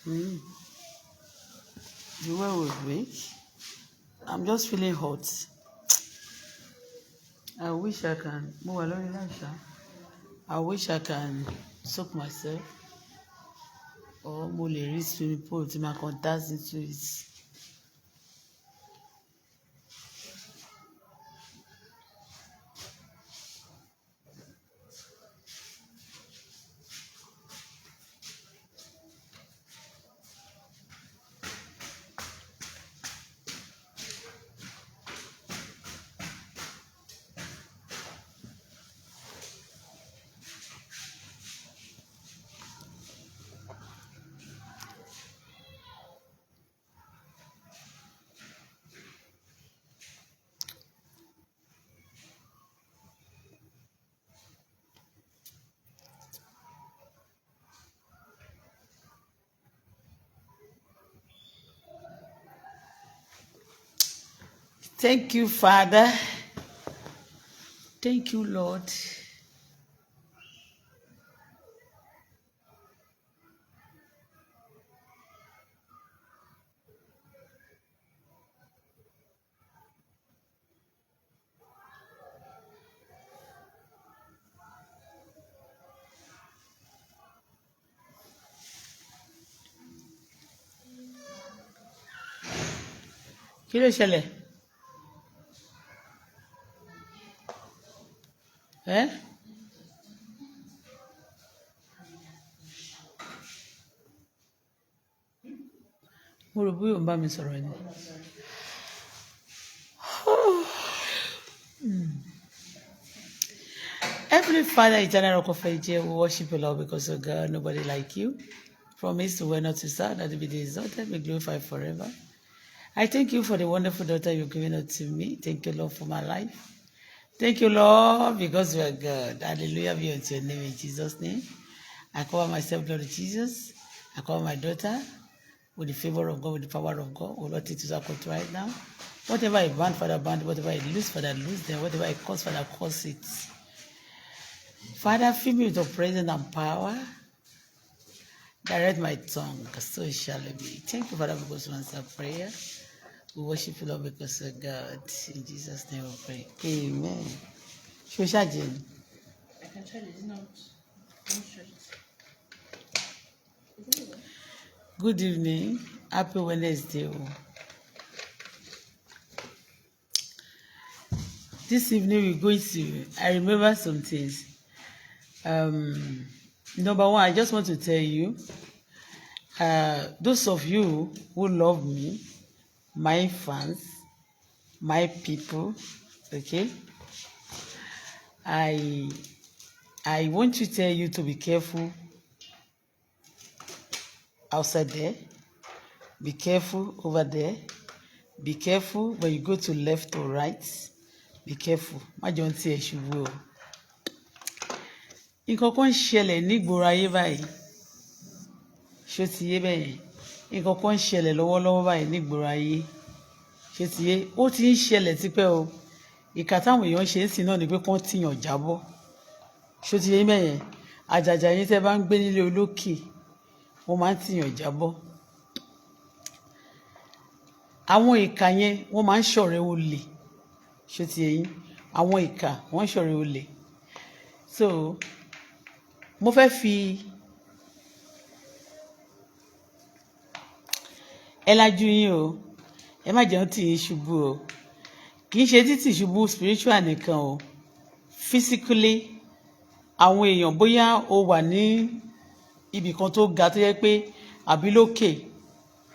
Mm. The well will break. I'm just feeling hot. I wish I can. Mo wà lórí live ṣá. I wish I can soak myself or mo lè rí swimming pool tí màá kàn dance into it. Thank you, Father. Thank you, Lord. Kí ló ṣẹlẹ̀? Ẹ́, mo rò bóyá ò ń bá mi sọ̀rọ̀ ni. Heavenly Father, eternal rock of ages, we worship you, Lord, because of God, nobody like you. From east to west, not to south, that be the exalted, be glorified forever. I thank you for the wonderful daughter you've given unto me. Thank you, Lord, for my life. Thank you, Lord, because you are God. Hallelujah be unto your name in Jesus' name. I cover myself, Lord Jesus. I cover my daughter with the favor of God, with the power of God. Oh Lord, take to control right now. Whatever I bind, Father, bind. Whatever I loose, Father, loose them. Whatever I curse, Father, curse it. Father, fill me with your presence and power. Direct my tongue, so shall it be. Thank you, Father, because you answer prayer. We worship you, Lord, because of God. In Jesus' name we pray. Amen. Ṣé o ṣàjẹ́ ni? I can charge it. It's not. Don't charge it. Is it? Good evening. Happy Wednesday o. This evening we're going to, I remember some things. Number one, I just want to tell you, those of you who love me, my fans, my people, okay? I want to tell you to be careful outside there. Be careful over there. Be careful when you go to left or right. Be careful. Má jẹun tí ẹ ṣubú o. Nǹkan kan ń ṣẹlẹ̀ nígboro ayé báyìí. Ṣó ti yé bẹ́ẹ̀ yẹn? Nǹkan kan ń ṣẹlẹ̀ lọ́wọ́lọ́wọ́ báyìí nígboro ayé. Ṣó ti yé? Ó ti ń ṣẹlẹ̀ tipẹ́ o. Ìkà táwọn èèyàn ṣe ń sìn náà ni pé kán tìyàn jábọ́. Ṣó ti yé bẹ́ẹ̀ yẹn? Àjàjà yín tẹ́ bá ń gbé nílé olókè, wọ́n máa ń tìyàn jábọ́. Àwọn ìkà yẹn wọ́n máa ń ṣọ̀rẹ́ olè. Ṣó ti yé yín? Àwọn ìkà wọ́n ń ṣọ̀rẹ́ olè. So mo fẹ́ fi ẹ lajú yín o. Ẹ má jẹun tì yín ṣubú o. Kì í ṣe títì ṣubú spiritual nìkan o. Physically, àwọn èèyàn, bóyá o wà ní ibì kan tó ga tó yẹ pé àbí lókè,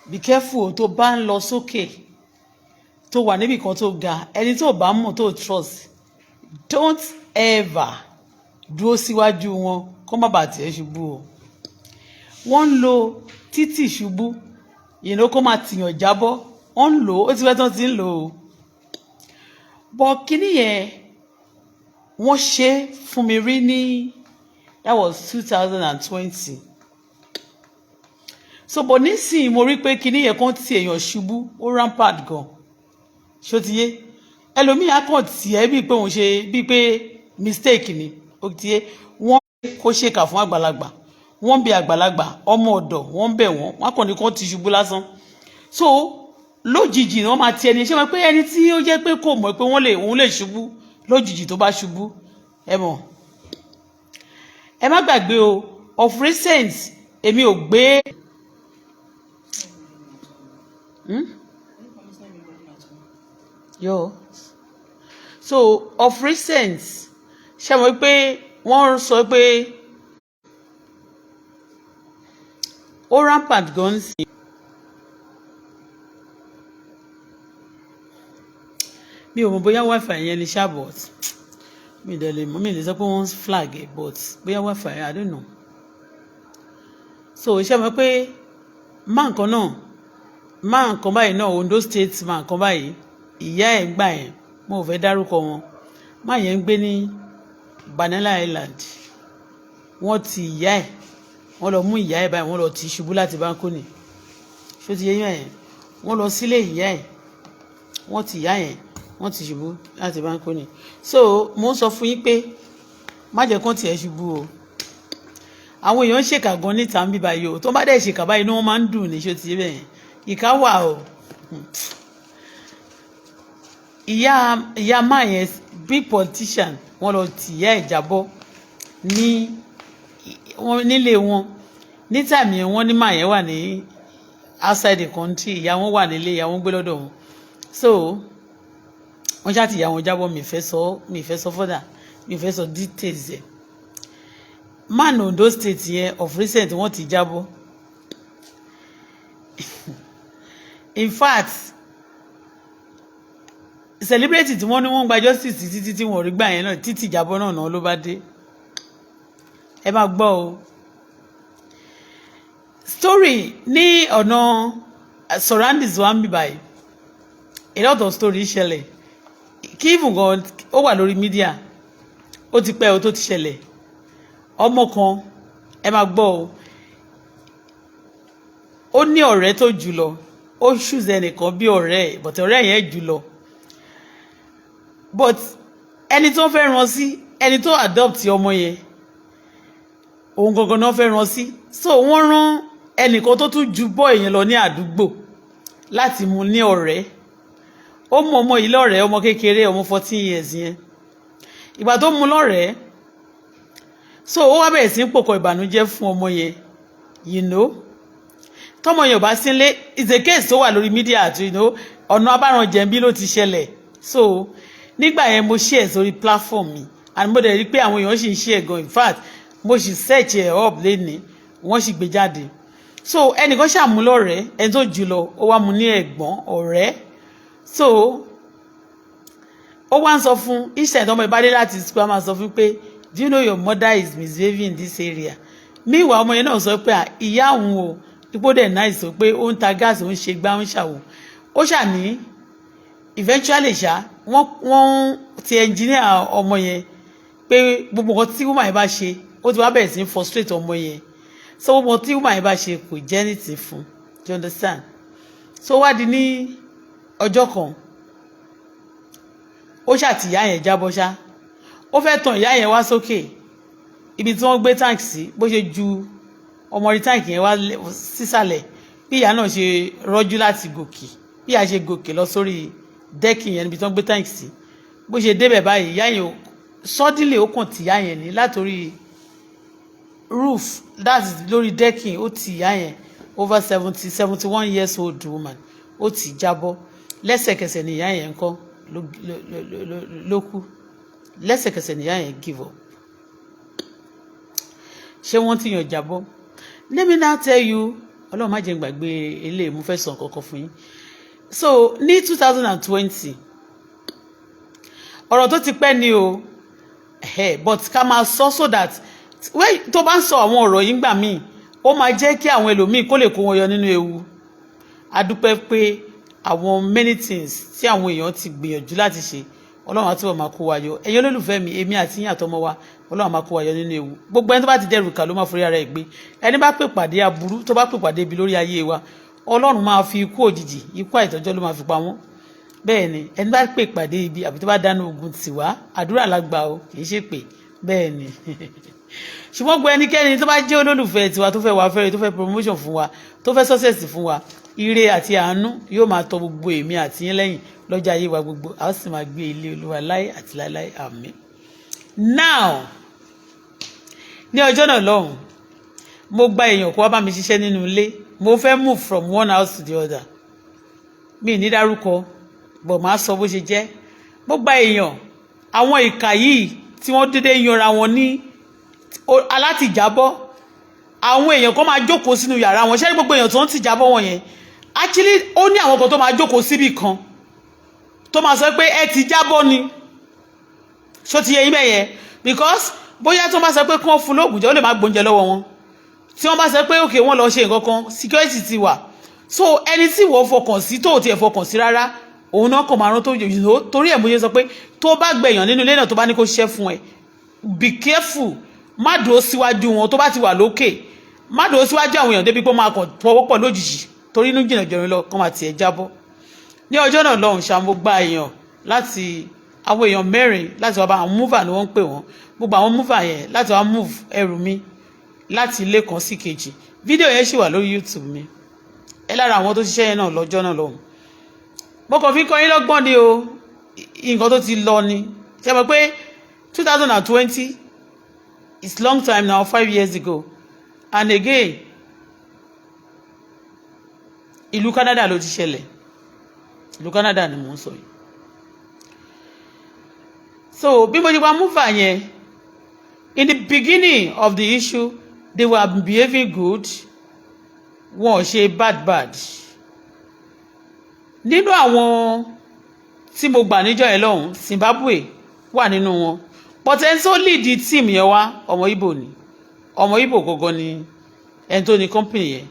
be careful o. Tó bá ń lọ sókè, tó wà níbì kan tó ga, ẹni tó bá mọ̀, tó trust, don't ever dúró síwájú wọn kó má bàa tiẹ̀ ṣubú o. Wọ́n ń lo títì ṣubú ìnáwó kó máa tìyàn jábọ́. Wọ́n ń lò ó, ó ti fẹ́ tán ti ń lò ó bọ́ kínní yẹn. Wọ́n ṣe fún mi rí ní, that was 2020. So but nísìnyí mo rí pé kinní yẹn kàn tí èèyàn ṣubú, ó rampant gan. Ṣó ti yé? Ẹlòmíì á kàn tiẹ̀ bíi pé òun ṣe bíi pé mistake ni. Ó ti yé? Wọ́n kó ṣèkà fún àgbàlagbà. Wọ́n ń bẹ àgbàlagbà, ọmọ ọ̀dọ̀, wọ́n ń bẹ̀ wọ́n, wọ́n kàn ní kó ti ṣubú lásán. So lójijì ni wọ́n máa ti ẹni ṣé wọ́n pé ẹni tí ó jẹ́ pé kò mọ̀ pé wọ́n lè òun lè ṣubú lójijì, tó bá ṣubú, ẹ mọ̀. Ẹ má gbàgbé o, of recent èmi ò gbé. It's not even working at all. Yo. So of recent, ṣe mọ̀ pé wọ́n sọ pé ó rampant gan sí. Mi ò mọ̀ bóyá wifi yẹn ni ṣá, but mi dẹ̀ lè mọ̀, mi lè sọ pé wọ́n flag ẹ̀, but bóyá wifi yẹn, I don't know. So ṣe mọ̀ pé má nǹkan náà, má nǹkan báyìí náà, Ondo State, má nǹkan báyìí, ìyá ẹ̀ ń gbà yẹn, mo ò fẹ́ dárúkọ wọn, má yẹn ń gbé ní Banana Island. Wọ́n ti ìyá ẹ̀, wọ́n lọ mú ìyá ẹ̀ báyìí, wọ́n lọ tì í ṣubú láti balcony. Ṣó ti yé yín yẹn? Wọ́n lọ sílé ìyá ẹ̀, wọ́n ti ìyá yẹn, wọ́n ti ṣubú láti balcony. So mo ń sọ fún yín pé má jẹ́ kán tiẹ̀ ṣubú o. Àwọn èèyàn ń ṣèkà gan níta ń bíbá yìí o. Tó bá dẹ̀ ṣèkà báyìí, inú wọn máa ń dùn ní. Ṣó ti yé bẹ́ẹ̀ yẹn? Ìkà wà o. Ìyá máa yẹn, big politician, wọ́n lọ tì ìyá ẹ̀ jábọ́ ní wọn nílé wọn ní time yẹn. Wọ́n ní máa yẹn wà ní outside the country, ìyá wọn wà nílé, ìyá wọn gbé lọ́dọ̀ wọn. So wọ́n ṣáà ti ìyá wọn jábọ́. Mi fẹ́ sọ further, mi fẹ́ sọ details ẹ̀. Man Ondo State yẹn, of recent, wọ́n ti jábọ́. In fact, celebrity tí wọ́n ní wọ́n gba justice títí tí wọ́n rí gbà yẹn náà, títí ìjábọ̀ náà náà ló bá dé. Ẹ máa gbọ́ o, story ní ọ̀nà surroundings wa ń bì báyìí, a lot of story ṣẹlẹ̀. Kí even gan ó wà lórí media, ó ti pẹ́ o tó ti ṣẹlẹ̀. Ọmọ kan, ẹ máa gbọ́ o, ó ní ọ̀rẹ́ tó jù lọ. Ó choose ẹnìkan bí ọ̀rẹ́ ẹ̀, but ọ̀rẹ́ yẹn jù lọ, but ẹni tó fẹ́ ràn sí, ẹni tó adopt ọmọ yẹn, òun gangan náà fẹ́ ràn sí. So wọ́n rán ẹnìkan tó tún ju boy yẹn lọ ní àdúgbò láti mú ní ọ̀rẹ́. Ó mú ọmọ yìí lọ́rẹ̀ẹ́, ọmọ kékeré, ọmọ 14 years yẹn. Ìgbà tó mú lọ́rẹ̀ẹ́, so ó wá bẹ̀rẹ̀ sí ń pòkọ̀ ìbànújẹ́ fún ọmọ yẹn. Tọmọ yẹn ò bá sílé, it's a case tó wà lórí media àti ọ̀nà abáranjẹ̀bí ló ti ṣẹlẹ̀. So nígbà yẹn, mo share sórí platform mi and mo dẹ̀ rí pé àwọn èèyàn sì ń share gan. In fact, mo sì search ẹ̀ up lẹ́ni, wọ́n sì gbé jáde. So ẹnìkan ṣàmúlọ̀rẹ́ ẹni tó jù lọ, ó wá mú ní ẹ̀gbọ́n ọ̀rẹ́. So ó wá ń sọ fún iṣẹ́ ìtọ́mọ ìbádé láti school, á máa sọ fún pé, "Do you know your mother is misbehaving in this area?" Meanwhile, ọmọ yẹn náà sọ pé ìyá òun o, ipò dẹ̀ náà sọ pé ó ń ta gáàsì, ó ń ṣe gbá, ó ń ṣàwò. Ó ṣàní eventually ṣá, wọ́n ti engineer ọmọ yẹn pé gbogbo nǹkan tí woman yẹn bá ṣe, ó ti wá bẹ̀rẹ̀ sí ní frustrate ọmọ yẹn. So gbogbo nǹkan tí woman yẹn bá ṣe kò jẹ́ ní ti fún. Do you understand? So wá di ní ọjọ́ kan, ó ṣàtìyá yẹn jábọ́ ṣá. Ó fẹ́ tàn ìyá yẹn wá sókè ibi tí wọ́n gbé tank sí. Bó ṣe ju ọmọ rí tank yẹn wá sísàlẹ̀, bí ìyá náà ṣe rọ́jú láti gòkè, bí ìyá ṣe gòkè lọ sórí decking yẹn níbi tí wọ́n gbé tank sí, bó ṣe débẹ̀ báyìí, ìyá yẹn suddenly, ó kàn tì ìyá yẹn ní látòrí roof, that's lórí decking. Ó tì ìyá yẹn, over 70, 71 years old woman, ó tì jábọ́ lẹ́sẹ̀kẹsẹ̀. Ni ìyá yẹn ń kọ́ ló kú lẹ́sẹ̀kẹsẹ̀, ni ìyá yẹn give up. Ṣé wọ́n ti yàn jábọ́? Let me now tell you, Ọlọ́run má jẹ́ n gbàgbé eléyìí, mo fẹ́ sọ nǹkan kan fún yín. So ní 2020, ọ̀rọ̀ tó ti pẹ́ ni o, but ká máa sọ so that tó bá ń sọ àwọn ọ̀rọ̀ yìí ńgbà míì, ó máa jẹ́ kí àwọn ẹlòmíì kó lè kó wọn yọ nínú ewu. A dúpẹ́ pé àwọn many things tí àwọn èèyàn ti gbìyànjú láti ṣe, Ọlọ́run á túbọ̀ máa kó wa yọ. Ẹ̀yin olólùfẹ́ mi, èmi àti yín àtọmọ wa, Ọlọ́run máa kó wa yọ nínú ewu. Gbogbo ẹni tó bá ti dẹrù kà ló máa forí ara ẹ̀ gbé. Ẹni bá pè pàdé aburú, tó bá pè pàdé ibi lórí ayé wa, Ọlọ́run máa fi ikú òjijì, ikú àìtọ́jọ́ ló máa fi pa wọ́n. Bẹ́ẹ̀ ni, ẹni bá pè pàdé ibi àbí tó bá dáná ogun tì wá, àdúrà la gbà o, kì í ṣe pé. Bẹ́ẹ̀ ni. Ṣùgbọ́n gbogbo ẹnikẹ́ni tó bá jẹ́ olólùfẹ́ tiwa, tó fẹ́ wá fẹ́rẹ̀, tó fẹ́ promotion fún wa, tó fẹ́ success fún wa, ire àti àánú yóò máa tọ gbogbo èmi àti yín lẹ́yìn lọ́jọ́ ayé wa gbogbo. A ó sì máa gbé ilé Olúwa láé àti láéláé, àmín. Now, ní ọjọ́ náà lọ́hùn, mo gba èèyàn kó wá bá mi ṣiṣẹ́ nínú ilé. Mo fẹ́ move from one house to the other. Mi ní dárúkọ, but màá sọ bó ṣe jẹ́. Mo gba èèyàn. Àwọn ìkà yìí tí wọ́n dédé yanra wọn ní alátìjábọ́, àwọn èèyàn kan máa jókòó sínú yàrá wọn. Ṣé gbogbo èèyàn tó ń tìjábọ́ wọn yẹn, actually, ó ní àwọn kan tó máa jókòó síbì kan tó máa sọ pé ẹ ti jábọ́ ni. Ṣó ti yẹ yín bẹ́ẹ̀ yẹn? Because bóyá tó máa sọ pé kí wọ́n fún lóògùn jẹ́, ó lè má gbóúnjẹ lọ́wọ́ wọn. Tí wọ́n bá sọ pé òkè, wọ́n lọ ṣe nǹkan kan, security ti wà. So ẹni tí wọ́n fọkàn sí, tó tiẹ̀ fọkàn sí rárá, òun náà kàn máa rán tó yìí. Torí ẹ̀ mo ṣe sọ pé tó bá gbẹ̀yàn nínú ilé náà, tó bá ní kó ṣiṣẹ́ fún ẹ, be careful. Má dúró síwájú wọn. Tó bá ti wà lókè, má dúró síwájú àwọn èèyàn débi pé ó máa kàn fọwọ́ pọ̀ lójijì, torí inú jìnnà jọrin lọ kán máa tiẹ̀ jábọ́. Ní ọjọ́ náà lọ́hùn ṣá, mo gba èèyàn láti, àwọn èèyàn mẹ́rin láti wá bá, àwọn mover ni wọ́n ń pè wọ́n, gbogbo àwọn mover yẹn láti wá move ẹrù mi láti ilé kan sí kejì. Fídíò yẹn ṣì wà lórí YouTube mi. Ẹ lára àwọn tó ṣiṣẹ́ yẹn náà lọ́jọ́ náà lọ́hùn, mo kàn fi kọ́ yín lọ́gbọ́n ni o. Nǹkan tó ti lọ ni. Ṣe mọ̀ pé 2020 is long time now, 5 years ago. And again, ìlú Canada ló ti ṣẹlẹ̀. Ìlú Canada ni mò ń sọ yìí. So bí mo ṣe gba mover yẹn, in the beginning of the issue, they were behaving good. Wọn ò ṣe bad bad. Nínú àwọn tí mo gbà níjọ́ yẹn lọ́hùn, Zimbabwe wà nínú wọn, but ẹni tó lead team yẹn wá, ọmọ Ìgbò ni. Ọmọ Ìgbò gangan ni ẹni tó ní company yẹn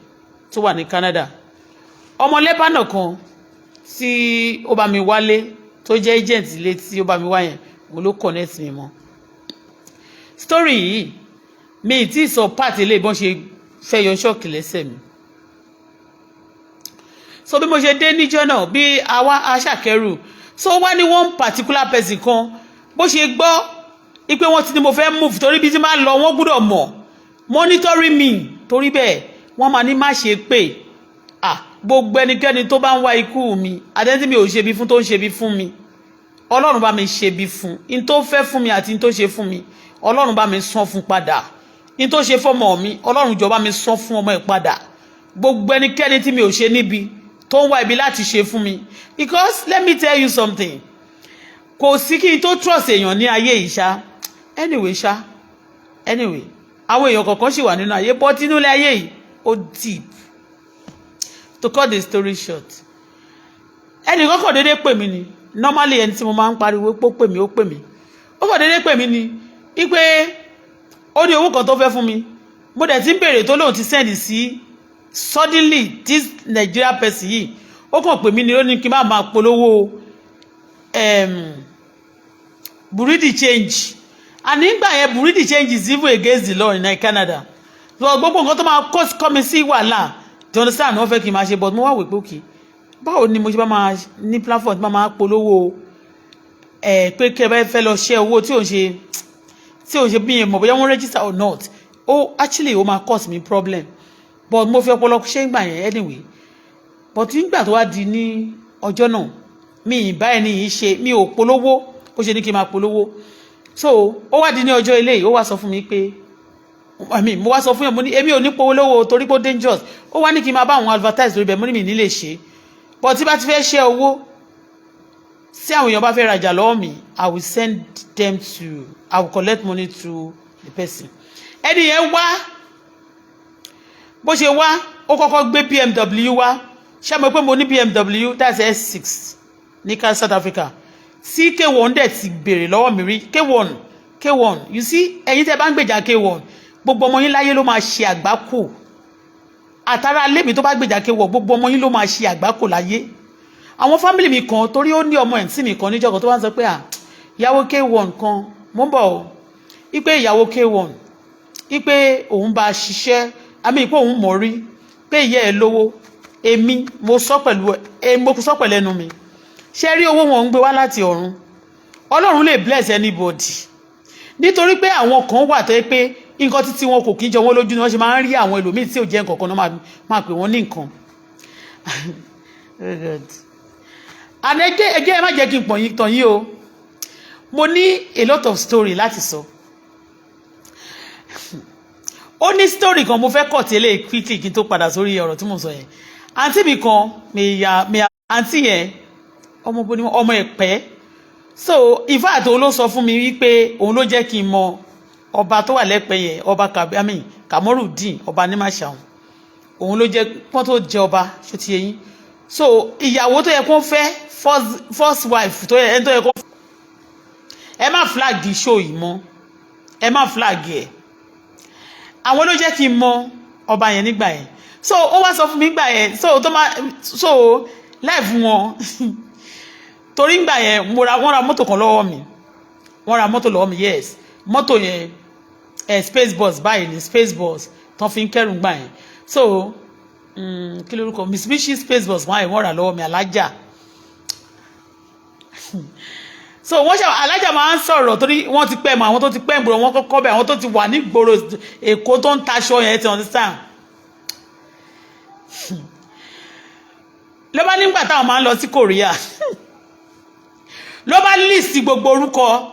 tó wà ní Canada. Ọmọ Lebanon kan tí ó bá mi wálé, tó jẹ́ agent ilé tí ó bá mi wá yẹn, òun ló connect mi mọ́. Story yìí, mi ì tí ì sọ part ilé ìbọn ṣe fẹ́ yọ ṣọ́ọ̀kì lẹ́sẹ̀ mi. So bí mo ṣe dé níjọ́ náà, bí àwa aṣàkẹ́rù, so wá ní one particular person kan, bó ṣe gbọ́ ipe wọ́n ti ní mo fẹ́ move, torí bí tí máa lọ, wọ́n gbọ́dọ̀ mọ̀, monitoring me. Torí bẹ́ẹ̀, wọ́n máa ní má ṣe pé, ah, gbogbo ẹnikẹ́ni tó bá ń wá ikú mi, àtẹ́tí mi ò ṣe bí fún, tó ń ṣe bí fún mi, Ọlọ́run bá mi ṣe bí fún. In tó fẹ́ fún mi àti in tó ṣe fún mi, Ọlọ́run bá mi san fún padà. In tó ṣe fọ́mọ mi, Ọlọ́run jọ̀ọ́ bá mi san fún ọmọ ẹ̀ padà. Gbogbo ẹnikẹ́ni tí mi ò ṣe níbi, tó ń wá ibi láti ṣe fún mi. Because let me tell you something, kò sí kí n tó trust èèyàn ní ayé yìí ṣá. Anyway ṣá, anyway, àwọn èèyàn kọ̀ọ̀kan sì wà nínú ayé, but inú ilé ayé yìí, ó deep. To cut the story short, ẹnì kọ́kọ́ déédéé pè mí ni. Normally, ẹni tí mo máa ń pariwo pé ó pè mí, ó pè mí, ó kàn déédéé pè mí ni wípé ó ní owó kan tó fẹ́ fún mi. Mo dẹ̀ ti ń béèrè, tó lóun ti send sí. Suddenly, this Nigeria person yìí, ó kàn pè mí ni. Ó ní kí n má máa polówó bureau de change. And nígbà yẹn, bureau de change is even against the law in Canada. So gbogbo nǹkan tó máa kọ́ mi sí wàhálà, do you understand, wọ́n fẹ́ kí n máa ṣe. But mo wá wò pé, okay, báwo ni mo ṣe bá máa ní platform tí máa máa polówó ẹ pé kí ẹ bá fẹ́ lọ ṣe owó tí ò ń ṣe bí mọ̀ bóyá wọ́n register or not? Ó actually, ó máa cause me problem, but mo fi ọpọlọ ṣe ń gbà yẹn anyway. But nígbà tó wá di ní ọjọ́ náà, mi ì bá ẹni yìí ṣe, mi ò polówó bó ṣe ní kí n máa polówó. So ó wá di ní ọjọ́ ilé yìí, ó wá sọ fún mi pé, I mean, mo wá sọ fún yàn, mo ní èmi ò ní polówó torí pé ó dangerous. Ó wá ní kí n máa bá àwọn advertise lórí bẹ́ẹ̀. Mo ní mi ní lè ṣe, but tí bá ti fẹ́ ṣe owó, tí àwọn èèyàn bá fẹ́ rajà lọ́wọ́ mi, I will collect money through the person. Ẹni yẹn wá. Bó ṣe wá, ó kọ́kọ́ gbé BMW wá. Ṣé mo pé mo ní BMW, that's S6 ní South Africa, tí K1 dẹ̀ ti béèrè lọ́wọ́ mi rí. K1, K1, you see, ẹ̀yin tẹ́ bá ń gbèjà K1, gbogbo ọmọ yín láyé ló máa ṣe àgbákò. Àtàrà lémi tó bá gbèjà K1, gbogbo ọmọ yín ló máa ṣe àgbákò láyé. Àwọn family mi kan, torí ó ní ọmọ ẹ̀ tí mi kan níjọ́ kan tó wá ń sọ pé, à, ìyàwó K1 kan, mo ń bọ̀ ọ́, ipe ìyàwó K1, ipe òun bá ṣiṣẹ́ àmì, ìpé òun mọ̀ rí pé ìyá ẹ̀ lówó. Èmi mo sọ pẹ̀lú ẹ, mo sọ pẹ̀lú ẹnu mi. Ṣé rí owó wọn ń gbé wá láti ọ̀run? Ọlọ́run lè bless anybody, nítorí pé àwọn kan wà tó yẹ pé Nǹkan títí wọn kò kí ń jọ wọ́n lójú ni wọ́n ṣe máa ń rí àwọn ẹlòmíì tí ò jẹ́ nǹkan kan náà máa pè wọ́n ní nǹkan. Oh God. And ẹgẹ́ ẹgẹ́, ẹ má jẹ́ kí n pọ̀ yín tàn yín o. Mo ní a lot of story láti sọ. Ó ní story kan mo fẹ́ kọ̀ tẹ́lẹ̀ quickly kí n tó padà sórí ọ̀rọ̀ tí mo sọ yẹn. Àǹtí mi kan, mi ya mi, àǹtí yẹn, ọmọ bo ni wọ́n? Ọmọ Ẹ̀pẹ́. So in fact, òun ló sọ fún mi wípé òun ló jẹ́ kí n mọ ọba tó wà lẹ́pẹ́ yẹn, ọba Kabi, I mean Kamorudeen, ọba Nímàṣàun. Òun ló jẹ́ pọ́n tó jẹ ọba, ṣó ti yé yín? So ìyàwó tó yẹ kó fẹ́, first wife tó yẹ, ẹni tó yẹ kó, ẹ má flag show yìí mọ́, ẹ má flag ẹ̀. Àwọn ló jẹ́ kí n mọ ọba yẹn nígbà yẹn. So ó wá sọ fún mi nígbà yẹn, so tó má so life wọn, torí nígbà yẹn mo ra, wọ́n ra mọ́tò kan lọ́wọ́ mi, wọ́n ra mọ́tò lọ́wọ́ mi. Yes, mọ́tò yẹn ẹ̀ space bus báyìí ni, space bus tán fi ń kẹ́rù gbà yẹn. So kí lórúkọ Mitsubishi space bus báyìí wọ́n rà lọ́wọ́ mi, alájà. So wọ́n ṣe alájà máa ń sọ̀rọ̀ torí wọ́n ti pẹ́ mọ́ àwọn tó ti pẹ́ ìgboro, wọn kọ́kọ́ bẹ̀, àwọn tó ti wà ní ìgboro Èkó tó ń taṣọ yẹn ti understand. Ló bá nígbà táwọn máa ń lọ sí Korea, ló bá list gbogbo orúkọ.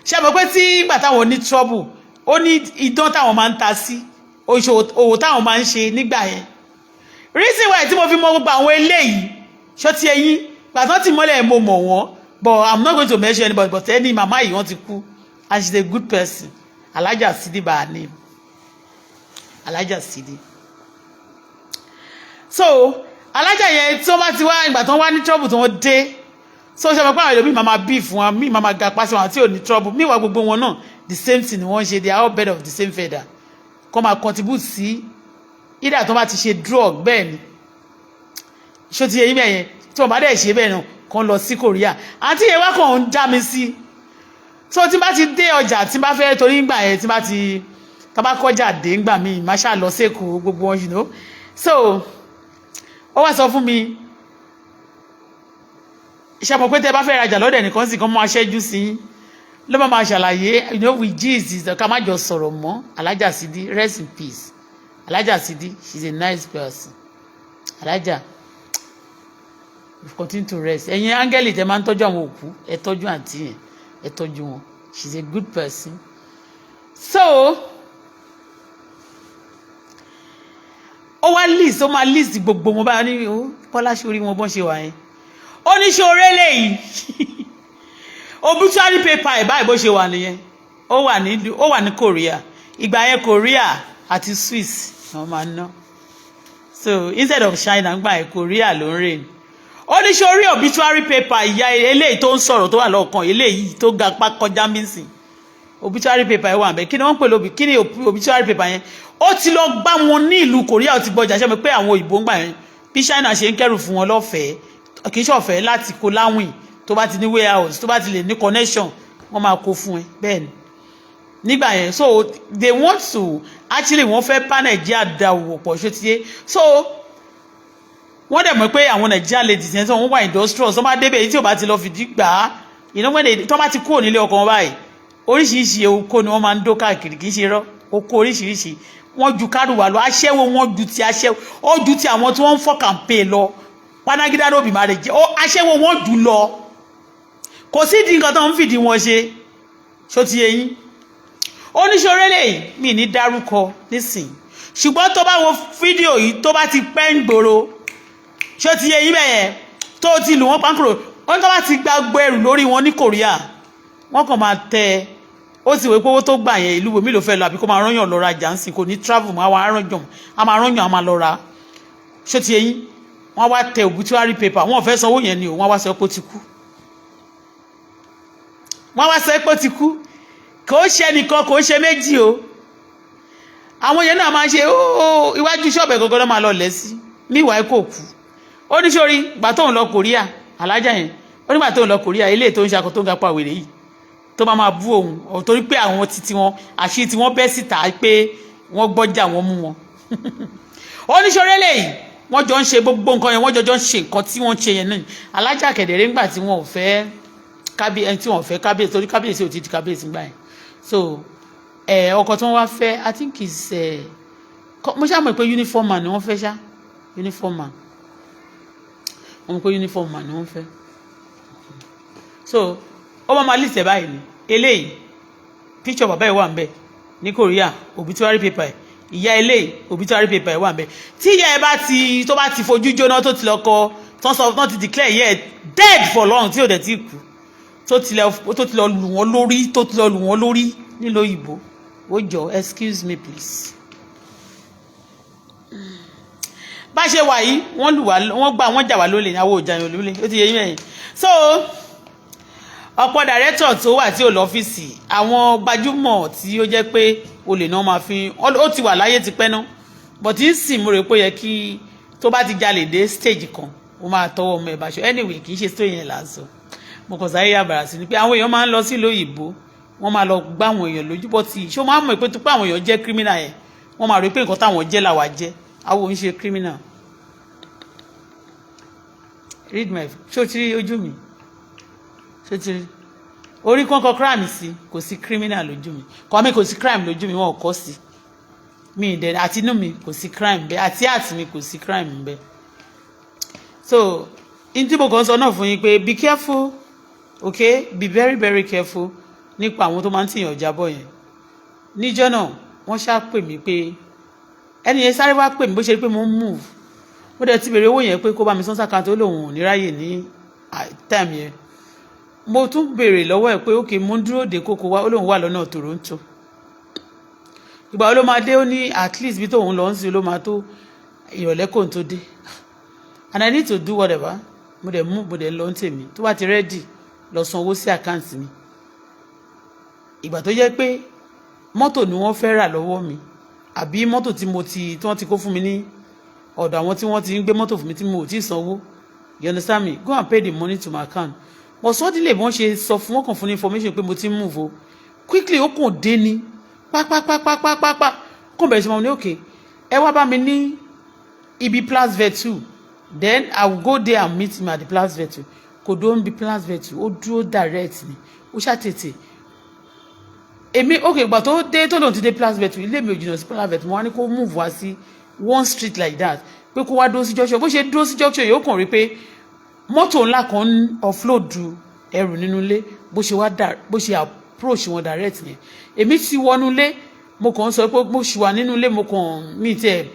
Ṣe mọ̀ pé tí ìgbà táwọn ní trouble, ó ní idán táwọn máa ń ta sí òwò táwọn máa ń ṣe nígbà yẹn. Reason why tí mo fi mọ gbogbo àwọn eléyìí, ṣó ti eyín gbàtàn tí mọ́lẹ̀, mo mọ̀ wọ́n, but I'm not going to mention anybody. But ẹni màmá yìí, wọ́n ti kú, and she's a good person, Alhaja Sidi by her name, Alhaja Sidi. So alájà yẹn, tí wọ́n bá ti wá ìgbà tí wọ́n wá ní trouble tí wọ́n dé, so ṣe mọ̀ pé àwọn ẹlòmíì máa ma bí fún wọn, míì máa ma ga pàṣẹ wọn àti ò ní trouble míì wá, gbogbo wọn náà, the same thing ni wọ́n ń ṣe. They are all bird of the same feather. Kọ́ máa contribute sí either tó bá ti ṣe drug, bẹ́ẹ̀ ni. Ṣó ti yẹ yín bẹ́ẹ̀ yẹn? Tí wọ́n bá dẹ̀ ṣe bẹ́ẹ̀ náà, kàn lọ sí Korea. Àǹtí yẹn wá kàn ń já mi sí. So tí n bá ti dé ọjà, tí n bá fẹ́, torí ńgbà yẹn, tí n bá ti tá bá kọjá dé ńgbà míì, má ṣáà lọ sẹ́kọ̀ọ́ gbogbo wọn. So ó wá sọ fún mi, ṣe mọ̀ pé tẹ́ bá fẹ́ rajà lọ́dẹ̀ nìkan sì kan máa ṣẹ́jú sí i, ló máa máa ṣàlàyé, with gist, ká má jọ sọ̀rọ̀ mọ́. Alájà Sidi, rest in peace. Alájà Sidi, she's a nice person. Alájà, you continue to rest. Ẹ̀yin áńgẹ́lì tẹ́ máa ń tọ́jú àwọn òkú, ẹ tọ́jú àǹtí yẹn, ẹ tọ́jú wọn. She's a good person. So ó wá list, ó máa list gbogbo wọn báyìí ní ó kọ́lá sórí wọn bọ́n ṣe wà yẹn. Ó ní ṣe oré lèyí, obituary paper ẹ̀ báyìí bó ṣe wà nìyẹn. Ó wà ní Korea ìgbà yẹn. Korea àti Swiss wọ́n máa ń ná. So instead of China gbà yẹn, Korea ló ń rìn. Ó ní ṣe orí obituary paper ìyá eléyìí tó ń sọ̀rọ̀, tó wà lọ́kàn eléyìí tó ga pa kọjá mísìn, obituary paper ẹ̀ wà bẹ́ẹ̀. Kí ni wọ́n ń pè lóbi? Kí ni obituary paper yẹn? Ó ti lọ gbá wọn ní ìlú Korea, ó ti gbọjà. Ṣe mi pé àwọn òyìnbó ń gbà yẹn, bí China ṣe ń kẹ́rù fún wọn lọ́fẹ̀ẹ́, kì í ṣọ̀fẹ́ láti kó láwìn, tó bá ti ní warehouse, tó bá ti lè ní connection, wọ́n máa kó fún ẹ. Bẹ́ẹ̀ ni nígbà yẹn. So they want to actually, wọ́n fẹ́ bá Nàìjíríà da òwò pọ̀, ṣó ti yé? So wọ́n dẹ̀ mọ̀ pé àwọn Nàìjíríà ladies yẹn tí wọ́n wà industrious, wọ́n bá débẹ̀ yìí, tí ò bá ti lọ fìdí gbà á, when they, tó bá ti kúrò nílé ọkọ wọn báyìí, oríṣiríṣi oko ni wọ́n máa ń dó káàkiri. Kì í ṣe rọ́ oko oríṣiríṣi. Wọ́n ju kárùwà lọ, aṣẹ́wó wọ́n ju ti aṣẹ́wó, ó ju ti àwọn tí wọ́n ń fọ́ campaign lọ. Panagida no be marriage. Ó aṣẹ́wó wọ́n jù lọ. Kò sí di nǹkan tó ń fìdí wọn ṣe. Ṣó ti yé yín? Oníṣòro lè mí ní dárúkọ nísìnyí, ṣùgbọ́n tó bá wo fídíò yìí, tó bá ti pẹ́ ń gbòòrò, ṣó ti yé yín bẹ́yẹn? Tó ti lù wọ́n pánkúrò, wọ́n tó bá ti gba gbọ́ ẹrù lórí wọn ní Korea, wọ́n kàn máa tẹ. Ó sì wé pé owó tó gbà yẹn, ìlú bòmí ló fẹ́ lọ, àbí kó máa rányàn lọ rajà ń sìn. Kò ní travel mọ́, àwọn arányàn a máa rányàn, a máa lọ ra. Ṣó ti yé yín? Wọ́n wá tẹ obituary paper, wọ́n fẹ́ sanwó yẹn ni o. Wọ́n wá sọ pé ó ti kú, wọ́n wá sọ pé ó ti kú. Kò ṣe nìkan, kò ṣe méjì o. Àwọn yẹn náà máa ń ṣe ó iwájú ṣọ́ọ̀bù ẹ̀ gangan náà máa lọ lẹ̀ sí míwàá kò kú. Ó ní sórí gbà tóun lọ Korea, alájà yẹn, ó nígbà tóun lọ Korea, ilé tó ń ṣakọ tó ń gapá wèrè yìí tó bá máa bú òun, torí pé àwọn títí wọn, àṣírí tí wọ́n bẹ́ síta pé wọ́n gbọ́jà wọn mú wọn. Ó ní sórí eléyìí, wọ́n jọ ń ṣe gbogbo nǹkan yẹn, wọ́n jọ ń ṣe nǹkan tí wọ́n ń ṣe yẹn náà. Alájà kẹ̀dẹ̀rẹ́, ńgbà tí wọ́n ò fẹ́ kábíyèsí, tí wọ́n fẹ́ kábíyèsí, torí kábíyèsí ò ti di kábíyèsí ńgbà yẹn. So Ẹ ọkọ tí wọ́n wá fẹ́, I think is mo ṣáà mọ̀ pé uniform man ni wọ́n fẹ́ ṣá. Uniform man, wọ́n mọ̀ pé uniform man ni wọ́n fẹ́. So ó máa ma list ẹ̀ báyìí ni. Eléyìí, picture bàbá ẹ̀ wà ń bẹ̀ ní Korea, obituary paper ẹ̀. Ìyá eléyìí, obituary paper ẹ̀ wà ń bẹ̀. Tí ìyá ẹ̀ bá ti tó bá ti fojú jóná, tó ti lọ kọ tán, sọ tán ti declare ìyá ẹ̀ dead for long, tí ò dẹ̀ ti kú, tó ti lọ lù wọ́n lórí, tó ti lọ lù wọ́n lórí nílò òyìnbó. Ó jọ, excuse me please, bá ṣe wà yìí, wọ́n lù wá, wọ́n gbà, wọ́n jà wá lólè ní àwọn òjà yẹn lólè. Ó ti yẹ yín mẹ́yìn. So ọ̀pọ̀ director tó wà tí ò lọ́fíìsì, àwọn gbajúmọ̀ tí ó jẹ́ pé olè náà máa fi, ó ti wà láyé tipẹ́ náà, but ń sìn mo rò pé ó yẹ kí tó bá ti jalè dé stage kan, ó máa tọwọ́ ọmọ ẹ̀ báṣọ. Anyway, kì í ṣe story yẹn là ń sọ. Mo kàn sáré yàbàrà sí ni pé àwọn èèyàn máa ń lọ sílùú òyìnbó, wọ́n máa lọ gbá àwọn èèyàn lójú bọ́ tí ṣé ó máa ń mọ̀ pé tó pé àwọn èèyàn jẹ́ criminal yẹn, wọ́n máa rí pé nǹkan táwọn jẹ́ làwa jẹ́. Àwọn ò ń ṣe criminal. Read my, ṣó ti rí ojú mi? Ṣó ti rí orí kọ́kọ́ crime sí? Kò sí criminal lójú mi, kọ́ mi kò sí crime lójú mi. Wọn ò kọ́ sí mi ìdẹ àti inú mi, kò sí crime bẹ́ẹ̀, àti àti mi, kò sí crime bẹ́ẹ̀. So n tí mo kàn sọ náà fún yín pé be careful, okay? Be very very careful nípa àwọn tó máa ń tìyàn jábọ̀ yẹn. Níjọ́ náà, wọ́n ṣá pè mí pé ẹni yẹn sáré wá pè mí, bó ṣe rí pé mo ń move. Mo dẹ̀ ti béèrè owó yẹn pé kó bá mi san s'account, ó lóun ò ní ráyè ní time yẹn. Mo tún béèrè lọ́wọ́ ẹ̀ pé ok, mo ń dúró de kókó wá. Ó lóun wà lọ́nà Toronto. Ìgbà wo ló máa dé? Ó ní at least bí tóun lọ ń sin ló máa tó ìrọ̀lẹ́ kò ń tó dé, and I need to do whatever. Mo dẹ̀ mú, mo dẹ̀ lọ ń tèmi. Tó bá ti ready, lọ san owó sí account mi. Ìgbà tó jẹ́ pé mọ́tò ni wọ́n fẹ́ rà lọ́wọ́ mi, àbí mọ́tò tí mo ti tí wọ́n ti kó fún mi ní ọ̀dọ̀ àwọn tí wọ́n ti ń gbé mọ́tò fún mi tí mo ò tí ì sanwó, you understand me? Go and pay the money to my account. But suddenly, wọ́n ṣe sọ fún wọn kàn fún ní information pé mo ti ń move o, quickly ó kàn dé ní pápápápápápá, kàn bẹ̀rẹ̀ sí máa ní, "Okay, ẹ wá bá mi ní ibi Place Vertu, then I will go there and meet him at the Place Vertu." Kò dó ń bi Place Vertu, ó dúró direct ni, ó ṣàtètè èmi. Ok, ìgbà tó dé, tó lòun ti dé Place Vertu, ilé mi ò jìnnà sí Place Vertu. Mo wá ní kó move wá sí one street like that, pé kó wá dúró sí junction. Bó ṣe dúró sí junction yìí, ó kàn rí pé mọ́tò ńlá kan ń offload ẹrù nínú ilé. Bó ṣe wá, bó ṣe approach wọn direct yẹn, èmi ti wọnú ilé. Mo kàn ń sọ pé mo ṣì wà nínú ilé. Mo kàn mí tiẹ̀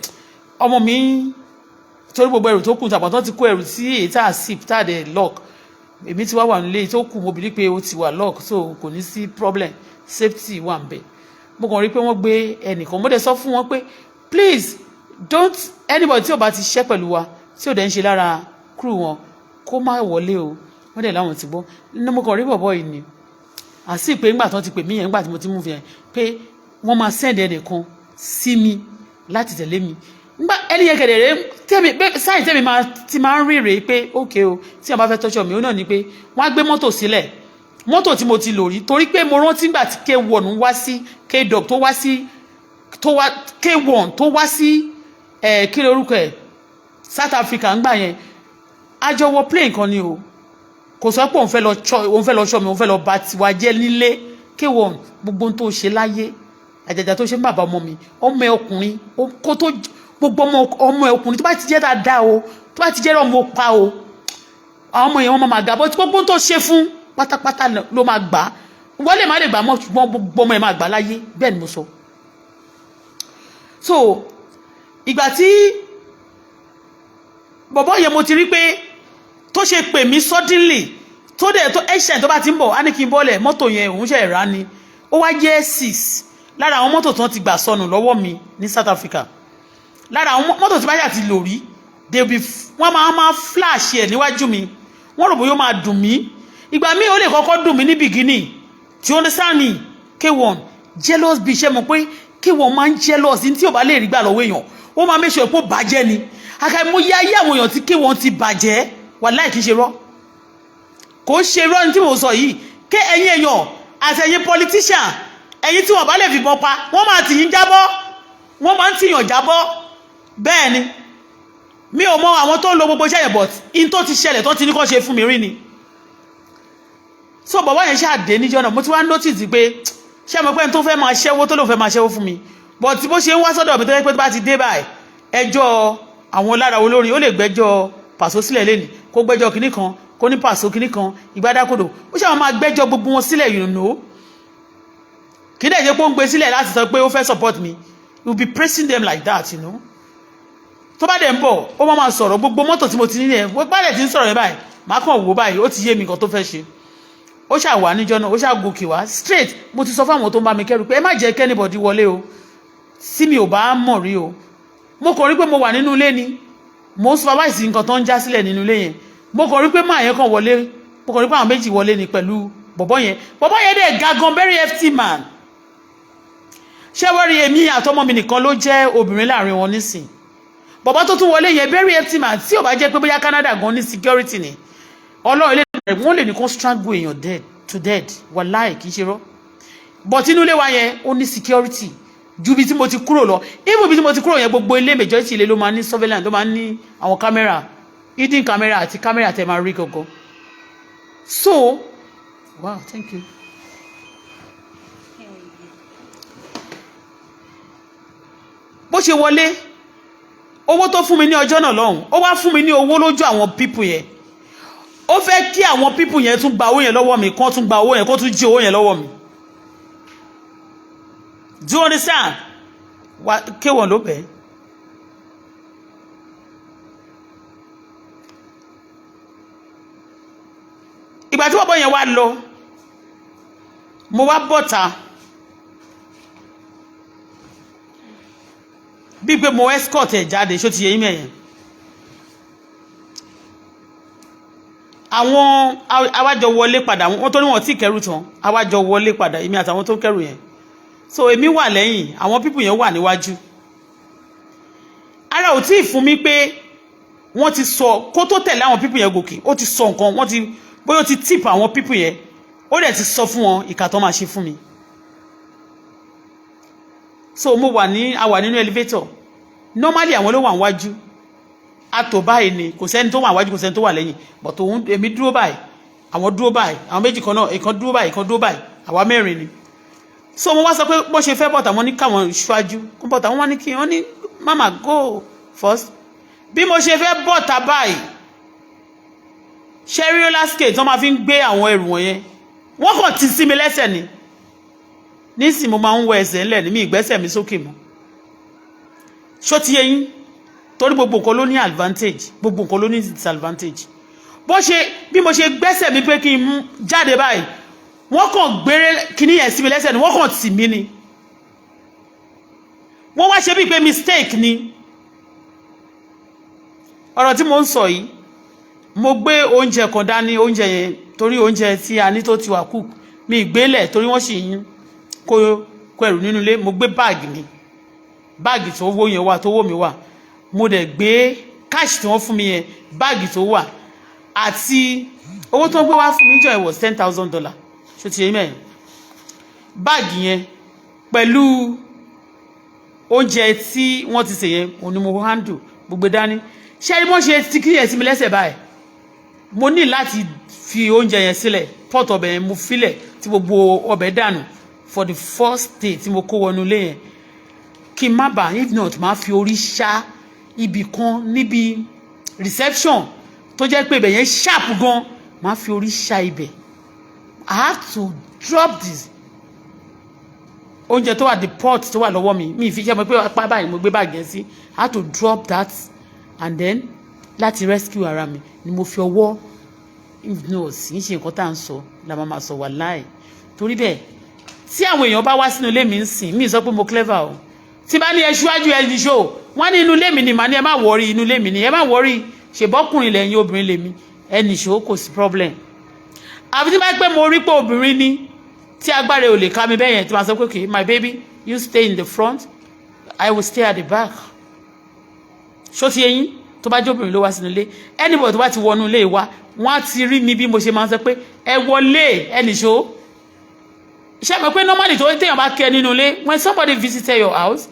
ọmọ mi, torí gbogbo ẹrù tó kù tàbí tó ti kó ẹrù sí èyí tá a zip, tá a dẹ̀ lock. Èmi ti wá wà nílé tó kù, mo bìí pé ó ti wà lock, so kò ní sí problem, safety wà ń bẹ̀. Mo kàn rí pé wọ́n gbé ẹnìkan. Mo dẹ̀ sọ fún wọn pé please don't, anybody tí ò bá ti ṣiṣẹ́ pẹ̀lú wa, tí ò dẹ̀ ń ṣe lára crew wọn, kó má wọlé o. Wọ́n dẹ̀ láwọn ti gbọ́. Nínú mo kàn rí bọ̀bọ̀ yìí ni àti pé ńgbà tó ti pè mí yẹn, ńgbà tí mo ti mú fi yẹn pé wọ́n máa send ẹnìkan sí mi láti tẹ̀lé mi. Ńgbà ẹni yẹn kẹ̀dẹ̀rẹ́ tẹ́mi sáyìn tẹ́mi máa ti máa ń rí rèé pé ókè o, tí wọ́n bá fẹ́ tọ́jú mi, ó náà ni pé wọ́n á gbé mọ́tò sílẹ̀, mọ́tò tí mo ti lò rí, torí pé mo rántí ńgbà tí K1 wá sí, K-Dog tó wá sí, tó wá K1 tó wá sí ẹ̀, kí lorúkọ ẹ̀, South Africa ńgbà yẹn. A jọ wọ plane kan ni o. Kò sọ pé òun fẹ́ lọ ṣọ́ mi, òun fẹ́ lọ bá tiwa jẹ́ nílé. K1, gbogbo ohun tó ṣe láyé, àjàjà tó ṣe ń bàbá ọmọ mi, ọmọ ẹ ọkùnrin, kó tó gbogbo ọmọ ẹ ọkùnrin tó bá ti jẹ́ dáadáa o, tó bá ti jẹ́ ọmọ pa o, àwọn ọmọ yẹn, wọ́n máa gbà bọ́. Gbogbo ohun tó ṣe fún pátápátá ló máa gbà. Wọ́n lè má lè gbà mọ́, ṣùgbọ́n gbogbo ọmọ ẹ máa gbà láyé. Bẹ́ẹ̀ ni mo sọ. So ìgbà tí bọ̀bọ́ yẹn, mo ti rí pé tó ṣe pè mí suddenly, tó dẹ̀ tó ẹ̀ṣẹ̀ tó bá ti ń bọ̀, á ní kí n bọ́lẹ̀. Mọ́tò yẹn, òun ṣe rà ni, ó wá jẹ́ six lára àwọn mọ́tò tó ti gbà sọnù lọ́wọ́ mi ní South Africa. Lára àwọn mọ́tò tí báyà ti lò rí, they be, wọ́n máa flash ẹ̀ níwájú mi. Wọ́n rò bóyá ó máa dùn mí. Ìgbà míì, ó lè kọ́kọ́ dùn mí ní beginning. Do you understand me? K1 jealous, bí iṣẹ́ mọ̀ pé K1 máa ń jealous ní tí ò bá lè rí gbà lọ́wọ́ èèyàn, ó máa make sure pé ó bàjẹ́ ni. Àkàìmọye ayé àwọn èèyàn tí K1 ti bàjẹ́. Wàláì, kì í ṣe rọ́, kò ṣe rọ́ ní tí mo sọ yìí. Ké ẹ̀yin èèyàn àti ẹ̀yin politician, ẹ̀yin tí wọ́n bá lè fìbọn pa, wọ́n máa tì yín jábọ́. Wọ́n máa ń tìyàn jábọ́. Bẹ́ẹ̀ ni. Mi ò mọ àwọn tó ń lo gbogbo iṣẹ́ yẹn, but in tó ti ṣẹlẹ̀, tó ti ní kó ṣe fún mi rí ni. So bàbá yẹn ṣáà dé níjọ́ náà. Mo ti wá notice pé Ṣé mo pẹ́ tó fẹ́ máa ṣẹ́wó, tó lóun fẹ́ máa ṣẹ́wó fún mi, but bó ṣe ń wá sọ́dọ̀ mi, tó yẹ pé tó bá ti dé báyìí, ẹjọ́ àwọn lára olórin, ó lè gbẹ́jọ́ Pàṣọ sílẹ̀ lẹ́nìí, kó gbẹ́jọ́ kinní kan, kó ní Pàṣọ kinní kan ìgbádákodò, ó ṣe àwọn máa gbẹ́jọ́ gbogbo wọn sílẹ̀. Kí dẹ̀ ṣe pé ó ń gbé sílẹ̀ láti sọ pé ó fẹ́ support me. You will be praising them like that. Tó bá dẹ̀ ń bọ̀, ó máa sọ̀rọ̀ gbogbo mọ́tò tí mo ti nílẹ̀. Bá dẹ̀ ti ń sọ̀rọ̀ yẹn báyìí, màá kàn wò báyìí, ó ti yé mi nǹkan tó fẹ́ ṣe. Ó ṣà wà níjọ́ náà, ó ṣà gòkè wá straight. Mo ti sọ fáwọn tó ń bá mi kẹ́rù pé ẹ má jẹ́ kí anybody wọlé o, tí mi ò bá mọ̀ rí o. Mo kàn rí pé mo wà nínú ilé ni, mo ń supervise nǹkan tó ń já sílẹ̀ nínú ilé yẹn. Mo kàn rí pé máa yẹn kàn wọlé. Mo kàn rí pé àwọn méjì wọlé ni pẹ̀lú bọ̀bọ̀ yẹn. Bọ̀bọ̀ yẹn dẹ̀ ga gan, very hefty man. Ṣé wọ́n rí èmi àtọmọ mi nìkan ló jẹ́ obìnrin láàrin wọn nísìn. Bọ̀bọ̀ tó tún wọlé yẹn, very hefty man. Tí ò bá jẹ́ pé bóyá Canada gan ní security ni, Ọlọ́run ilé wọ́n lè ní kó strangle èèyàn dead to dead. Wàláì, kì í ṣe rọ́. But inú ilé wa yẹn, ó ní security ju bí tí mo ti kúrò lọ. Even bí tí mo ti kúrò yẹn, gbogbo ilé, majority ilé ló máa ní surveillance, ló máa ní àwọn camera, hidden camera àti camera tẹ máa rí gangan. So wow, thank you. Here we go. Bó ṣe wọlé, owó tó fún mi ní ọjọ́ náà lọ́hùn, ó wá fún mi ní owó lójú àwọn people yẹn. Ó fẹ́ kí àwọn people yẹn tún gba owó yẹn lọ́wọ́ mi, kán tún gba owó yẹn, kó tún jí owó yẹn lọ́wọ́ mi. Do you understand? Wa kéwọ̀n ló bẹ́ẹ̀. Ìgbà tí bọ́bọ́ yẹn wá lọ, mo wá bọ́ta bíi pé mo escort ẹ̀ jáde. Ṣó ti yẹ yín mẹ́yẹn? Àwọn awájọ wọlé padà, wọ́n tó ní wọ́n tí kẹrù tán. Awájọ wọlé padà, èmi àtàwọn tó kẹrù yẹn. So èmi wà lẹ́yìn, àwọn people yẹn wà níwájú. Ara ò tí ì fún mi pé wọ́n ti sọ kó tó tẹ̀lé àwọn people yẹn gòkè. Ó ti sọ nǹkan, wọ́n ti bóyá ó ti tip àwọn people yẹn, ó dẹ̀ ti sọ fún wọn ìkà tó máa ṣe fún mi. So mo wà ní, a wà nínú elevator. Normally àwọn ló wà níwájú, a tò báyìí ni, kò sẹ́ni tó wà níwájú, kò sẹ́ni tó wà lẹ́yìn, but òun, èmi dúró báyìí, àwọn dúró báyìí, àwọn méjì kan náà, ìkan dúró báyìí, ìkan dúró báyìí, àwa mẹ́rin ni. So mo wá sọ pé bó ṣe fẹ́ bọ̀tà, wọ́n ní káwọn ṣáájú kó bọ̀tà. Wọ́n wá ní kí wọ́n ní, "Mama, go first." Bí mo ṣe fẹ́ bọ̀tà báyìí, ṣé roller skate wọ́n máa fi ń gbé àwọn ẹrù wọ̀nyẹn, wọ́n kàn ti sí mi lẹ́sẹ̀ ni. Nísìn mo máa ń wọ ẹsẹ̀ ńlẹ̀ ní mi, ìgbésẹ̀ mi sókè mọ́. Ṣó ti yé yín? Torí gbogbo nǹkan ló ní advantage, gbogbo nǹkan ló ní disadvantage. Bó ṣe bí mo ṣe gbẹ́sẹ̀ mi pé kí n mú jáde báyìí, wọ́n kàn gbére kíní yẹn sí mi lẹ́sẹ̀ ni, wọ́n kàn tì mí ni. Wọ́n wá ṣe bíi pé mistake ni. Ọ̀rọ̀ tí mo ń sọ yìí, mo gbé oúnjẹ kan dání, oúnjẹ yẹn, torí oúnjẹ tí a ní tó ti wà cook mi ìgbélẹ̀, torí wọ́n sì ń kó kó ẹrù nínú ilé. Mo gbé báàgì mi, báàgì tó wó yẹn wà, tó wó mi wà. Mo dẹ̀ gbé cash tí wọ́n fún mi yẹn, báàgì tó wà àti owó tó gbé wá fún mi jọ, it was $10,000. Ṣó ti yẹ mẹ́rin? Báàgì yẹn pẹ̀lú oúnjẹ tí wọ́n ti sè yẹn, òun ni mo handle gbogbo dání. Ṣé ẹni bọ́n ṣe ti kíyè sí mi lẹ́sẹ̀ báyìí, mo ní láti fi oúnjẹ yẹn sílẹ̀, pot ọbẹ̀ yẹn mo filẹ̀ tí gbogbo ọbẹ̀ dànù for the first day tí mo kó wọnú ilé yẹn, kí n má bàa, if not, máa fi orí ṣá ibì kan níbi reception tó jẹ́ pé ibẹ̀ yẹn sharp gan, máa fi orí ṣá ibẹ̀. I have to drop this oúnjẹ tó wà, the pot tó wà lọ́wọ́ mi. Mi fi ṣe mo pé apá báyìí mo gbé báàgì yẹn sí. I had to drop that and then láti rescue ara mi ni mo fi ọwọ́. If not, kì í ṣe nǹkan tá à ń sọ la máa ma sọ wà láì. Torí bẹ́ẹ̀, tí àwọn èèyàn bá wá sínú ilé mi ń sìn mí, sọ pé mo clever o. Tí bá ní ẹ ṣíwájú, ẹ ní ṣó, wọ́n ní inú ilé mi ni, màá ní ẹ má worry, inú ilé mi ni, ẹ má worry. Ṣèbọ́kùnrin lẹ́yìn, obìnrin lèmi, ẹ nìṣó, kò sí problem. Àfi tí bá pẹ́ mo rí pé obìnrin ni tí agbára ò lè ká mi bẹ́yẹn, tí màá sọ pé, "Okay, my baby, you stay in the front, I will stay at the back." Ṣó ti eyín? Tó bá jóbìnrin ló wá sínú ilé, anybody tó bá ti wọnú ilé wa, wọ́n á ti rí mi bí mo ṣe máa ń sọ pé ẹ wọlé, ẹ nìṣó. Ṣé mọ̀ pé normally tó téèyàn bá kẹ́ nínú ilé, when somebody visited your house,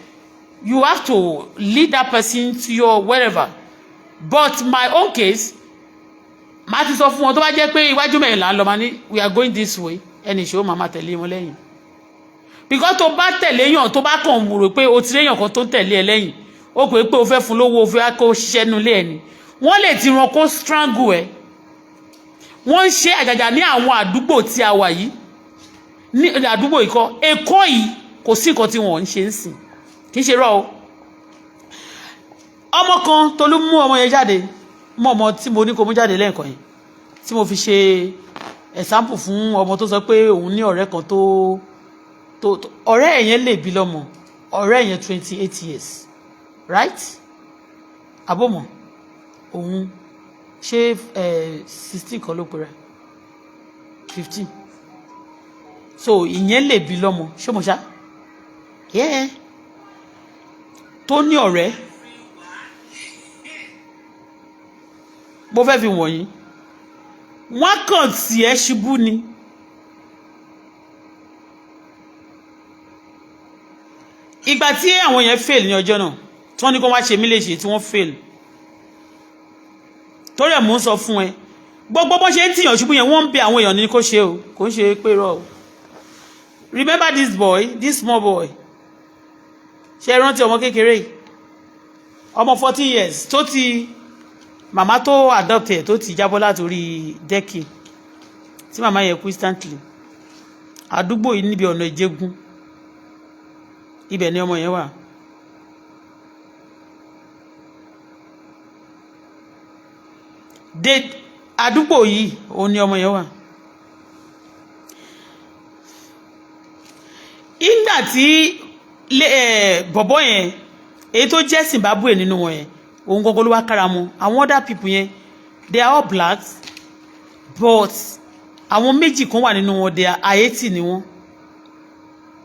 you have to lead that person to your wherever. But my own case, màá ti sọ fún wọn, tó bá jẹ́ pé iwájú mẹ́rin là ń lọ, máa ní, "We are going this way, ẹ nìṣó." Màá máa tẹ̀lé wọn lẹ́yìn. Because tó bá tẹ̀lé yàn, tó bá kàn wúrò pé o ti réyàn kan tó ń tẹ̀lé ẹ lẹ́yìn, ó pè é pé o fẹ́ fún lówó, o fẹ́ kó ṣiṣẹ́ nulẹ̀ ẹ ni, wọ́n lè ti ràn kó strangle ẹ. Wọ́n ń ṣe àjàjà ní àwọn àdúgbò tí a wà yìí, ní àdúgbò ìkọ́ Èkó yìí. Kò sí nǹkan tí wọ́n ń ṣe ń sìn, kì í ṣe rọ́ o. Ọmọ kan, Tolú, mú ọmọ yẹn jáde, mú ọmọ tí mo ní kó mú jáde lẹ́ẹ̀kan yẹn tí mo fi ṣe example fún ọmọ tó sọ pé òun ní ọ̀rẹ́ kan tó ọ̀rẹ́ ẹ̀ yẹn lè bí lọ́mọ. Ọ̀rẹ́ yẹn 28 years, right? Àbọ̀mọ̀ òun ṣé 16 kan ló pera, 15. So ìyẹn lè bí lọ́mọ. Ṣé mo ṣá yeah tó ní ọ̀rẹ́ mo fẹ́ fi wọ̀nyí, wọ́n kàn tì ẹ́ ṣubú ni. Ìgbà tí àwọn yẹn fail ní ọjọ́ náà, tí wọ́n ní kó wá ṣe mí léṣe, tí wọ́n fail, torí ẹ̀ mò ń sọ fún ẹ, gbogbo bó ṣe ń tìyàn ṣubú yẹn, wọ́n ń bẹ àwọn èèyàn ní kó ṣe o, kò ń ṣe pé rọ o. Remember this boy, this small boy? Ṣe é rántí ọmọ kékeré yìí, ọmọ 14 years, tó ti màmá tó adopt ẹ̀, tó ti jábọ́ látòrí dẹ́kì, tí màmá yẹn kú instantly? Àdúgbò yìí, níbi ọ̀nà Ìjẹ̀gùn, ibẹ̀ ni ọmọ yẹn wà. Dé àdúgbò yìí, òun ni ọmọ yẹn wà. Ìgbà tí bọ̀bọ̀ yẹn, èyí tó jẹ́ Zimbabwe nínú wọn yẹn, òun gangan ló wá kára mu. Àwọn other people yẹn, they are all blacks, but àwọn méjì kan wà nínú wọn, they are Haiti ni wọ́n,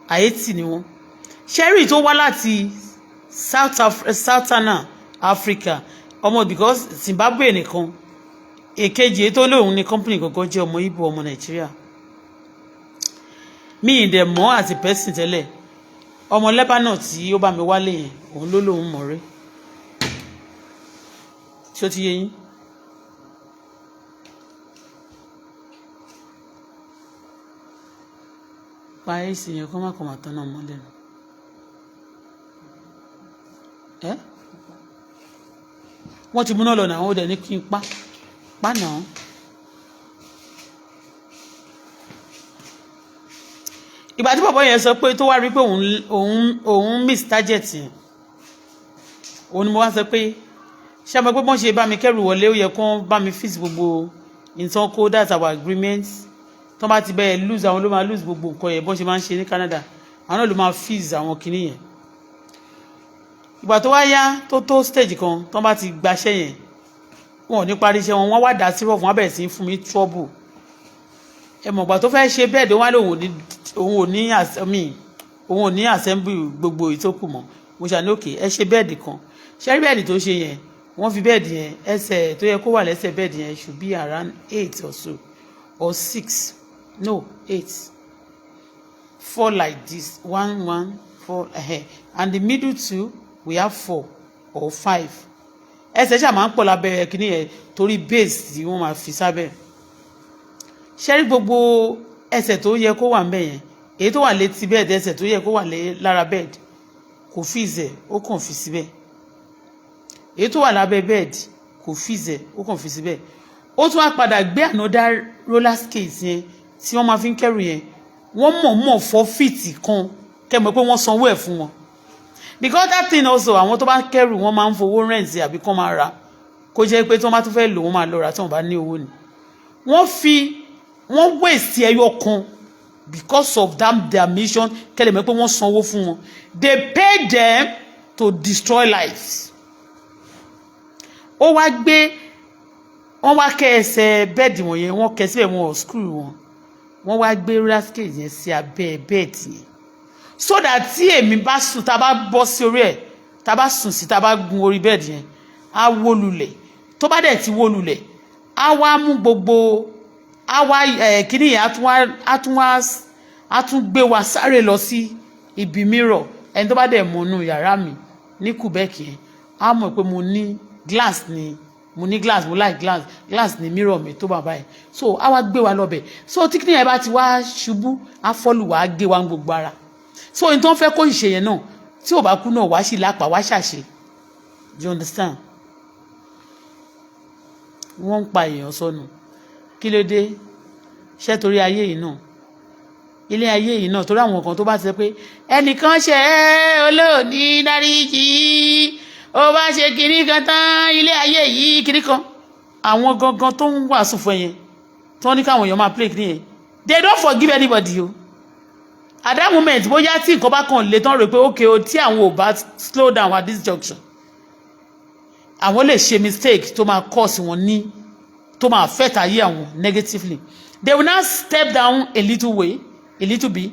Haiti ni wọ́n. Sherry tó wá láti Southern Africa, ọmọ, because Zimbabwe nìkan. Èkejì, èyí tó lóun ní company gangan, jẹ́ ọmọ Igbo, ọmọ Nàìjíríà. Mi ì dẹ̀ mọ̀ as a person tẹ́lẹ̀. Ọmọ Lebanon tí ó bá mi wálé yẹn, òun ló lóun mọ̀ rí. Ṣé ó ti yé yín? Pa èsì yẹn, kó má kọ̀ máa tán náà mọ́ lẹ́nu ẹ́. Wọ́n ti múná lọ náà, ó dẹ̀ ní kí n pa pa náà. Ìgbà tí bàbá yẹn sọ pé tó wá rí pé òun miss target yẹn, òun ni mo wá sọ pé, ṣé àmọ́ pé bọ́n ṣe bá mi kẹ́rù wọlé, ó yẹ kó bá mi fix gbogbo nǹkan kó. That's our agreement. Tó bá ti bẹ́ẹ̀ lose, àwọn ló máa lose gbogbo nǹkan yẹn. Bọ́n ṣe máa ń ṣe ní Canada, àwọn náà ló máa fix àwọn kinní yẹn. Ìgbà tó wá yá, tó stage kan, tó bá ti gbaṣẹ́ yẹn, wọn ò ní parí iṣẹ́ wọn, wọ́n wá dá sí rọ̀ fún wọn, bẹ̀rẹ̀ sí í fún mi trouble. Ẹ mọ̀, ìgbà tó fẹ́ ṣe bẹ́ẹ̀, tó wá lóun òun ò ní òun ò ní assembly gbogbo ìtókù mọ́. Mo ṣàní òkè, ẹ ṣe bed kan. Ṣe rí bed tó ṣe yẹn, wọ́n fi bed yẹn, ẹsẹ̀ tó yẹ kó wà lẹ́sẹ̀ bed yẹn should be around eight or so, or six, no, eight, four like this, one, one, four, and the middle two, we have four or five. Ẹsẹ̀ ṣáà máa ń pọ̀ lábẹ́ kínní yẹn torí base tí wọ́n máa fi sábẹ́. Ṣe rí gbogbo ẹsẹ̀ tó yẹ kó wà ńbẹ̀ yẹn, èyí tó wà létí bed, ẹsẹ̀ tó yẹ kó wà lára bed, kò fix ẹ̀, ó kàn fi síbẹ̀. Èyí tó wà lábẹ́ bed, kò fix ẹ̀, ó kàn fi síbẹ̀. Ó tún wá padà gbé another roller skate yẹn tí wọ́n máa fi ń kẹ́rù yẹn. Wọ́n mọ̀ọ́mọ̀ fọ́ feet kan kẹ́mọ̀ pé wọ́n sanwó ẹ̀ fún wọn, because that thing also, àwọn tó bá kẹ́rù, wọ́n máa ń fowó rent àbí kán máa rà, kó jẹ́ pé tí wọ́n bá tún fẹ́ lò, wọ́n máa lọ rà tí wọ́n bá ní owó ni. Wọ́n fi wọ́n waste ẹyọ kan because of that their mission. Kẹ́lẹ̀ mọ̀ pé wọ́n sanwó fún wọn. They pay them to destroy lives. Ó wá gbé, wọ́n wá kẹ́ ẹsẹ̀ bed wọ̀nyẹn, wọ́n kẹ́ síbẹ̀, wọn ò screw wọn. Wọ́n wá gbé roller skate yẹn sí abẹ́ bed yẹn, so that tí èmi bá sùn, tá a bá bọ́ sí orí ẹ̀, tá a bá sùn sí, tá a bá gun orí bed yẹn, á wó lulẹ̀. Tó bá dẹ̀ ti wó lulẹ̀, á wá mú gbogbo, á wá ẹ̀ kíní yẹn, á tún gbé wa sáré lọ sí ibi mìíràn. Ẹni tó bá dẹ̀ mọ̀ nù yàrá mi ní Quebec yẹn, á mọ̀ pé mo ní glass ni, mo ní glass, mo like glass. Glass ni mirror mi tó bàbá yẹn. So á wá gbé wa lọ́bẹ̀. So tí kíní yẹn bá ti wá ṣubú, á fọ́lù wá, á gé wa ní gbogbo ara. So ní tó ń fẹ́ kó ìṣe yẹn náà, tí ò bá kú náà, wá sí lápá wá ṣàṣe. Do you understand? Wọ́n ń pa èèyàn sọnù. Kí ló dé? Ṣé torí ayé yìí náà, ilé ayé yìí náà, torí àwọn kan tó bá ti sọ pé ẹnìkan ṣe é, olóòní dáríjì, ó bá ṣe kinní kan tán, ilé ayé yìí kinní kan, àwọn gangan tó ń wàásù fún ẹ yẹn, tí wọ́n ní káwọn èèyàn máa play kinní yẹn, they don't forgive anybody o. At that moment, bóyá tí nǹkan bá kàn lè tán, rò pé okay o, tí àwọn ò bá slow down at this junction, àwọn lè ṣe mistake tó máa cause wọn ní, tó máa affect ayé àwọn negatively. They will now step down a little way, a little bit.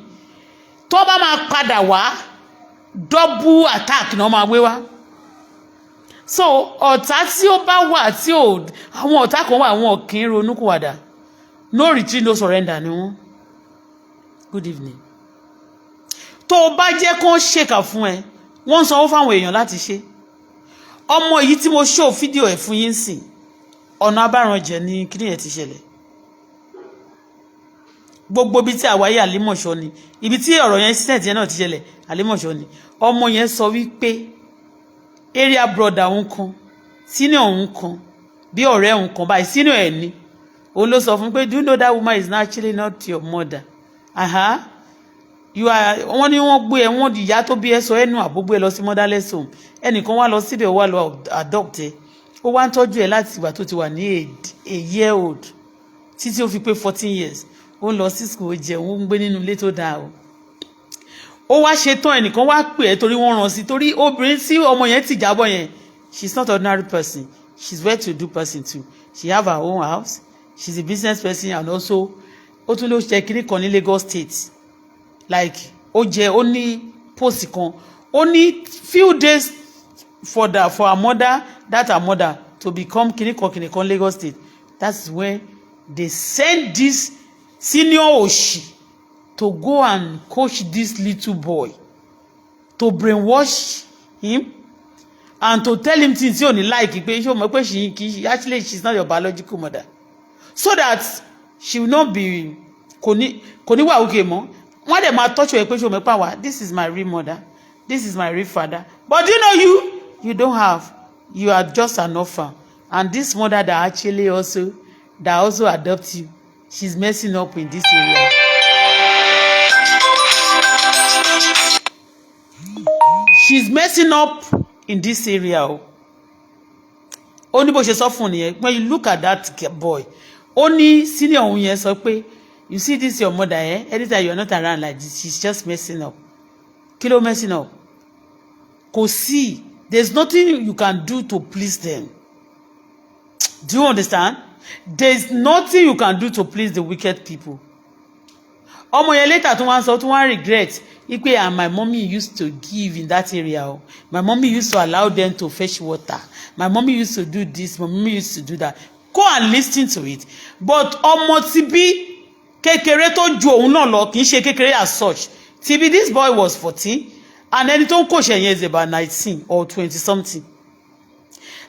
Tó bá máa padà wá, double attack náà máa wé wá. So ọ̀tá tí ó bá wà, tí ò, àwọn ọ̀tá kan wà, wọn kì í ronúkúwàdà. No retreat, no surrender ni wọ́n. Good evening. Tó o bá jẹ́ kó ṣèkà fún ẹ, wọ́n ń sanwó fáwọn èèyàn láti ṣe. Ọmọ yìí tí mo show fídíò ẹ̀ fún yín sìn, ọ̀nà abáranjẹ ní kíní yẹn ti ṣẹlẹ̀. Gbogbo ibi tí àwáyé, Àlímọ̀ṣọ́ ni ibi tí ọ̀rọ̀ yẹn, incident yẹn náà ti ṣẹlẹ̀. Àlímọ̀ṣọ́ ni. Ọmọ yẹn sọ wípé area brother òun kan, senior òun kan, bí ọ̀rẹ́ òun kan báyìí, senior ẹ̀ ni, òun ló sọ fún pé, "Do you know that woman is actually not your mother?" Aha, you are, wọ́n ní wọ́n gbé ẹ, wọ́n di ìyá tó bí ẹ sọ ẹnu àbógbé ẹ lọ sí motherless home. Ẹnìkan wá lọ síbẹ̀, wá lọ adopt ẹ, ó wá ń tọ́jú ẹ láti ìgbà tó ti wà ní a year old títí ó fi pé 14 years. Ó ń lọ sí school, ó jẹun, ó ń gbé nínú ilé tó dáa o. Ó wá ṣe tán, ẹnìkan wá pè é torí wọ́n rán sí, torí obìnrin tí ọmọ yẹn ti jábọ̀ yẹn, she's not ordinary person, she's well to do person too. She have her own house, she's a business person, and also ó tún ló ṣe kinní kan ní Lagos State, like ó jẹ, ó ní post kan. Ó ní few days for her mother, that her mother to become kinní kan kinní kan Lagos State. That's when they send this senior òṣì to go and coach this little boy, to brainwash him and to tell him things tí ò ní like, pé ṣé o mọ̀ pé she kì í, actually she is not your biological mother, so that she will not be, kò ní wà òkè mọ́. Wọ́n dẹ̀ máa tọ́jú ẹ pé ṣé o mọ̀ pé àwa, this is my real mother, this is my real father, but you know you don't have, you are just an orphan, and this mother that actually also, that also adopt you, she's messing up in this area. She's messing up in this area o. Ó ní bó ṣe sọ fún un nìyẹn. When you look at that boy, ó ní senior òun yẹn sọ pé, "You see this your mother, eh? Anytime you are not around like this, she's just messing up." Kí ló messing up? Kò sí, there's nothing you can do to please them. Do you understand? There's nothing you can do to please the wicked people. Ọmọ yẹn later tó wá ń sọ, tó wá ń regret wípé, "And my mommy used to give in that area o. My mommy used to allow them to fetch water. My mommy used to do this, my mommy used to do that." Go and listen to it. But ọmọ tí bí kékeré tó ju òun náà lọ, kì í ṣe kékeré as such, tí bí this boy was 14, and ẹni tó ń kòṣẹ̀ yẹn is about 19 or 20 something.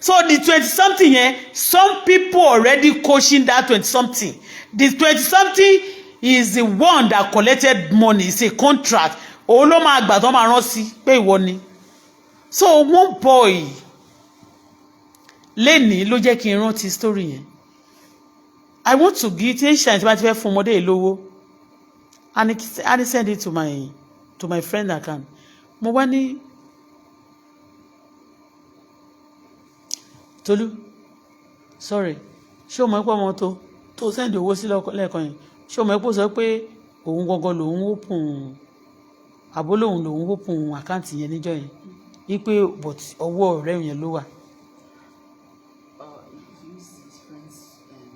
So the 20 something yẹn, some people already coaching that 20 something. The 20 something is the one that collected money. It's a contract. Òun ló máa gbà tó máa rán sí pé ìwọ ni. So one boy lénìí ló jẹ́ kí n rántí story yẹn. I want to give tí ṣe àti bá ti fẹ́ fún ọmọdé yìí lówó, and send it to my friend account. Mo wá ní Tolú, sorry, ṣé o mọ̀ pé ọmọ tó send owó sí lẹ́ẹ̀kan yẹn, ṣé o mọ̀ pé ó sọ pé òun gangan lòun open, àbó lòun lòun open account yẹn níjọ́ yẹn, wípé but ọwọ́ ọ̀rẹ́ yẹn ló wà? He used his friend's NIN.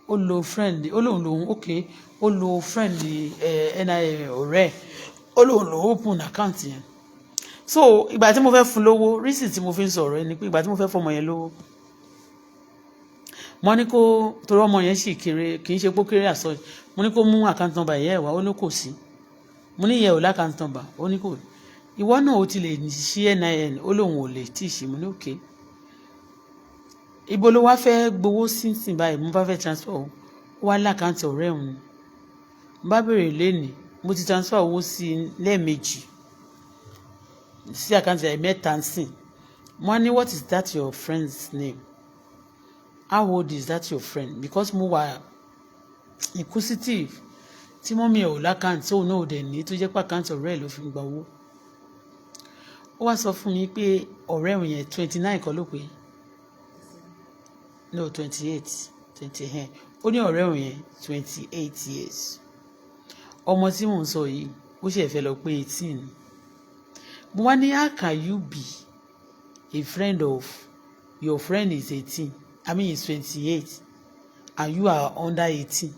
Ó lo friend, ó lòun lòun, ok, ó lo friend ẹ NIN ọ̀rẹ́ ẹ̀, ó lòun lòun open account yẹn. So ìgbà tí mo fẹ́ fún lówó, reason tí mo fi ń sọ̀rọ̀ ẹ ni pé ìgbà tí mo fẹ́ fọmọ yẹn lówó, mo ní kó, torí ọmọ yẹn sì kéré, kì í ṣe pé ó kéré àsọ, mo ní kó mú account number yẹn wá. Ó ní kò sí. Mo ní ìyẹn ò l'account number? Ó ní kò. Ìwọ náà ó ti lè ṣí NIN? Ó lóun ò lè tí ì ṣe. Mo ní okay, ibo ló wá fẹ́ gbowó sínsìn báyìí? Mo bá fẹ́ transfer o. Ó wá l'account ọ̀rẹ́ òun. N bá béèrè lénìí, mo ti transfer owó sí i lẹ́ẹ̀mejì sí account ẹ̀, mẹ́ta ń sìn. Mo ní, "What is that your friend's name? How old is that your friend?" Because mo wà inquisitive. Tí mummy ẹ̀ ò l'account, òun náà ò dẹ̀ ní, tó jẹ́ pé account ọ̀rẹ́ ẹ̀ ló fi ń gba owó. Ó wá sọ fún mi pé ọ̀rẹ́ òun yẹn, 29 kọ́ ló pé, no, 28, 20 ẹ̀. Ó ní ọ̀rẹ́ òun yẹn 28 years. Ọmọ tí mò ń sọ yìí, ó ṣe fẹ́ lọ pé 18. Mo wá ní, "How can you be a friend of your friend is 18, I mean, is 28, and you are under 18?"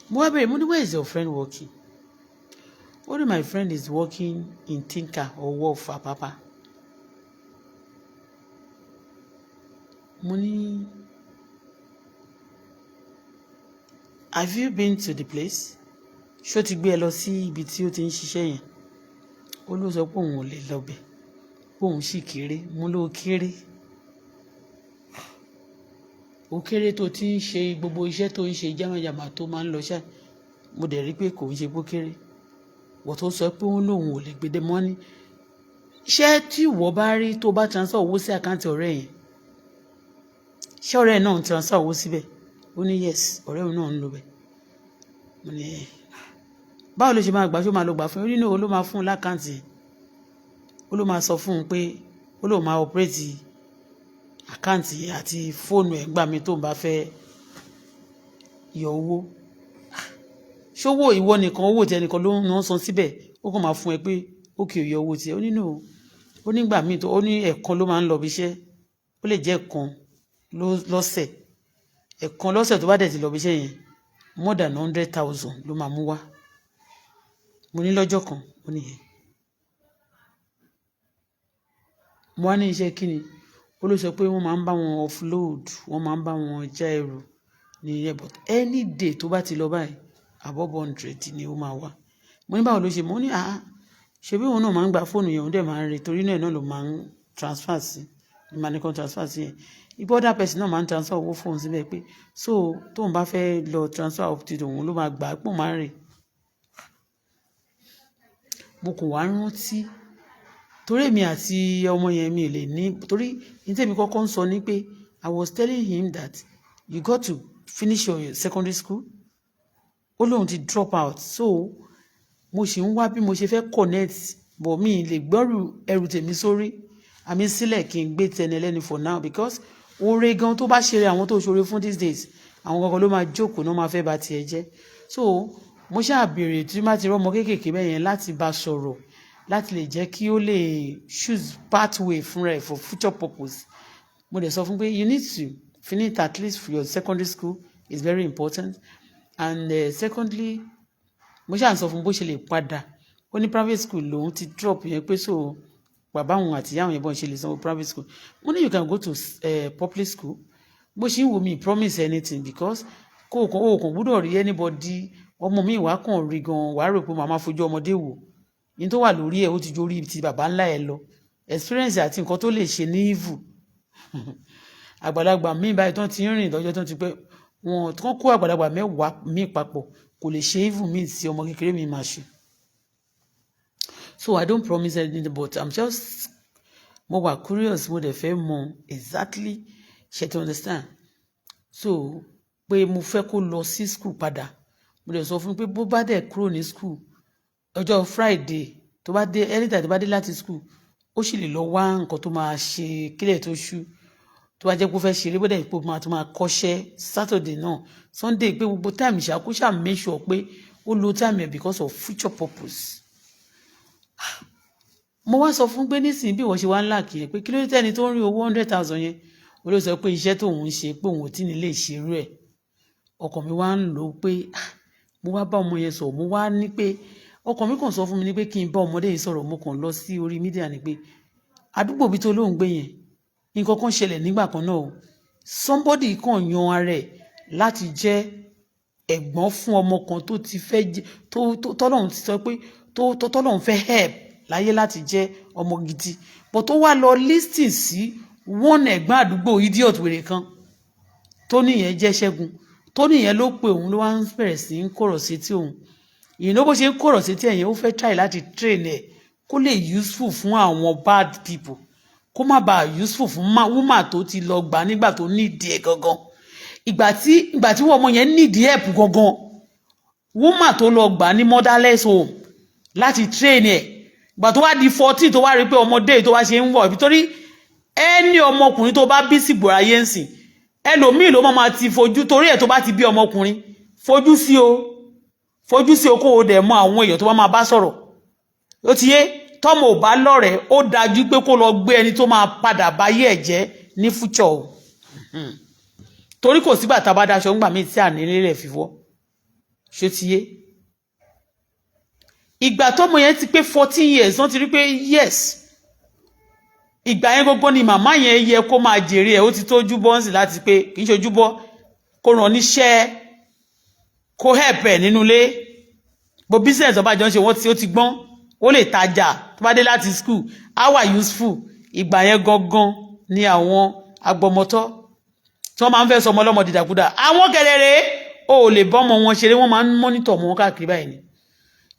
Mo wá bẹ̀rẹ̀, mo ní, "Where is your friend working?" Ó ní, "My friend is working in Tinka or Wharf Apapa." Mo ní, "Have you been to the place? Ṣó ti gbé ẹ lọ sí ibi tí ó ti ń ṣiṣẹ́ yẹn?" Ó ló sọ pé òun ò lè lọ bẹ̀, pé òun sì kéré. Mo ló kéré, ó kéré tó ti ń ṣe gbogbo iṣẹ́ tó ń ṣe jámàjàmà tó máa ń lọ ṣá. Mo dẹ̀ rí pé kò ń ṣe pé ó kéré wọ́n tó sọ pé òun lòun ò lè gbé dé mọ́ ní. Ṣé tí ìwọ bá rí tó bá transfer owó sí account ọ̀rẹ́ yẹn, ṣé ọ̀rẹ́ náà ń transfer owó síbẹ̀? Ó ní yes, ọ̀rẹ́ òun náà ń lò bẹ̀. Mo ní, ẹ̀ báwo ló ṣe máa gbà? Ṣó máa lọ gbà fún un? Ó ní no, ló máa fún un l'account. Ó ló máa sọ fún un pé ó lóun máa operate account àti fóònù ẹ̀ gbà mí tó ń bá fẹ́ yọ owó. Ṣówó ìwọ nìkan, owó tí ẹnìkan ló ń san síbẹ̀, ó kàn máa fún ẹ pé ó kì í yọ owó tiẹ̀? Ó ní no. Ó nígbà míì tó ó ní ẹ̀ẹ̀kan ló máa ń lọ ibi iṣẹ́, ó lè jẹ́ ẹ̀ẹ̀kan lọ́sẹ̀. Ẹ̀ẹ̀kan lọ́sẹ̀ tó bá dẹ̀ ti lọ ibi iṣẹ́ yẹn, more than 100,000 ló máa mú wá. Mo ní lọ́jọ́ kan? Ó nìyẹn. Mo wá ní iṣẹ́ kí ni? Ó ló sọ pé wọ́n máa ń bá wọn offload, wọ́n máa ń bá wọn já ẹrù ní airport. Any day tó bá ti lọ báyìí, above 100 ni ó máa wá. Mo ní báwo ló ṣe mọ̀? Ó ní àá, ṣebí òun náà máa ń gba fóònù yẹn, òun dẹ̀ máa ń rí, torí náà náà ló máa ń transfer sí ní máa ní kó transfer sí yẹn. Ibi other person náà máa ń transfer owó fóònù síbẹ̀ pé so tóun bá fẹ́ lọ transfer up to òun ló máa gbà á pò máa ń rè. Mo kàn wá rántí torí èmi àti ọmọ yẹn mi lè ní, torí ní tèmi kọ́kọ́ ń sọ ni pé I was telling him that you got to finish your secondary school. Ó lóun ti drop out, so mo sì ń wá bí mo ṣe fẹ́ connect, but mi lè gbọ́rù ẹrù tèmi sórí àmì sílẹ̀ kí n gbé tẹni ẹlẹ́ni for now, because oore gan tó bá ṣeré, àwọn tó ṣoore fún these days, àwọn gangan ló máa jókòó náà máa fẹ́ bà tiẹ̀ jẹ́. So mo ṣáà béèrè tí má ti rọ́mọ kéékèèké bẹ́ẹ̀ yẹn láti bá sọ̀rọ̀, láti lè jẹ́ kí ó lè choose pathway fúnra ẹ̀ for future purpose. Mo dẹ̀ sọ fún pé you need to finish at least for your secondary school, is very important. And secondly, mo ṣáà sọ fún bó ṣe lè padà. Ó ní private school lòun ti drop yẹn, pé so bàbá òun àti ìyá òun yẹn bọ́n ṣe lè sanwó private school. Mo ní you can go to public school. Bó ṣe ń wò mí, promise anything, because kò kàn, ó kàn gbúdọ̀ rí anybody. Ọmọ mi wàá kàn rí gan, wàá rò pé màmá fojú ọmọdé wò ní tó wà lórí ẹ̀, ó ti jórí ti bàbá ńlá ẹ̀ lọ. Experience àti nǹkan tó lè ṣe ní evil, àgbàlagbà míì báyìí tó ti ń rìn lọ́jọ́ tó ti pẹ́, wọn kàn kó àgbàlagbà 10 míì papọ̀, kò lè ṣe evil míì tí ọmọ kékeré mi máa ṣe. So I don't promise anything, but I'm just, mo wà curious, mo dẹ̀ fẹ́ mọ̀ exactly, ṣe to understand. So pé mo fẹ́ kó lọ sí school padà. Mo dẹ̀ sọ fún un pé bó bá dẹ̀ kúrò ní school ọjọ́ Friday, tó bá dé, anytime tó bá dé láti school, ó sì lè lọ wá nǹkan tó máa ṣe kílẹ̀ tó ṣú, tó bá jẹ́ pé ó fẹ́ ṣeré, bó dẹ̀ pé ó máa tó máa kọ́ṣẹ́ Saturday náà, Sunday, pé gbogbo time ṣàkóso, make sure pé ó lo time ẹ̀ because of future purpose. Mo wá sọ fún pé nísìnyí bí ìwọ ṣe wá ń là kí ẹ pé kí ló dé tẹ́ni tó ń rí owó 100,000 yẹn, ó ló sọ pé iṣẹ́ tóun ń ṣe, pé òun ò tí ní lè ṣerú ẹ̀. Ọkàn mi wá ń lò ó pé mo wá bá ọmọ yẹn sọ̀rọ̀. Mo wá ní pé ọkàn mi kàn sọ fún mi ní pé kí n bá ọmọdé yìí sọ̀rọ̀. Mo kàn lọ sí orí media ni pé àdúgbò bí tó lóun gbé yẹn, nǹkan kan ṣẹlẹ̀ nígbà kan náà o. Somebody kàn yan ara ẹ̀ láti jẹ́ ẹ̀gbọ́n fún ọmọ kan tó ti fẹ́ jẹ́, tó tọ́lọ́run ti sọ pé tó tọ́lọ́run fẹ́ help láyé láti jẹ́ ọmọ gidi, but tó wá lọ listen sí one ẹ̀gbọ́n àdúgbò, idiot, wèrè kan. Tó níyẹn jẹ́ Ṣẹ́gun, tó níyẹn ló pe òun, ló wá ń bẹ̀rẹ̀ sí ń kọ̀rọ̀ sétí òun. Ìyìnbó bó ṣe ń kọ̀rọ̀ sétí ẹ̀yẹn, ó fẹ́ try láti train ẹ̀ kó lè useful fún àwọn bad people, kó má bàa useful fún woman tó ti lọ gbà nígbà tó nídìí ẹ̀ gangan. Ìgbà tí ọmọ yẹn nídìí help gangan, woman tó lọ gbà ní motherless home láti train ẹ̀, ìgbà tó wá di 14, tó wá rí pé ọmọdé tó wá ṣe ń wọ̀, nítorí ẹni ọmọkùnrin tó bá bí sígboro ayé ń sìn, ẹlòmíì ló máa ti fojú torí ẹ̀. Tó bá ti bí ọmọkùnrin, fojú sí o, fojú sí o, kó o dẹ̀ mọ àwọn èèyàn tó bá máa bá sọ̀rọ̀. Ó ti yé, tọ́mọ ò bá lọ́rẹ̀ẹ́, ó dájú pé kó lọ gbé ẹni tó máa padà báyé ẹ̀ jẹ́ ní future o, torí kò sígbà tá a bá daṣọ ńgbà míì tí à ní nílẹ̀ fífọ́. Ṣó ti yé? Ìgbà tọ́mọ yẹn ti pé 14 years, wọ́n ti rí pé yes, ìgbà yẹn gbogbo ni màmá yẹn yẹ kó máa jèrè ẹ̀. Ó ti tójú bọ́ ń sìn láti pé kì í ṣojú bọ́, kó ràn níṣẹ́, kó help ẹ̀ nínú ilé bó business ọba jọ ń ṣe. Wọ́n ti ó ti gbọ́n, ó lè tajà. Tó bá dé láti school, á wà useful. Ìgbà yẹn gangan ni àwọn agbọmọtọ́ tí wọ́n máa ń fẹ́ sọmọ ọlọ́mọ dìdàkudà. Àwọn kẹlẹ́rẹ́ o ò lè bọ́mọ wọn ṣeré, wọ́n máa ń monitor ọmọ wọn káàkiri báyìí ni.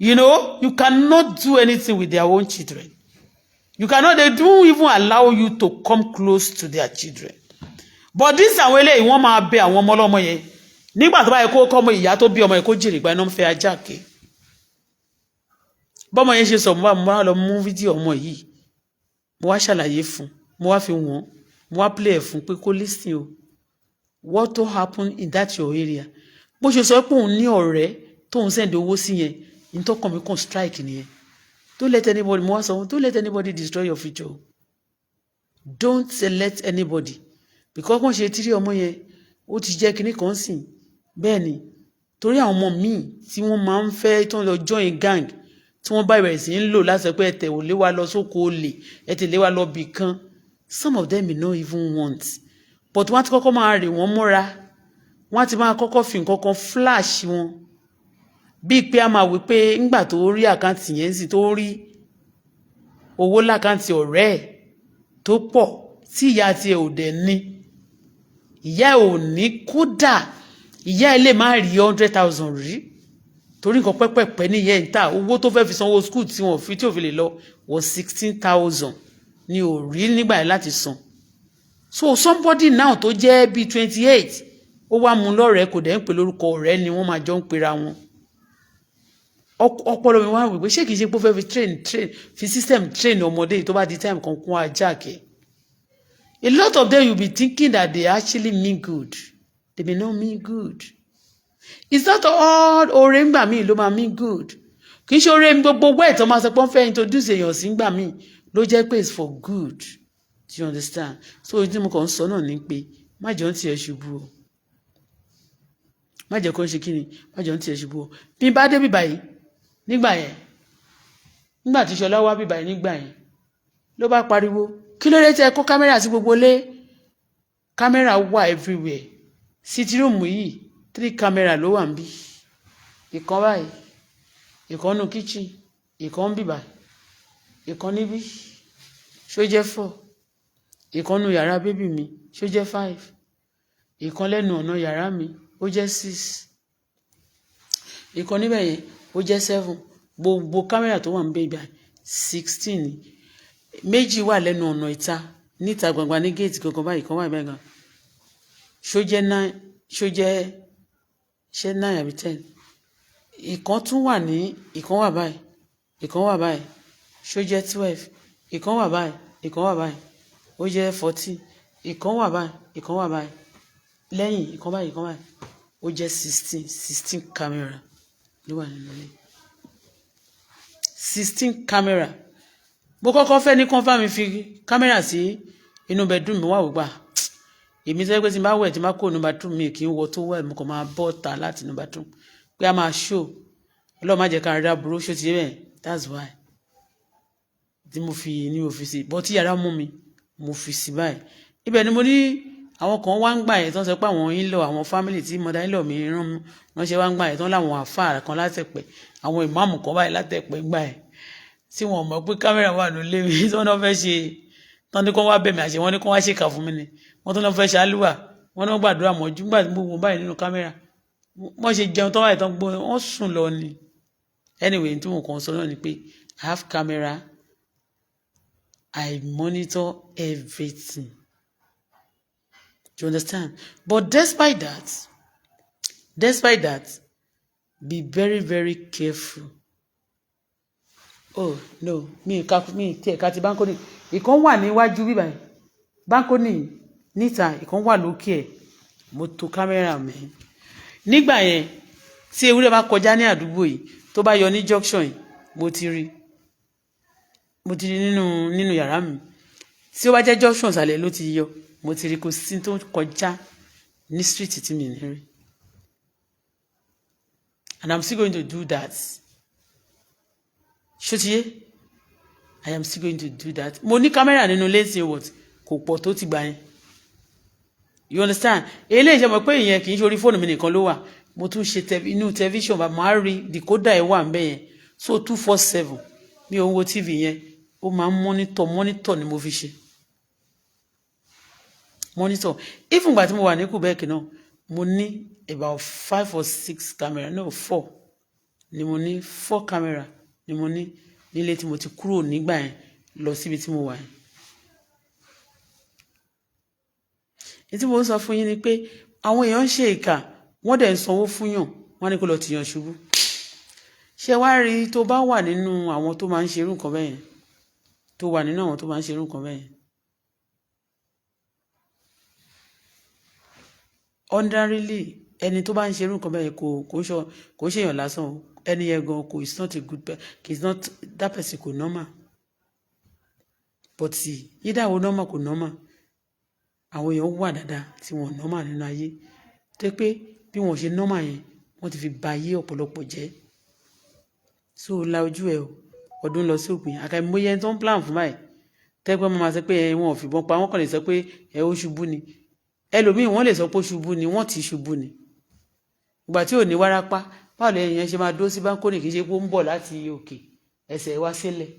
You cannot do anything with their own children. You cannot, they don't even allow you to come close to their children. But this, àwọn eléyìí, wọ́n máa bẹ àwọn ọmọ ọlọ́mọ yẹn nígbà tó bá yẹ kó kọ́ ọmọ ìyá tó bí ọmọ yẹn kó jèrè. Ìgbà iná ń fẹ́ ajá ké bọ́mọ yẹn ṣe sọ. Mo bá lọ mú fídíò ọmọ yìí, mo wá ṣàlàyé fún, mo wá fi wọ́n, mo wá play ẹ̀ fún pé kó listen o, what to happen in that your area. Bó ṣe sọ pé òun ní ọ̀rẹ́ tóun send owó sí yẹn, ní tó kàn mí kàn strike nìyẹn. Don't let anybody, mo wá sọ, don't let anybody destroy your future. Don't let anybody, because wọ́n ṣe tírí ọmọ yẹn, ó ti jẹ́ kinní kan sìn. Bẹ́ẹ̀ ni, torí àwọn ọmọ míì tí wọ́n máa ń fẹ́ tó ń lọ join gang, tí wọ́n bá ìbẹ̀rẹ̀ sí ń lò láti sọ pé ẹ tẹ̀lé wa lọ sóko olè, ẹ tẹ̀lé wa lọ bì kan, some of them may not even want, but wọ́n á ti kọ́kọ́ máa rè wọ́n mọ́ra, wọ́n á ti máa kọ́kọ́ fi nǹkan kan flash wọn, bíi pé a máa wí pé ńgbà tó rí account yẹn sì, tó rí owó l'account ọ̀rẹ́ ẹ̀ tó pọ̀ tí ìyá tiẹ̀ ò dẹ̀ ní, ìyá ẹ̀ ò ní, kódà ìyá ẹ̀ lè má rí 100,000 rí, torí nǹkan pẹ́pẹ́pẹ́ ní ìyá ẹ̀ ń tà. Owó tó fẹ́ fi sanwó school tí wọ́n fi tí ò fi lè lọ wọ 16,000 ni ò rí nígbà yẹn láti san. So somebody now tó jẹ́ bíi 28, ó wá mú lọ́rẹ̀ẹ́, kò dẹ̀ ń pè lórúkọ ọ̀rẹ́ ni wọ́n máa jọ ń pera wọn. Ọpọlọ mi wá wí pé ṣé kìí ṣe pé ó fẹ́ fi train fi system train ọmọdé yìí, tó bá di time kan kún ajá kẹ. A lot of them, you be thinking that they actually mean good, they may not mean good. It's not all oore ńgbà míì ló máa mean good. Kì í ṣe oore gbogbo wẹ́ẹ̀ tó máa sọ pé wọ́n fẹ́ introduce èèyàn sí ńgbà míì ló jẹ́ pé it's for good. Do you understand? So ohun tí mo kàn ń sọ náà ni pé má jẹ́ ń tiẹ̀ ṣubú o, má jẹ́ kó ń ṣe kí ni, má jẹ́ ń tiẹ̀ ṣubú o. Bí n bá dé bíbáyìí nígbà yẹn, nígbà tí Ṣọlá wá bíbáyìí nígbà yẹn, ló bá pariwo, "Kí ló dé tẹ kó kámẹ́rà sí gbogbo ilé?" Kámẹ́rà wà everywhere. Sitting room yìí, three camera ló wà níbí: ìkan báyìí, ìkan nínú kitchen, ìkan ń bìbà, ìkan níbí. Ṣó jẹ́ four? Ìkan nínú yàrá baby mi, ṣó jẹ́ five? Ìkan lẹ́nu ọ̀nà yàrá mi, ó jẹ́ six. Ìkan níbẹ̀ yẹn, ó jẹ́ seven. Gbogbo kámẹ́rà tó wà níbẹ̀ ibà, 16. Méjì wà lẹ́nu ọ̀nà ìta níta gbangba ní géètì gangan báyìí, kan wà bẹ́ẹ̀ gan. Ṣó jẹ́ nine? Ṣó jẹ́ ṣé nine àbí 10? Ìkan tún wà ní, ìkan wà báyìí, ìkan wà báyìí, ṣó jẹ́ 12? Ìkan wà báyìí, ìkan wà báyìí, ó jẹ́ 14. Ìkan wà báyìí, ìkan wà báyìí lẹ́yìn, ìkan báyìí, ìkan báyìí, ó jẹ́ 16. 16 camera ló wà nínú ilé, 16 camera. Mo kọ́kọ́ fẹ́ ní kán bá mi fi kámẹ́rà sí inú bedroom mi. Wà wò gbà èmi sọ pé tí n bá wẹ̀, tí n bá kó inú bathroom mi, kì í wọ tó wẹ̀, mo kàn máa bọ́ ta láti inú bathroom pé a máa show. Ọlọ́run má jẹ́ ká rí aburú. Ṣó ti yé bẹ́ẹ̀? That's why tí mo fi ní òfìsì bọ́ tí yàrá mú mi, mo fi sí báyìí. Ibẹ̀ ni mo ní àwọn kan wá ń gbà yẹn tó ń sọ pé àwọn in-law, àwọn family tí mother in-law mi rán ránṣẹ́ wá ń gbà yẹn, tó ń láwọn àfáà kan látẹ̀pẹ̀, àwọn ìmáàmù kan báyìí látẹ̀pẹ̀ gbà yẹn, tí wọn mọ̀ pé kámẹ́rà wà nílé mi, tí wọ́n náà fẹ́ ṣe tán ní kó wá bẹ̀ mí àṣẹ, wọ́n ní kó wá ṣèkà fún mi ni. Wọ́n tún náà fẹ́ ṣe àlùwà. Wọ́n náà gbàdúrà mọ́jú. Nígbà tí mo wò báyìí nínú camera, wọ́n ṣe jẹun tán báyìí tán gbọ́, wọ́n sùn lọ ni. Anyway, tí mo kàn sọ náà ni pé I have camera, I monitor everything. Do you understand? But despite that, be very, very careful. Oh no, mi ka mi tiẹ̀ ka ti balcony. Ìkan wà níwájú bíbá yìí, balcony níta, ìkan wà lókè ẹ̀. Mo to camera mi nígbà yẹn. Tí ewúrẹ́ bá kọjá ní àdúgbò yìí, tó bá yọ ní junction yìí, mo ti rí nínú yàrá mi. Tí ó bá jẹ́ junction ìsàlẹ̀ ló ti yọ, mo ti rí. Kò sí tó kọjá ní street tí mi ní rí, and I'm still going to do that. Ṣó ti yé? I am still going to do that. Mo ní camera nínú ilé tí what kò pọ̀ tó ti gbà yẹn, you understand? Eléyìí ṣe mọ̀ pé ìyẹn kì í ṣe orí fóònù mi nìkan ló wà. Mo tún ṣe inú tẹlifíṣàn bá máa rí, decoder ẹ̀ wà ń bẹ̀ yẹn. So 24/7, mi ò ń wo TV yẹn, ó máa ń monitor. Monitor ni mo fi ṣe monitor. Even ìgbà tí mo wà ní Quebec náà, mo ní about five or six camera, no, four ni mo ní. Four camera ni mo ní nílé tí mo ti kúrò nígbà yẹn lọ síbi tí mo wà yẹn. Èyí tí mo ń sọ fún yín ni pé àwọn èèyàn ń ṣe ìkà, wọ́n dẹ̀ ń sanwó fún yàn, wọ́n ní kó lọ tìyàn ṣubú. Ṣé wá rí, tó bá wà nínú àwọn tó máa ń ṣerú nǹkan bẹ́ẹ̀ yẹn, tó wà nínú àwọn tó máa ń ṣerú nǹkan bẹ́ẹ̀ yẹn, ordinarily, ẹni tó bá ń ṣerú nǹkan bẹ́ẹ̀ yẹn, kò ṣèyàn lásán o. Ẹni yẹn gan kò is not a good person, is not that person, kò normal. But either wo normal, kò normal, àwọn èèyàn wà dáadáa tí wọn normal nínú ayé, tó pé bí wọn ṣe normal yẹn, wọ́n ti fi ba ayé ọ̀pọ̀lọpọ̀ jẹ́. So la ojú ẹ o. Ọdún lọ sí òpin, àkàìmọye ẹni tó ń plan fún báyìí, tẹ́gbẹ́ mọ́ máa sọ pé ẹ wọn ò fìbọn pa wọ́n, kàn lè sọ pé ẹ ó ṣubú ni. Ẹlòmíì, wọ́n lè sọ pé ó ṣubú ni, wọ́n ti ṣubú ni. Ìgbà tí ò ní wárápá, báwo lẹ́yìn yẹn ṣe máa dó sí balcony? Kì í ṣe pé ó ń bọ̀ láti òkè, ẹsẹ̀ wá sílẹ̀.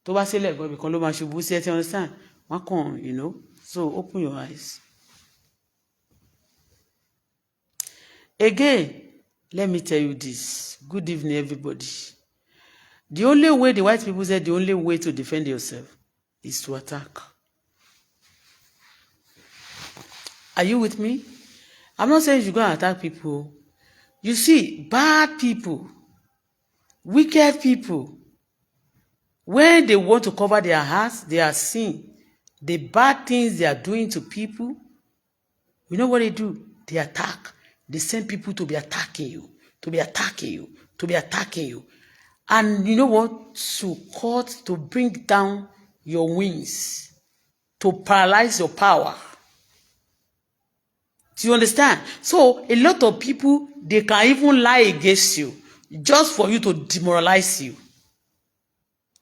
Tó bá sílẹ̀ gan, ibìkan ló máa ṣubú sí. Ẹ ti understand? Wọ́n kàn. So open your eyes. Again, let me tell you this. Good evening, everybody. The only way, the white people said, the only way to defend yourself is to attack. Are you with me? I'm not saying you go and attack people. You see, bad people, wicked people, when they want to cover their hearts, their sin, the bad things they are doing to people, you know what they do? They attack. They send people to be attacking you, to be attacking you, to be attacking you. And you know what? To cut, to bring down your wings, to paralyze your power. Do you understand? So a lot of people, they can even lie against you just for you to demoralize you.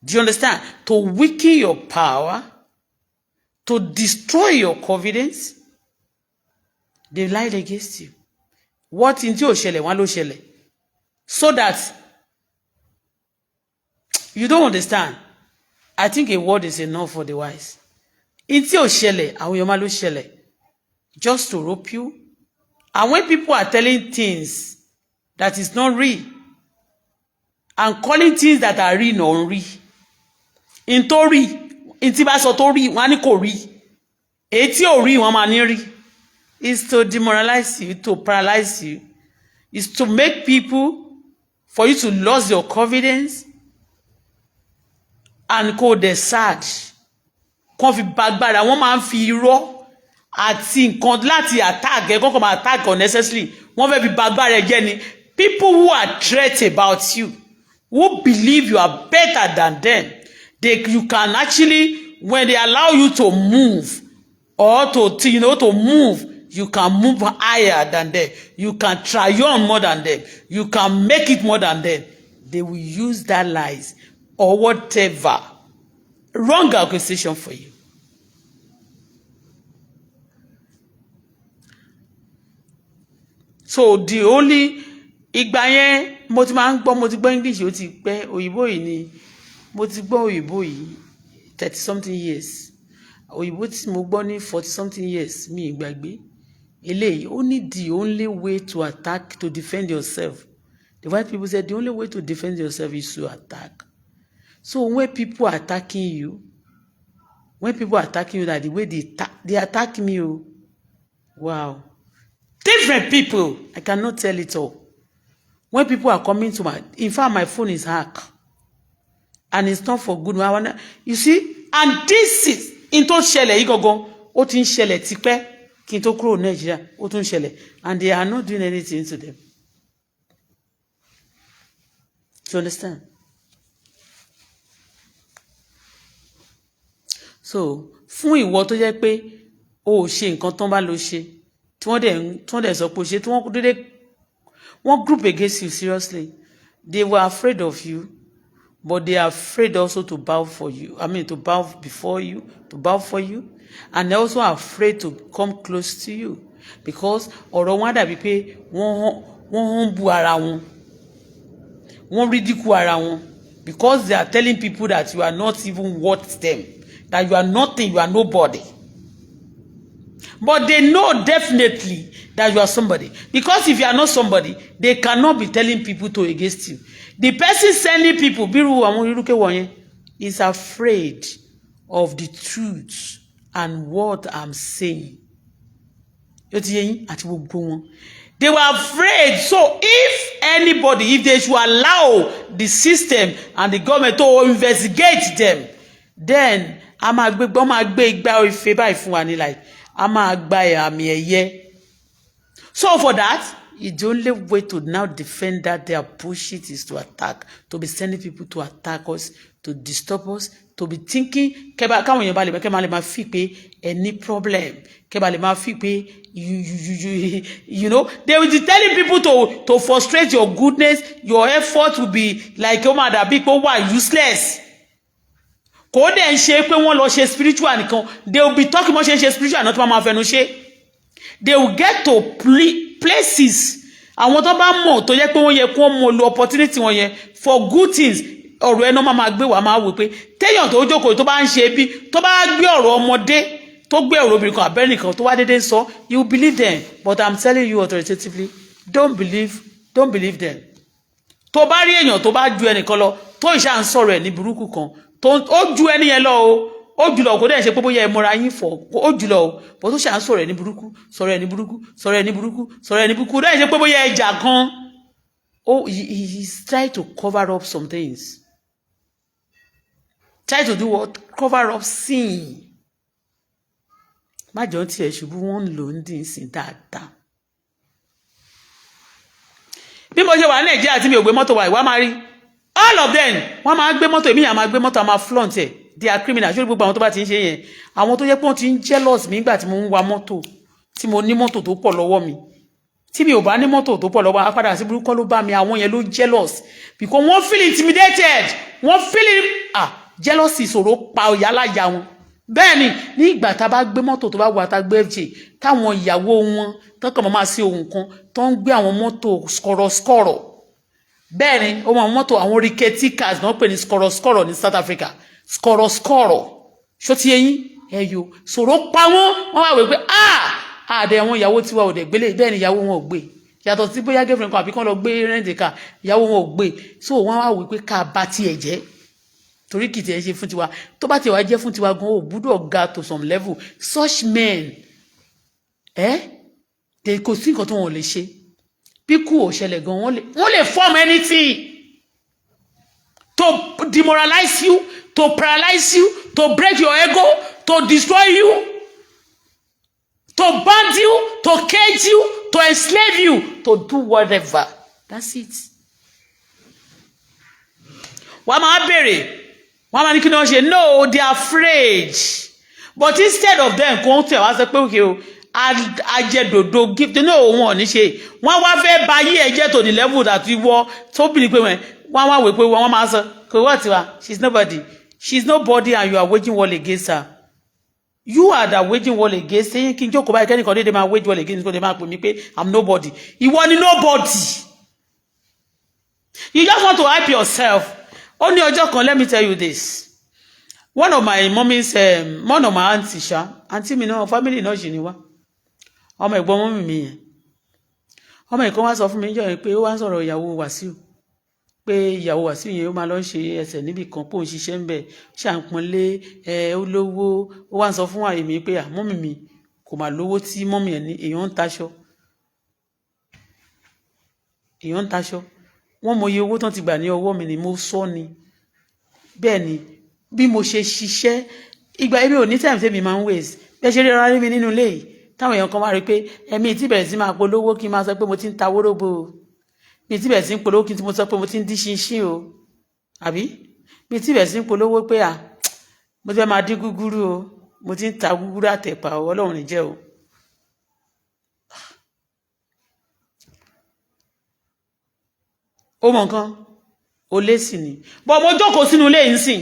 Do you understand? To weaken your power, to destroy your confidence. They lied against you. What in tí ò ṣẹlẹ̀, wọ́n ló ṣẹlẹ̀. So that you don't understand. I think a word is enough for the wise. In tí ò ṣẹlẹ̀, àwọn èèyàn máa ló ṣẹlẹ̀. Just to rope you. And when people are telling things that is not real and calling things that are real not real, in tó rí, in tí bá sọ tó rí, wọ́n á ní kò rí. Èyí tí ò rí, wọ́n máa ní rí. Is to demoralize you, to paralyze you. Is to make people, for you to lose your confidence and kó dẹ̀ sad. Kàn fi gbàgbára, wọ́n máa ń fi irọ́ àti nǹkan láti attack ẹ, kọ́kọ́ máa attack unnecessarily. Wọ́n fẹ́ fi gbàgbára ẹ jẹ́ ni. People who are threat about you, who believe you are better than them, they you can actually, when they allow you to move or to you know to move, you can move higher than them, you can triumph more than them, you can make it more than them. They will use that lies or whatever wrong accusation for you. So the only ìgbà yẹn, mo ti máa ń gbọ́, mo ti gbọ́ English, ó ti pẹ́. Òyìnbó yìí ni mo ti gbọ́, òyìnbó yìí 30 something years. Òyìnbó tí mo gbọ́ ní 40 something years, mi ì gbàgbé. Eléyìí ó ní the only way to attack, to defend yourself. The white people said the only way to defend yourself is to attack. So when people are attacking you, when people are attacking you, like the way they attack me o, wow, different people, I cannot tell it all. When people are coming to my, in fact, my phone is hacked, and it's not for good. I wanna, you see, and this is in tó ṣẹlẹ̀ yìí gangan, ó ti ń ṣẹlẹ̀ tipẹ́ kí n tó kúrò Nàìjíríà, ó tún ṣẹlẹ̀, and they are not doing anything to them. Do you understand? So fún ìwọ tó jẹ́ pé o ò ṣe nǹkan tán bá lọ ṣe, tí wọ́n dẹ̀ sọ pé o ṣe, tí wọ́n dédé wọ́n group against you, seriously, they were afraid of you, but they are afraid also to bow for you, I mean, to bow before you, to bow for you, and they also afraid to come close to you, because ọ̀rọ̀ wọn á dàbí pé wọ́n ń bu ara wọn, wọ́n ridicule ara wọn, because they are telling people that you are not even worth them, that you are nothing, you are nobody. But they know definitely that you are somebody, because if you are not somebody, they cannot be telling people to against you. The person sending people, bírú àwọn irúkẹ́ wọ̀nyẹn, is afraid of the truth and what I'm saying. Yóò ti yé yín àti gbogbo wọn, they were afraid. So if anybody, if they should allow the system and the government to investigate them, then a máa gbé, wọ́n máa gbé igbá ife báyìí fún wa ní, like a máa gba àmì ẹ̀yẹ. So for that, the only way to now defend that their bullshit is to attack, to be sending people to attack us, to disturb us, to be thinking kẹba káwọn èèyàn bá lè kẹ́ máa lè máa fi pé any problem, kẹ́ bá lè máa fi pé you they will be telling people to frustrate your goodness. Your effort will be like, ó máa dàbí pé ó wà useless. Kò dẹ̀ ń ṣe pé wọ́n lọ ṣe spiritual nìkan. They will be talking, wọ́n ṣe ń ṣe spiritual náà tó máa fẹnu ṣe. They will get to places, àwọn tó bá mọ̀ tó yẹ pé wọ́n yẹ kó mọ̀ lo opportunity wọn yẹn for good things, ọ̀rọ̀ ẹnu máa gbé wàá máa wò pé téèyàn tó jókòó tó bá ń ṣe bí tó bá gbé ọ̀rọ̀ ọmọdé, tó gbé ọ̀rọ̀ obìnrin kan abẹ́rẹ́ nìkan tó wá déédéé sọ, you believe them. But I'm telling you authoritatively, don't believe, don't believe them. Tó bá rí èèyàn tó bá ju ẹnìkan lọ, tó ìṣà ń sọ̀rọ̀ ẹ̀ ní burúkú kan, tó ó ju ẹni yẹn lọ o, ó jùlọ, kò dẹ̀ ṣe pé bóyá ẹ mọra yín fọ̀, ó jùlọ o, bó tó ṣà ń sọ̀rọ̀ ẹ̀ ní burúkú, sọ̀rọ̀ ẹ̀ ní burúkú, sọ̀rọ̀ ẹ̀ ní burúkú, sọ̀rọ̀ ẹ̀ ní burúkú, dẹ̀ ṣe pé bóyá ẹjà kan, ó he is try to cover up some things, try to do what? Cover up sin. Má jọ tiẹ̀ ṣubú, wọ́n ń lò ń dín sí dáadáa. Bí mo ṣe wà ní Nàìjíríà tí mi ò gbé mọ́tò wá, ìwà máa rí all of them, wọ́n máa gbé mọ́tò, èmi yàn máa gbé mọ́tò, a máa flaunt ẹ̀. They are criminals. Ṣé gbogbo àwọn tó bá ti ń ṣe yẹn, àwọn tó yẹ pé wọ́n ti ń jealous mi nígbà tí mo ń wa mọ́tò, tí mo ní mọ́tò tó pọ̀ lọ́wọ́ mi, tí mi ò bá ní mọ́tò tó pọ̀ lọ́wọ́, apádà sí burúkú ló bá mi. Àwọn yẹn ló jealous because wọ́n feel intimidated, wọ́n feel, ah, jealousy ìṣòro pa ìyá wọn. Bẹ́ẹ̀ ni, ní ìgbà tá a bá gbé mọ́tò tó bá wà, tá a gbé FJ, táwọn ìyàwó wọn tán kàn máa sí ohun kan tó ń gbé àwọn mọ́tò skọ̀rọ̀skọ̀rọ̀. Bẹ́ẹ̀ ni, ó mọ àwọn mọ́tò, àwọn rickety cars náà pè ní skọ̀rọ̀skọ̀rọ̀ ní South Africa, skọ̀rọ̀skọ̀rọ̀. Ṣó ti eyín ẹ̀yọ sọ̀rọ̀ pa wọ́n, wọ́n wá wí pé, ah, àdẹ àwọn ìyàwó tiwa ò dẹ̀ gbélé. Bẹ́ẹ̀ ni, ìyàwó wọn ò gbé, yàtọ̀ sí bóyá girlfriend kan àbí kán lọ gbé rent car, ìyàwó wọn ò gbé. So wọ́n wá wí pé ká bá tiẹ̀ jẹ́, torí kìí tiẹ̀ ṣe fún tiwa. Tó bá tiẹ̀ wá jẹ́ fún tiwa gan, ó gbúdọ̀ ga to some level. Such men, eh, kò sí nǹkan tó wọn ò lè ṣe. Bí kú ò ṣẹlẹ̀ gan, wọ́n lè form anything to demoralize you, to paralyze you, to break your ego, to destroy you, to bind you, to cage you, to enslave you, to do whatever. That's it. Wọ́n máa béèrè, wọ́n máa ní kí ni wọ́n ṣe. No, they are afraid. But instead of them kò ń tẹ̀ wá sọ pé, okay o, ajẹdòdò gift, no, wọn ò ní ṣe. Wọ́n wá fẹ́ ba ayé ẹ jẹ́ to the level that wọ́ tóbi pé wọ́n wá wò pé wọ́n máa sọ kò wọ́n tiwa, she is nobody, she is nobody, and you are waging war against her. You are the waging war against. Ṣé kí n jókòó báyìí, kẹ́nìkan dédé máa wage war against, kó dé máa pè mí pé I'm nobody? Ìwọ ni nobody. You just want to hype yourself. Ó ní ọjọ́ kan, let me tell you this, one of my mommy's, one of my aunty ṣá, aunty mi náà, family náà ṣì ni wá. Ọmọ ẹ̀gbọ́n mummy mi yẹn, ọmọ ìkan wá sọ fún mi níjọ́ yẹn pé ó wá ń sọ̀rọ̀ ìyàwó Wàsíù, pé ìyàwó Wàsíù yẹn, ó máa lọ ń ṣe ẹsẹ̀ níbì kan, pé òun ṣiṣẹ́ ń bẹ̀, ṣàǹpọ́nlé ẹ, ó lówó. Ó wá ń sọ fún àyè mi pé à, mummy mi kò mà lówó tí mummy ẹ̀ ní. Èèyàn ń taṣọ, èèyàn ń taṣọ. Wọ́n mọ iye owó tán ti gbà ní ọwọ́ mi ni mo sọ ni. Bẹ́ẹ̀ ni bí mo ṣe ṣiṣẹ́ ìgbà èmi ò ní time tèmi máa ń waste. Bẹ́ẹ̀ ṣe rí ara rí mi nínú ilé yìí, táwọn èèyàn kan wá rí pé ẹ̀mí tí bẹ̀rẹ̀ sí máa polówó, kí n máa sọ pé mo ti ń ta wóróbo o, mi tí bẹ̀rẹ̀ sí ń polówó, kí n tí mo sọ pé mo ti ń dín ṣinṣin o, àbí mi tí bẹ̀rẹ̀ sí ń polówó pé à, mo ti fẹ́ máa dín gúgúrú o, mo ti ń ta gúgúrú àtẹ̀pà o. Ọlọ́run ní jẹ́ o. Ó mọ nǹkan ó lé sí ni bọ́. Mo jókòó sínú ilé yìí ń sìn.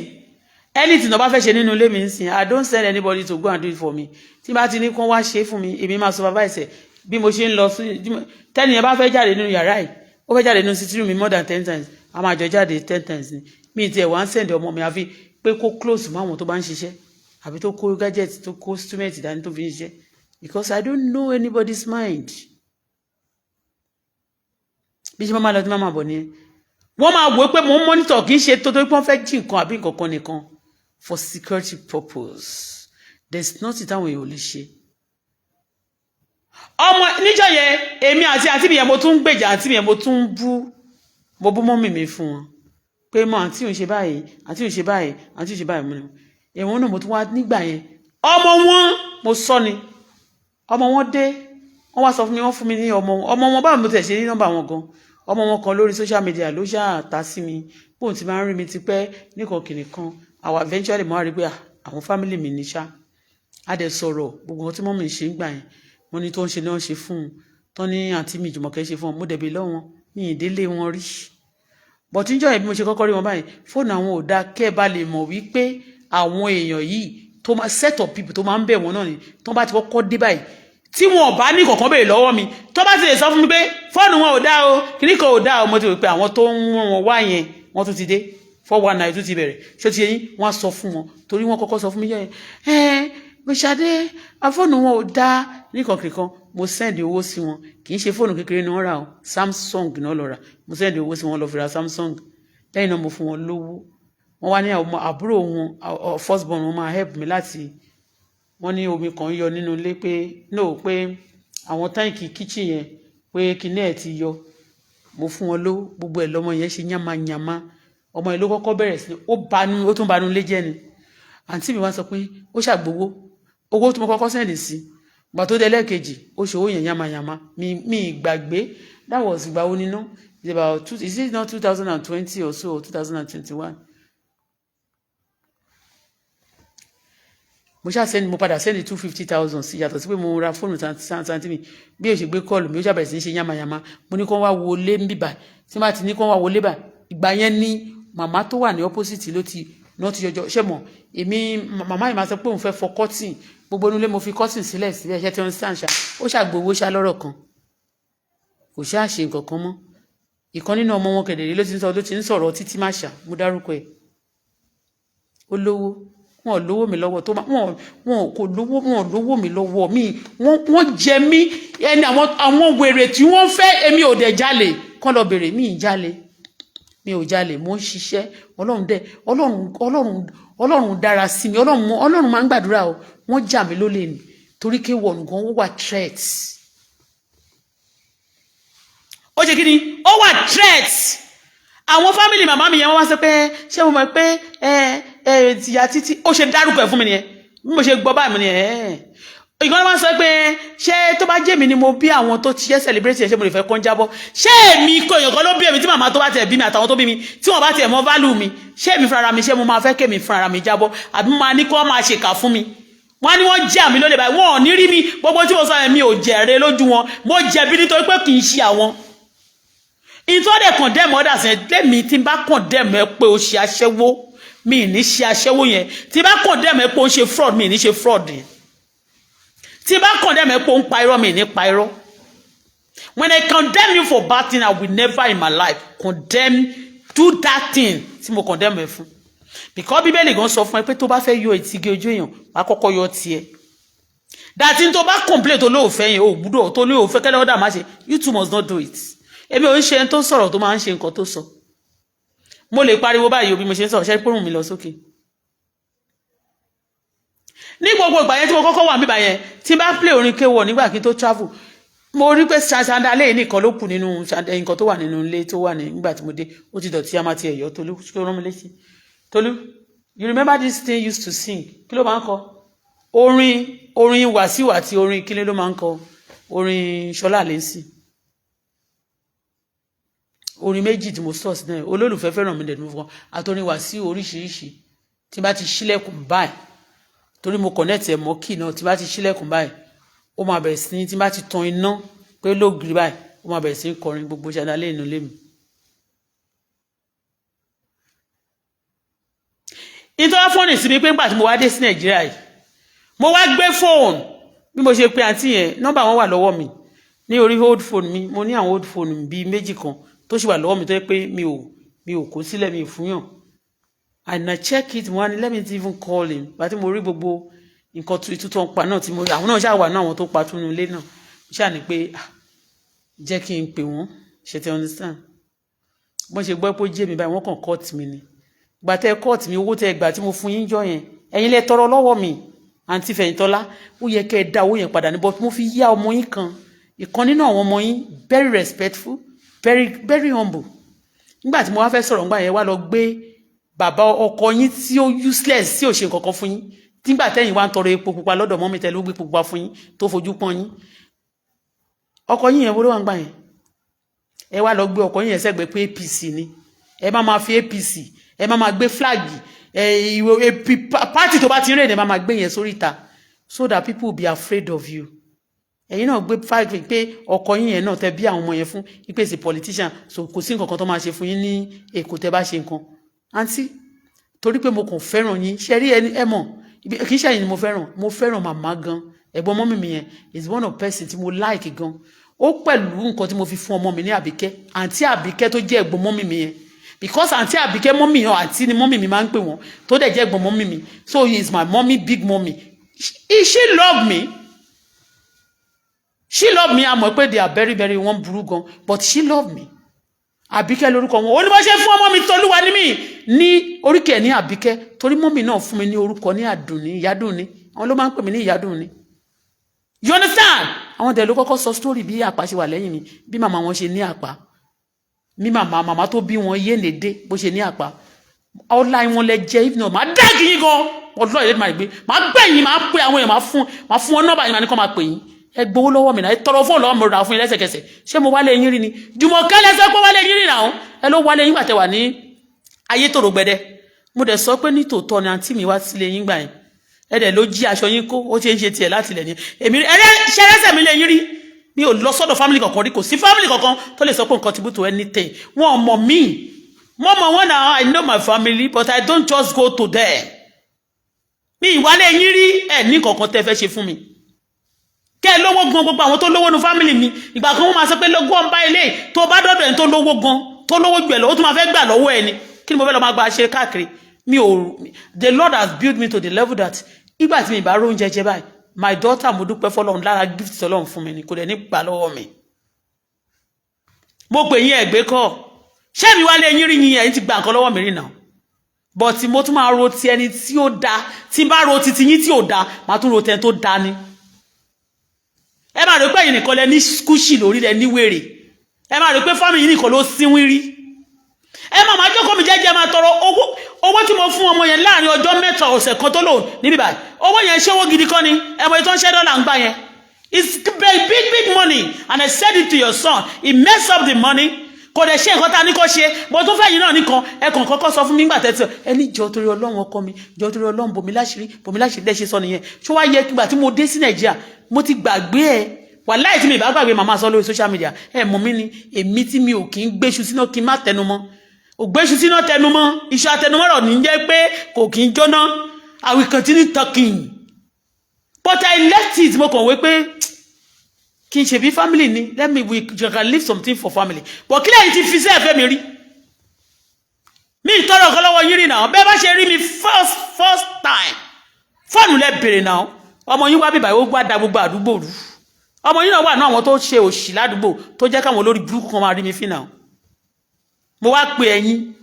Anything tó bá fẹ́ ṣe nínú ilé mi ń sìn, I don't send anybody to go and do it for me. Tí bá ti ní kó wá ṣe fún mi, èmi máa supervise ẹ̀. Bí mo ṣe ń lọ sí, tẹ́ni yẹn bá fẹ́ jáde nínú yàrá yìí, ó fẹ́ jáde nínú sitting room mi more than 10 times, a máa jọ jáde 10 times ni. Mi tiẹ̀ wá ń send ọmọ mi, àfi pé kó close mọ́ àwọn tó bá ń ṣiṣẹ́, àbí tó kó gadget, tó kó instrument dání tó fi ń ṣiṣẹ́, because I don't know anybody's mind. Bí ṣe máa lọ tí máa bọ̀ nìyẹn. Wọ́n máa wò ó pé mò ń monitor. Kì í ṣe tó tó pé wọ́n fẹ́ jí nǹkan àbí nǹkan kan nìkan, for security purpose. There is nothing táwọn èèyàn ò lè ṣe. Ọmọ níjọ́ yẹn, èmi àti àǹtí mi yẹn, mo tún ń gbèjà àǹtí mi yẹn, mo tún ń bú, mo bú mummy mi fún wọn pé mọ àǹtí òun ṣe báyìí, àǹtí òun ṣe báyìí, àǹtí òun ṣe báyìí. Mo ní ẹ̀wọ̀n náà, mo tún wá nígbà yẹn, ọmọ wọn, mo sọ ni, ọmọ wọn dé, wọ́n wá sọ fún mi, wọ́n fún mi ní ọmọ ọmọ wọn. Báwo mo tẹ̀ ṣe ní nọ́mbà wọn gan? Ọmọ wọn kan lórí social media ló ṣáà ta sí mi bóun ti máa ń rí mi tipẹ́ nìkan kìnìkan. Àwọn eventually mo wá rí pé àwọn family mi ní ṣá. A dẹ̀ sọ̀rọ̀ gbogbo nǹkan tí mummy ṣe ń gbà yẹn. Wọ́n ní tó ń ṣe ní wọ́n ṣe fún un tó ní àǹtí mi Jùmọ̀kẹ́ ṣe fún un. Mo dẹ̀ bí lọ́wọ́ ní ìdílé wọn rí, but níjọ́ yẹn, bí mo ṣe kọ́kọ́ rí wọn báyìí, fóònù àwọn ò dáa. Kẹ́ ẹ bá lè mọ̀ wípé àwọn èèyàn yìí tó máa set up people tó máa ń bẹ̀ wọ́n náà ni. Tó bá ti kọ́kọ́ dé báyìí, tí wọn ò bá ní kọ̀ọ̀kan béèrè lọ́wọ́ mi, tó bá ti lè sọ fún mi pé fóònù wọn ò dá o, kìíní kan ò dá o, mo ti rò pé àwọn tó ń rán wọn wá yẹn, wọ́n tún ti dé, 419 tún ti bẹ̀rẹ̀. Ṣé ti yẹn wọ́n á sọ fún wọn, torí wọ́n kọ́kọ́ sọ fún mi yẹn, ẹ Ṣadé, fóònù wọn ò dá nìkan kìkan. Mo send owó sí wọn. Kì í ṣe fóònù kékeré ni wọ́n rà o, Samsung náà lọ rà. Mo send owó sí wọn, lọ fi ra Samsung. Lẹ́yìn náà, mo fún wọn lówó. Wọ́n wá ní àbúrò wọn, first born wọn, máa help mi láti, wọ́n ní omi kan yọ nínú ilé, pé no, pé àwọn tank kitchen yẹn, pé kinní ẹ̀ ti yọ. Mo fún wọn lówó. Gbogbo ẹ̀ lọ́mọ yẹn ṣe yánmayànmá. Ọmọ yẹn ló kọ́kọ́ bẹ̀rẹ̀ sí, ó banú, ó tún banú ilé jẹ́ ni. Àǹtí mi wá sọ pé ó ṣàgbowó owó tí mo kọ́kọ́ send sí. Gbà tó dé lẹ́ẹ̀kejì, ó ṣe owó yẹn yánmayànmá. Mi gbàgbé. That was ìgbà wo níná? It's about two, is it not 2020 or so, or 2021? Mo ṣáà send, mo padà send 250,000 sí, yàtọ̀ sí pé mo ra fóònù santi mi. Bí o ṣe gbé call mi, ó ṣàbẹ̀rẹ̀ sí í ṣe yánmayànmá. Mo ní kó wá wo lé ń bíbà tí má ti ní kó wá wo lé bà. Ìgbà yẹn ní màmá tó wà ní opposite ló ti náà ti yọjọ ṣé mọ̀. Èmi màmá yìí máa sọ pé òun fẹ́ fọ curtain gbogbo inú ilé. Mo fi curtain sílẹ̀ sílẹ̀. Ṣé tí wọ́n ń sàn ṣá, ó ṣàgbowó ṣá lọ́rọ̀ kan, kò ṣáà ṣe nǹkan kan mọ́. Ìkan nínú ọmọ wọn kẹ̀dẹ̀rẹ́ ló ti ń sọ, ló ti ń sọ̀rọ̀ títí má ṣá. Mo dárúkọ ẹ̀, ó lówó. Wọn ò lówó mi lọ́wọ́ tó wọn, wọn kò lówó, wọn ò lówó mi lọ́wọ́ mi. Wọ́n jẹ mí ẹni. Àwọn wèrè tí wọ́n fẹ́, èmi ò dẹ̀ jalè. Kán lọ bèrè, mi ì jalè, mi ò jalè. Mo ń ṣiṣẹ́. Ọlọ́run dẹ̀, Ọlọ́run, Ọlọ́run, Ọlọ́run dára sí mi. Ọlọ́run, Ọlọ́run máa ń gbàdúrà o. Wọ́n jà mí lólè ni, torí kí wọ̀nù gan wọ́n wà threat. Ó ṣe kí ni? Ó wà threat. Àwọn family màmá mi yẹn, wọ́n wá sọ pé ṣé mo mọ̀ pé ẹ ẹ tìyà títí ó ṣe dárúkọ ẹ̀ fún mi nìyẹn. Bí mo ṣe gbọ́ báyìí, mo ní ẹ̀ ìgbọ́n wọn sọ pé ṣé tó bá jẹ́ mi ni mo bí àwọn tó ti ṣe celebrate ẹ̀, ṣé mo lè fẹ́ kán jábọ́? Ṣé èmi kò, èèyàn kan ló bí èmi, tí màmá tó bá tiẹ̀ bí mi àtàwọn tó bí mi, tí wọ́n bá tiẹ̀ mọ value mi, ṣé èmi fúnra mi, ṣé mo máa fẹ́ kémi fúnra mi jábọ́, àbí mo máa ní kí wọ́n máa ṣèkà fún mi? Wọ́n ní wọ́n jẹ́ àmì lólè báyìí, wọ́n ò ní rí mi. Gbogbo tí mo sọ yẹn, mi ò jẹ̀rẹ̀ lójú wọn. Mo jẹ̀bi nítorí pé kì í ṣe àwọn ìtọ́dẹ̀ condemn others yẹn. Lẹ́mi tí n bá condemn ẹ pé o ṣe aṣẹ́wó, mi ì ní ṣe aṣẹ́wó yẹn. Tí n bá condemn ẹ pé o ṣe fraud, mi ì ní ṣe fraud yẹn. Tí n bá condemn ẹ pé o ń pa irọ́, mi ì ní pa irọ́. When I condemn you for bad thing, I will never in my life condemn do that thing tí mo condemn ẹ fún, because Bíbélì gan sọ fún ẹ pé tó bá fẹ́ yọ ìtìgé ojú èèyàn, wàá kọ́kọ́ yọ tiẹ̀. Dàtí tó bá complain tó lóòfẹ́ yẹn, ò gbúdọ̀ tó ní òfẹ́ kẹ́lẹ́ ọ̀dà má ṣe. You too must not do it. Èmi ò ń ṣe ẹni tó sọ̀rọ̀ tó máa ń ṣe nǹkan tó sọ. Mo lè pariwo báyìí o, bí mo ṣe ń sọ̀rọ̀ ṣe pọ́nrún mi lọ sókè. Ní gbogbo ìgbà yẹn tí mo kọ́kọ́ wà níbà yẹn, tí n bá play orin K1 nígbà kí n tó travel, mo rí pé chandelier nìkan ló kù nínú nǹkan tó wà nínú ilé tó wà nígbà tí mo dé. Ó ti dọ̀tí, a máa ti ẹ̀yọ́. Tolú tó rán mi létí. Tolú, you remember this thing used to sing? Kí ló máa ń kọ? Orin Wàsíù àti orin kí ló máa ń kọ? Orin Ṣọlá Allyson, orin méjì tí mo sọ sí náà, Olólùfẹ́ Fẹ́ràn Mi dẹ̀dùn fún àtòrin Wàsíù oríṣiríṣi. Tí n bá ti ṣílẹ̀kùn báyìí, torí mo connect ẹ̀ mọ́ key náà, tí n bá ti ṣílẹ̀kùn báyìí, ó máa bẹ̀rẹ̀ sí ní, tí n bá ti tan iná pé lóògiri báyìí, ó máa bẹ̀rẹ̀ sí ní kọrin gbogbo chandelier inú ilé mi. Ìtọ́wá fóònù sí mi pé nígbà tí mo wá dé sí Nàìjíríà yìí, mo wá gbé fóònù. Bí mo ṣe pe àǹtí yẹn, nọ́mbà wọn wà lọ́wọ́ mi ní orí old phone mi. Mo ní àwọn old phone bíi méjì kan tó sì wà lọ́wọ́ mi, tó yẹ pé mi ò kó sílẹ̀, mi ò fúnyàn. And I check it, mo wá ní, let me even call him. Bàtí mo rí gbogbo nǹkan tuntun tó ń pa náà tí mo rí, àwọn náà ṣáà wà náà, àwọn tó pa túnú ilé náà, mo ṣáà ní pé, ah, jẹ́ kí n pè wọ́n. Ṣe ti understand? Bọ́n ṣe gbọ́ pé ó jẹ́ mi báyìí, wọ́n kàn cut mi ni. Gbà tẹ́ cut mi, owó tẹ́ gbà tí mo fún yín jọ yẹn, ẹ̀yin lẹ tọrọ lọ́wọ́ mi, àǹtí Fẹ̀yìntọ́lá. Ó yẹ kẹ́ ẹ dá owó yẹn padà ní, but mo fi yá ọmọ yín kan, ìkan nínú àwọn ọmọ yín, very respectful, very very humble. Nígbà tí mo wá fẹ́ sọ̀rọ̀ ńgbà yẹn, wá lọ gbé bàbá ọkọ yín tí ó useless, tí ò ṣe nǹkan kan fún yín, nígbà tẹ́yìn wá ń tọrọ epo pupa lọ́dọ̀ mọ́mí tẹ́lẹ̀, ó gbé epo pupa fún yín tó fojú pọ́n yín. Ọkọ yín yẹn, wo ló wà ń gbà yẹn? Ẹ wá lọ gbé ọkọ yín yẹn sẹ́gbẹ̀ẹ́ pé APC ni. Ẹ má máa fi APC, ẹ má máa gbé flag ẹ, ìwé party tó bá ti ń rìn, ẹ má máa gbé yẹn sórí ìta so that people will be afraid of you. Ẹ̀yin náà gbé flag pé ọkọ yín yẹn náà tẹ bí àwọn ọmọ yẹn fún ìpèsè politician, so kò sí nǹkan kan tó máa ṣe fún yín ní Èkó tẹ bá ṣe nǹkan. Àǹtí, torí pé mo kàn fẹ́ràn yín, ṣe rí ẹni ẹ mọ̀, kì í ṣe ẹ̀yin ni mo fẹ́ràn, mo fẹ́ràn màmá gan. Ẹ̀gbọ́n mọ́mì mi yẹn is one of person tí mo like gan. Ó pẹ̀lú nǹkan tí mo fi fún ọmọ mi ní Àbíkẹ́, àǹtí Àbíkẹ́ tó jẹ́ ẹ̀gbọ́n mọ́mì mi yẹn, because àǹtí Àbíkẹ́, mọ́mì yẹn, àǹtí ni mọ́mì mi máa ń pè wọ́n, tó dẹ̀ jẹ́ ẹ̀gbọ́n mọ́mì mi. So he is my mommy, big mommy. She love me, she love me. Àmọ́ pé they are very very, wọ́n burú gan, but she love me. Àbíkẹ́ lórúkọ wọn. Ó ní bá ṣe fún ọmọ mi Tolúwa ní mi ní oríkì ẹ̀ ní Àbíkẹ́, torí mọ́mì náà fún mi ní orúkọ ní Àdùnní, Ìyádùnní. Àwọn ló máa ń pè mí ní Ìyádùnní, you understand? Àwọn tẹ̀lé kọ́kọ́ sọ story bí àpá ṣe wà lẹ́yìn mi, bí màmá wọn ṣe ní àpá, bí màmá tó bí wọn yénèdé bó ṣe ní àpá. Ọlá wọn lẹ jẹ. If not, máa dáàgì yín gan. Ọlọ́ ìlẹ́dìí máa gbé, máa gbẹ̀yìn, máa pè àwọn èèyàn, máa fún wọn nọ́mbà yín, máa ní kọ́ máa pè yín. Ẹ gbowó lọ́wọ́ mi náà, ẹ tọrọ fóònù lọ́wọ́ mi, rà fún yín lẹ́sẹ̀kẹsẹ̀. Ṣé mo wálé yín rí ni? Jùmọ̀kẹ́ lẹ́sẹ̀ pé wálé yín rí náà. Ẹ ló wálé yín gbàtẹ́ wà ní Ayétòrò gbẹdẹ. Mo dẹ̀ sọ pé ní tòótọ́ ni àǹtí mi wá sílé yín gbà yẹn. Ẹ dẹ̀ ló jí aṣọ yín kó, ó ṣe ń ṣe tiẹ̀ láti ilẹ̀ ni. Èmi ṣẹlẹ́sẹ̀ mi lé yín rí? Mi ò lọ sọ́dọ̀ family kankan rí. Kò sí family kankan tó lè sọ pé nǹkan ti bú to anything. Wọn mọ̀ mí, mo mọ̀ wọn náà. I know my family, but I don't just go to them. Mi ìwálé yín rí. Ẹ ní kankan tẹ́ fẹ́ ṣe fún mi kẹ́ ẹ lówó gan. Gbogbo àwọn tó lówó nu family mi, ìgbà kan wọ́n máa sọ pé lógún ọ̀nba ilé tó bá dọ́dọ̀ ẹni tó lówó gan, tó lówó jù ẹ lọ, ó tún máa fẹ́ gbà lọ́wọ́ ẹni. Kí ni mo fẹ́ lọ máa gba ṣe káàkiri? Mi ò. The Lord has built me to the level that ìgbà tí mi bá róúnjẹ jẹ báyìí, my daughter, mo dúpẹ́ fọlọ́run, lára gift tọ́lọ́run fún mi ni, kò dẹ̀ ní gbà lọ́wọ́ mi. Mo pè yín, ẹ̀gbẹ́ kọ́. Ṣé mi wá lé yín rí yín? Ẹ̀yin ti gba nǹkan lọ́wọ́ mi rí náà, but mo tún máa ro ti ẹni tí ó da. Tí n bá ro ti ti yín tí ò da, màá tún ro tẹni tó da ni. Ẹ máa rò pé ẹ̀yin nìkan lẹ ní kúṣì lórí, lẹ ní wèrè. Ẹ máa rò pé family yín nìkan ló sínwín rí. Ẹ máa máa jókòó mi jẹ́jẹ́, máa tọrọ owó. Owó tí mo fún ọmọ yẹn láàrin ọjọ́ 3, ọ̀sẹ̀ kan tó lò níbí báyìí, owó yẹn, ṣé owó gidi kọ́ ni? Ẹ mọ̀ ètò ń ṣẹ́ dọ́là ń gbà yẹn. It's big big big money, and I said it to your son. He messed up the money. Kò dẹ̀ ṣe nǹkan tá a ní kó ṣe. Mo tún fẹ́ yìí náà nìkan. Ẹ kàn kọ́kọ́ sọ fún mi nígbà tẹ́tí ẹ ní, jọ torí Ọlọ́run, ọkọ mi, jọ torí Ọlọ́run, bòmí láṣìírí, bòmí láṣìírí. Lẹ́ṣẹ̀ sọ nìyẹn. Ṣó wá yẹ kígbà tí mo dé sí Nàìjíríà, mo ti gbàgbé ẹ? Wàláì, tí mi bá gbàgbé, màmá sọ lórí social media. Ẹ mọ̀ mí ni, èmi tí mi ò kí ń gbéṣu sínú kí n má tẹnu mọ́. Ògbéṣu sínú tẹnumọ́, iṣu atẹnumọ́rọ̀ ní jẹ́ pé kò kí ń jóná. I will continue talking, but I left it. Mo kàn wé pé kí n ṣe bí family ni. Let me, we can leave something for family, but kí lẹ́yìn ti fi sí ẹ̀fẹ́ mi rí mi ìtọ́rọ̀ ọ̀kan lọ́wọ́ yín rí náà. Bẹ́ẹ̀ bá ṣe rí mi first time, fóònù lẹ bèrè náà. Ọmọ yín wá bíbá, ó gbá da gbogbo àdúgbò rú. Ọmọ yín náà wà ní àwọn tó ṣe òṣì ládùúgbò, tó jẹ́ káwọn olórí burúkú kan máa rí mi fínà. Mo wá pe ẹ̀yin,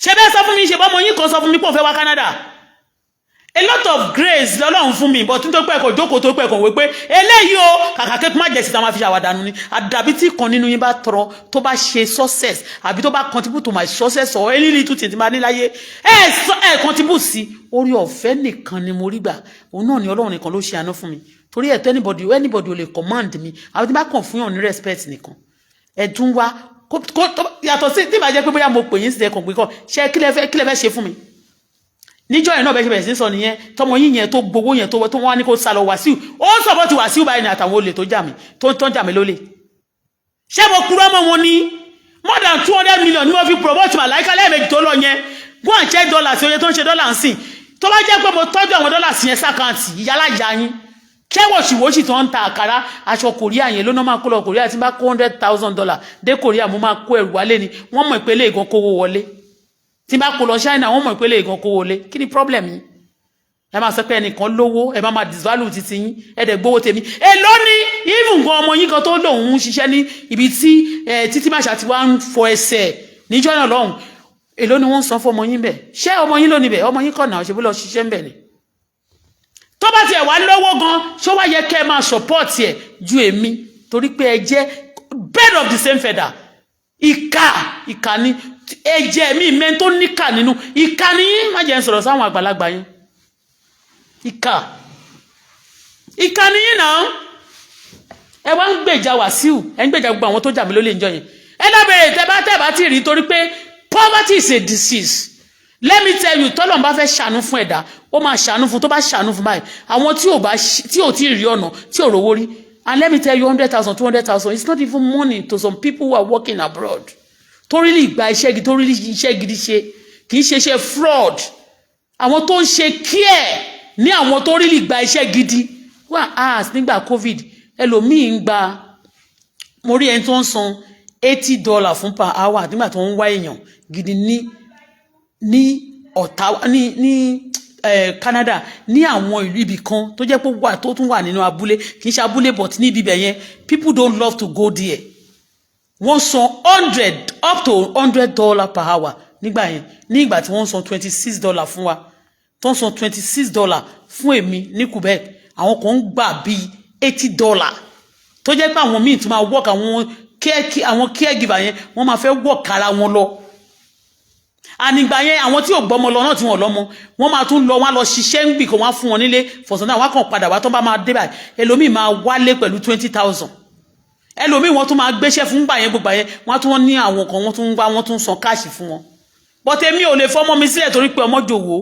ṣe bẹ́ẹ̀ sọ fún mi, ṣe bọ́ ọmọ yín kan sọ fún mi pé òun fẹ́ wá Canada. A lot of grace lọ́lọ́run fún mi, but nítorí pé ẹ̀kọ́ jókòó tó pé ẹ̀kọ́ wé pé eléyìí o, kàkà kékeré má jẹ́ síta, máa fi ṣàwàdànù ni. Àdàbí tí kan nínú yín bá tọrọ, tó bá ṣe success, àbí tó bá contribute to my success or any little thing tí máa ní láyé, ẹ sọ ẹ contribute sí orí ọ̀fẹ́ nìkan ni mo rí gbà. Òun náà ni Ọlọ́run nìkan ló ṣe àánú fún mi, torí ẹ̀tọ́ anybody ò lè command mi. Àwọn tí bá kàn fún yàn ní respect nìkan, ẹ̀ tún wá yàtọ̀ sí tí ìbá jẹ́ pé bóyá mo pè yín sí ẹ̀kàn pé kọ́ ṣe kí lẹ fẹ́ ṣe fún mi níjọ́ yẹn náà. Bẹ́ẹ̀ ṣe bẹ̀rẹ̀ sí sọ nìyẹn, tọmọ yín yẹn tó gbowó yẹn, tó wọ́n á ní kó sá lọ. Wàsíù ó ń sọ̀bọ̀ ti Wàsíù báyìí ní àtàwọn olè tó jà mí, tó ń jà mí lólè. Ṣé mo kúrò mọ́ wọn ní more than 200 million ni wọ́n fi promote Màláìka lẹ́ẹ̀mejì tó lọ yẹn? Go and check dollars, oye tó ń ṣe dọ́là ń sìn. Tó bá jẹ́ pé mo tọ́jú àwọn dollars yẹn sí account ìyálà ìyá yín, kẹ́wọ̀ṣìwọ́ṣì tó ń ta àkàrà aṣọ Korea yẹn ló náà máa kó lọ Korea. Tí n bá kó $100,000 dé Korea, mo máa kó ẹrù wálé ni. Wọ́n mọ̀ ìpele ìgan kówó wọlé. Tí n bá kó lọ China, wọ́n mọ̀ ìpele ìgan kówó wọlé. Kí ni problem yín? Ẹ máa sọ pé ẹnìkan lówó, ẹ máa máa disvalue títí yín, ẹ dẹ̀ gbowó tèmi. Èló ni even gan ọmọ yín kan tó lòun ń ṣiṣẹ́ ní ibi tí títí màṣà ti wá ń fọ ẹsẹ̀ níjọ́ náà lọ́hùn? Èló ni wọ́n ń san fún ọmọ yín bẹ̀? Ṣé ọmọ yín ló níbẹ̀? Ọmọ yín kọ̀ náà ṣe bó lọ ṣiṣẹ́ ń bẹ̀ ni. Tó bá tiẹ̀ wá lówó gan, ṣó wá yẹ kẹ́ ẹ máa support ẹ̀ ju èmi, torí pé ẹ jẹ́ bird of the same feather? Ìkà, ìkà ni ẹ̀jẹ̀ mi mẹ́ tó níkà nínú. Ìkà ni yín. Má jẹ́ ń sọ̀rọ̀ sáwọn àgbàlagbà yín. Ìkà, ìkà ni yín náà. Ẹ wá ń gbèjà Wàsíù, ẹ ń gbèjà gbogbo àwọn tó jà mí lólè ń jọ yẹn. Ẹ lábẹ́rẹ́ tẹ́ bá ti rí, torí pé poverty is a disease. Let me tell you, tọ́lọ́run bá fẹ́ ṣàánú fún ẹ̀dá, ó máa ṣàánú fún. Tó bá ṣàánú fún báyìí, àwọn tí ò bá tí ò tí ì rí ọ̀nà, tí ò rówó rí. And let me tell you, 100,000, 200,000 it's not even money to some people who are working abroad, tó rí lè gba iṣẹ́ gidi, tó rí iṣẹ́ gidi ṣe, kì í ṣe iṣẹ́ fraud. Àwọn tó ń ṣe care ní àwọn tó rí lè gba iṣẹ́ gidi wà. Ask nígbà COVID, ẹlòmíì ń gba, mo rí ẹni tó ń san $80 fún per hour nígbà tó ń wá èèyàn gidi ní Ottawa, ní Canada, ní àwọn ìlú ibì kan tó jẹ́ pé wà, tó tún wà nínú abúlé, kì í ṣe abúlé, but ní ibi ibẹ̀ yẹn, people don't love to go there. Wọ́n san 100, up to $100 per hour nígbà yẹn, ní ìgbà tí wọ́n san $26 fún wa, tó ń san $26 fún èmi ní Quebec. Àwọn kan ń gbà bíi $80, tó jẹ́ pé àwọn míì tún máa work, àwọn caregiver yẹn, wọ́n máa fẹ́ work ara wọn lọ. Ànígbà yẹn, àwọn tí ò gbọ́mọ lọ náà, tí wọ́n lọ́mọ, wọ́n máa tún lọ, wọ́n á lọ ṣiṣẹ́ ń bì kó wọ́n á fún wọn nílé fọ̀sán náà, wọ́n á kàn padà wá. Tó bá máa dé báyìí, ẹlòmíì máa wálé pẹ̀lú 20,000. Ẹlòmíì, wọ́n tún máa gbéṣẹ́ fún gbà yẹn. Gbogbo yẹn, wọ́n á tún ní àwọn kan, wọ́n tún wá, wọ́n tún san cash fún wọn. But èmi ò lè fọmọ mi sílẹ̀ torí pé ọmọ jòwó.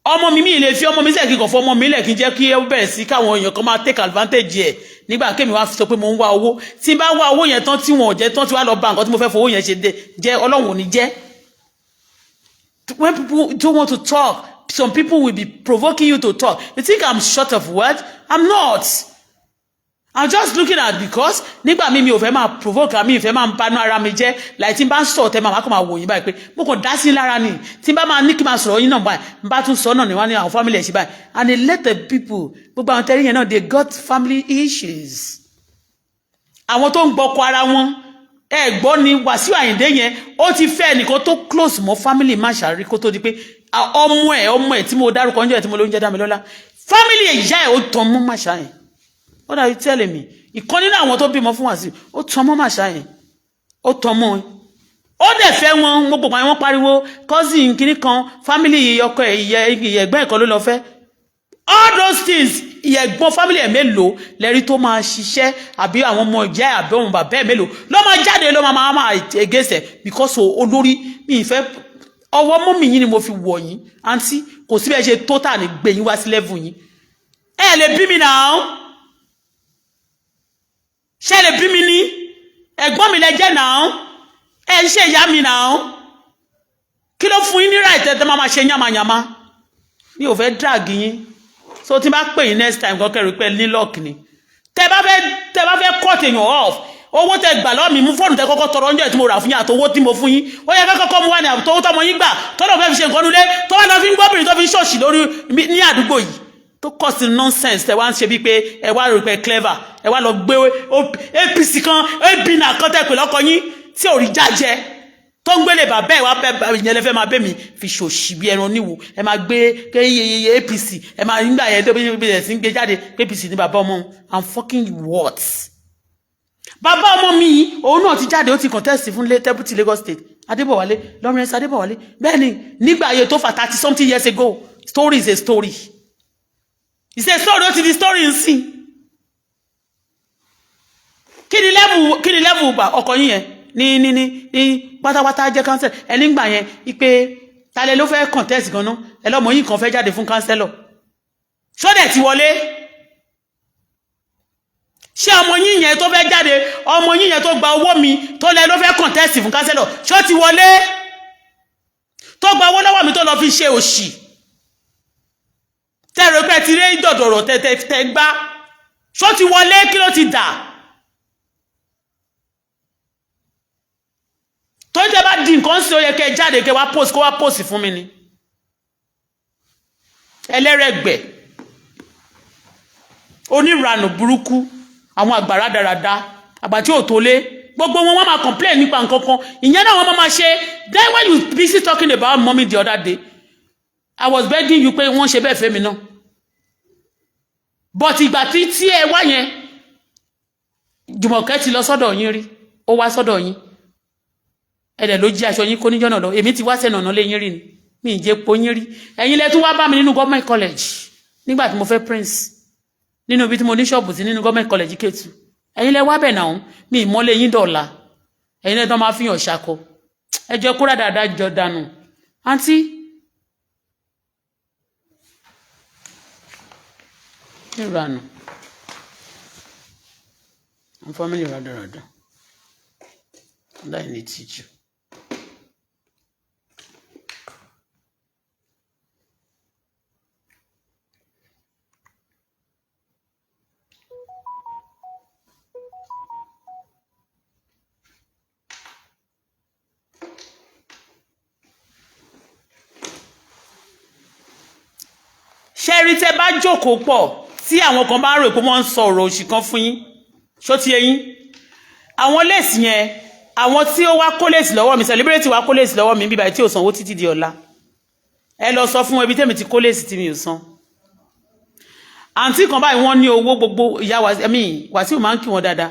Ọmọ mi lè fi ọmọ mi sílẹ̀, kí n kàn fọmọ mi lẹ̀, kí n jẹ́ kí ẹ bẹ̀rẹ̀ sí káwọn èèyàn kan máa take advantage ẹ̀. Nígbà kémi wá sọ pé mo ń wá owó, tí n bá wá owó yẹn tán, tí wọn ò jẹ́ tán, tí wàá lọ ba nǹkan tí mo fẹ́ fowó yẹn ṣe jẹ́, Ọlọ́run ò ní jẹ́. When people don't want to talk, some people will be provoking you to talk. You think I'm short of words? I'm not. I'm just looking at, because nígbà mi ò fẹ́ máa provoke mi, ò fẹ́ máa banú ara mi jẹ́. Like tí n bá ń sọ̀rọ̀, tẹ́ máa kọ́ máa wò yín báyìí pé mo kàn dá sí lára ni. Tí n bá máa ní kí n máa sọ̀rọ̀ yín náà báyìí, n bá tún sọ náà ni, wọ́n ní àwọn family ẹ̀ ṣe báyìí. And a lot of people, gbogbo àwọn tẹ́rí yẹn náà, they got family issues. Àwọn tó ń gbọ́kọ ara wọn, ẹ gbọ́ ni Wàsíù Àyìndé yẹn, ó ti fẹ́ ẹnìkan tó close mọ́ family Máṣàrí, kó tó di pé ọmọ ẹ̀ tí mo dárúkọ oúnjẹ tí mo ló ń jẹ́ Dámilọ́lá, family ìyá ẹ̀, ó tàn mọ́ Máṣá yẹn. What are you telling me? Ìkan nínú àwọn tó bímọ fún Wàsíù, ó tàn mọ́ Máṣá yẹn, ó tàn mọ́ ẹ, ó dẹ̀ fẹ́ wọn. Gbogbo àwọn wọn pariwo cousin kìíní kan, family ọkọ ẹ̀, ìyẹ̀gbọ́n ẹ̀kan ló lọ fẹ́, all those things. Ìyẹ̀gbọ́n family ẹ̀ mélòó lẹ́rí tó máa ṣiṣẹ́, àbí àwọn ọmọ ìyá ẹ̀, àbí ọmọ bàbá ẹ̀ mélòó ló máa jáde, ló máa against ẹ̀? Because olórí mi ìfẹ́ ọwọ́ mọ́mì yín ni mo fi wọ̀ yín. Àǹtí, kò sí bẹ́ẹ̀ ṣe tó tà ní gbé yín wá sí level yín. Ẹ lè bí mi náà, ṣé lè bí mi ní? Ẹ̀gbọ́n mi lẹ jẹ́ náà, ẹ ń ṣe ìyá mi náà. Kí ló fún yín ní right tẹ́tẹ́ máa ṣe yánmayànmá? Mi ò fẹ́ drag yín. So tí n bá pè yín next time kan, kẹrù pé ní luck ni. Tẹ́ bá fẹ́ cut èèyàn off, Owó tẹ gbà lọ́wọ́ mi, mú fóònù tẹ kọ́kọ́ tọrọ oúnjẹ tí mo rà fún yín, àtowó tí mo fún yín, ó yẹ kọ́kọ́ mú wá ní, àtowó tọmọ yín gbà tọ́lọ̀ fẹ́ fi ṣe nǹkan nulẹ̀, tó wá lọ fi ń gbọ́bìnrin, tó fi ń ṣòṣì lórí ní àdúgbò yìí, tó kọ̀ sí nonsense. Tẹ wá ń ṣe bíi pé ẹ wá rò pé clever, ẹ wá lọ gbé APC kan, abina kan tẹ pè lọ́kọ yín tí ò rí jájẹ, tó ń gbélé bàbá ẹ wá bẹ. Ìyẹn lẹ fẹ́ máa bẹ́ mi fi ṣòṣì bí ẹran oníwo. Ẹ máa gbé APC, ẹ máa nígbà yẹn tó bí ẹ sì ń gbé jáde pé APC ní bàbá ọmọ. I'm fucking what? Bàbá ọmọ mi yìí, òun náà ti jáde, ó ti contest fún deputy Lagos State, Adébọ̀wálé, Lawrence Adébọ̀wálé. Bẹ́ẹ̀ ni, nígbà ayé tó fà 30 something years ago. Story is a story, it's a story. Ó ti di story nsìn. Kí ni level, kí ni level ọkọ yín yẹn ní pátápátá jẹ́ council ẹni gbà yẹn, ipe talẹ̀ ló fẹ́ contest gan-an? Ẹ lọ́mọ yín kan fẹ́ jáde fún councillor, ṣọ́dẹ̀ ti wọlé? Ṣé ọmọ yín yẹn tó fẹ́ jáde, ọmọ yín yẹn tó gba owó mi, tó lẹ ló fẹ́ contest fún councillor, ṣó ti wọlé? Tó gba owó lọ́wọ́ mi, tó lọ fi ṣe òṣì, tẹ́rọ pé ti rí dọ̀dọ̀rọ̀ tẹ́ gbá, ṣó ti wọlé? Kí ló ti dà? Tó ń tẹ́ bá di nǹkan sí, ó yẹ kẹ́ jáde, kẹ́ wá post, kó wá post fún mi ni. Ẹlẹ́rẹ̀gbẹ́, oníranù burúkú, àwọn àgbàrá dáradá, àgbà tí ò tó lé, gbogbo wọn, wọ́n máa complain nípa nǹkan kan, ìyẹn náà wọ́n máa ṣe. Then when you busy talking about mommy the other day, I was begging you pé wọ́n ṣe bẹ́ẹ̀ fẹ́ mi náà, but ìgbà tí ẹ wá yẹn, Jùmọ̀kẹ́ ti lọ sọ́dọ̀ yín rí, ó wá sọ́dọ̀ yín, ẹ̀dẹ̀ ló jí aṣọ yín kó níjọ́ náà lọ. Èmi ti wá sẹ́nu ọ̀nà lé yín rí ni, mi ì jẹ́ po yín rí. Ẹ̀yin lẹ tún wá bá mi nínú government college nígbà tí mo fẹ́ prince, nínú ibi tí mo ní ṣọ́ọ̀bù sí nínú government college Kétu. Ẹ̀yin lẹ wá bẹ̀ náà, mi ì mọ́lé yín dọ̀la. Ẹ̀yin lẹ tán máa fi hàn ṣakọ. Ẹ jẹ́ kóra dáadáa jọ dànù, àǹtí. Ìranù àwọn family rádaràdà láì ní tìjú. Ṣé rí, tẹ́ bá jókòó pọ̀, tí àwọn kan bá ń rò pé wọ́n ń sọ ọ̀rọ̀ òṣì kan fún yín, ṣó ti yé yín? Àwọn lace yẹn, àwọn tí ó wá kó lace lọ́wọ́ mi, celebrity wá kó lace lọ́wọ́ mi bíbáyìí tí ò sanwó títí di ọ̀la. Ẹ lọ sọ fún ẹbí tèmi ti kó lace tí mi ò san. Àǹtí kan báyìí, wọ́n ní owó. Gbogbo ìyá ẹ̀mí Wàsíù máa ń kí wọn dáadáa.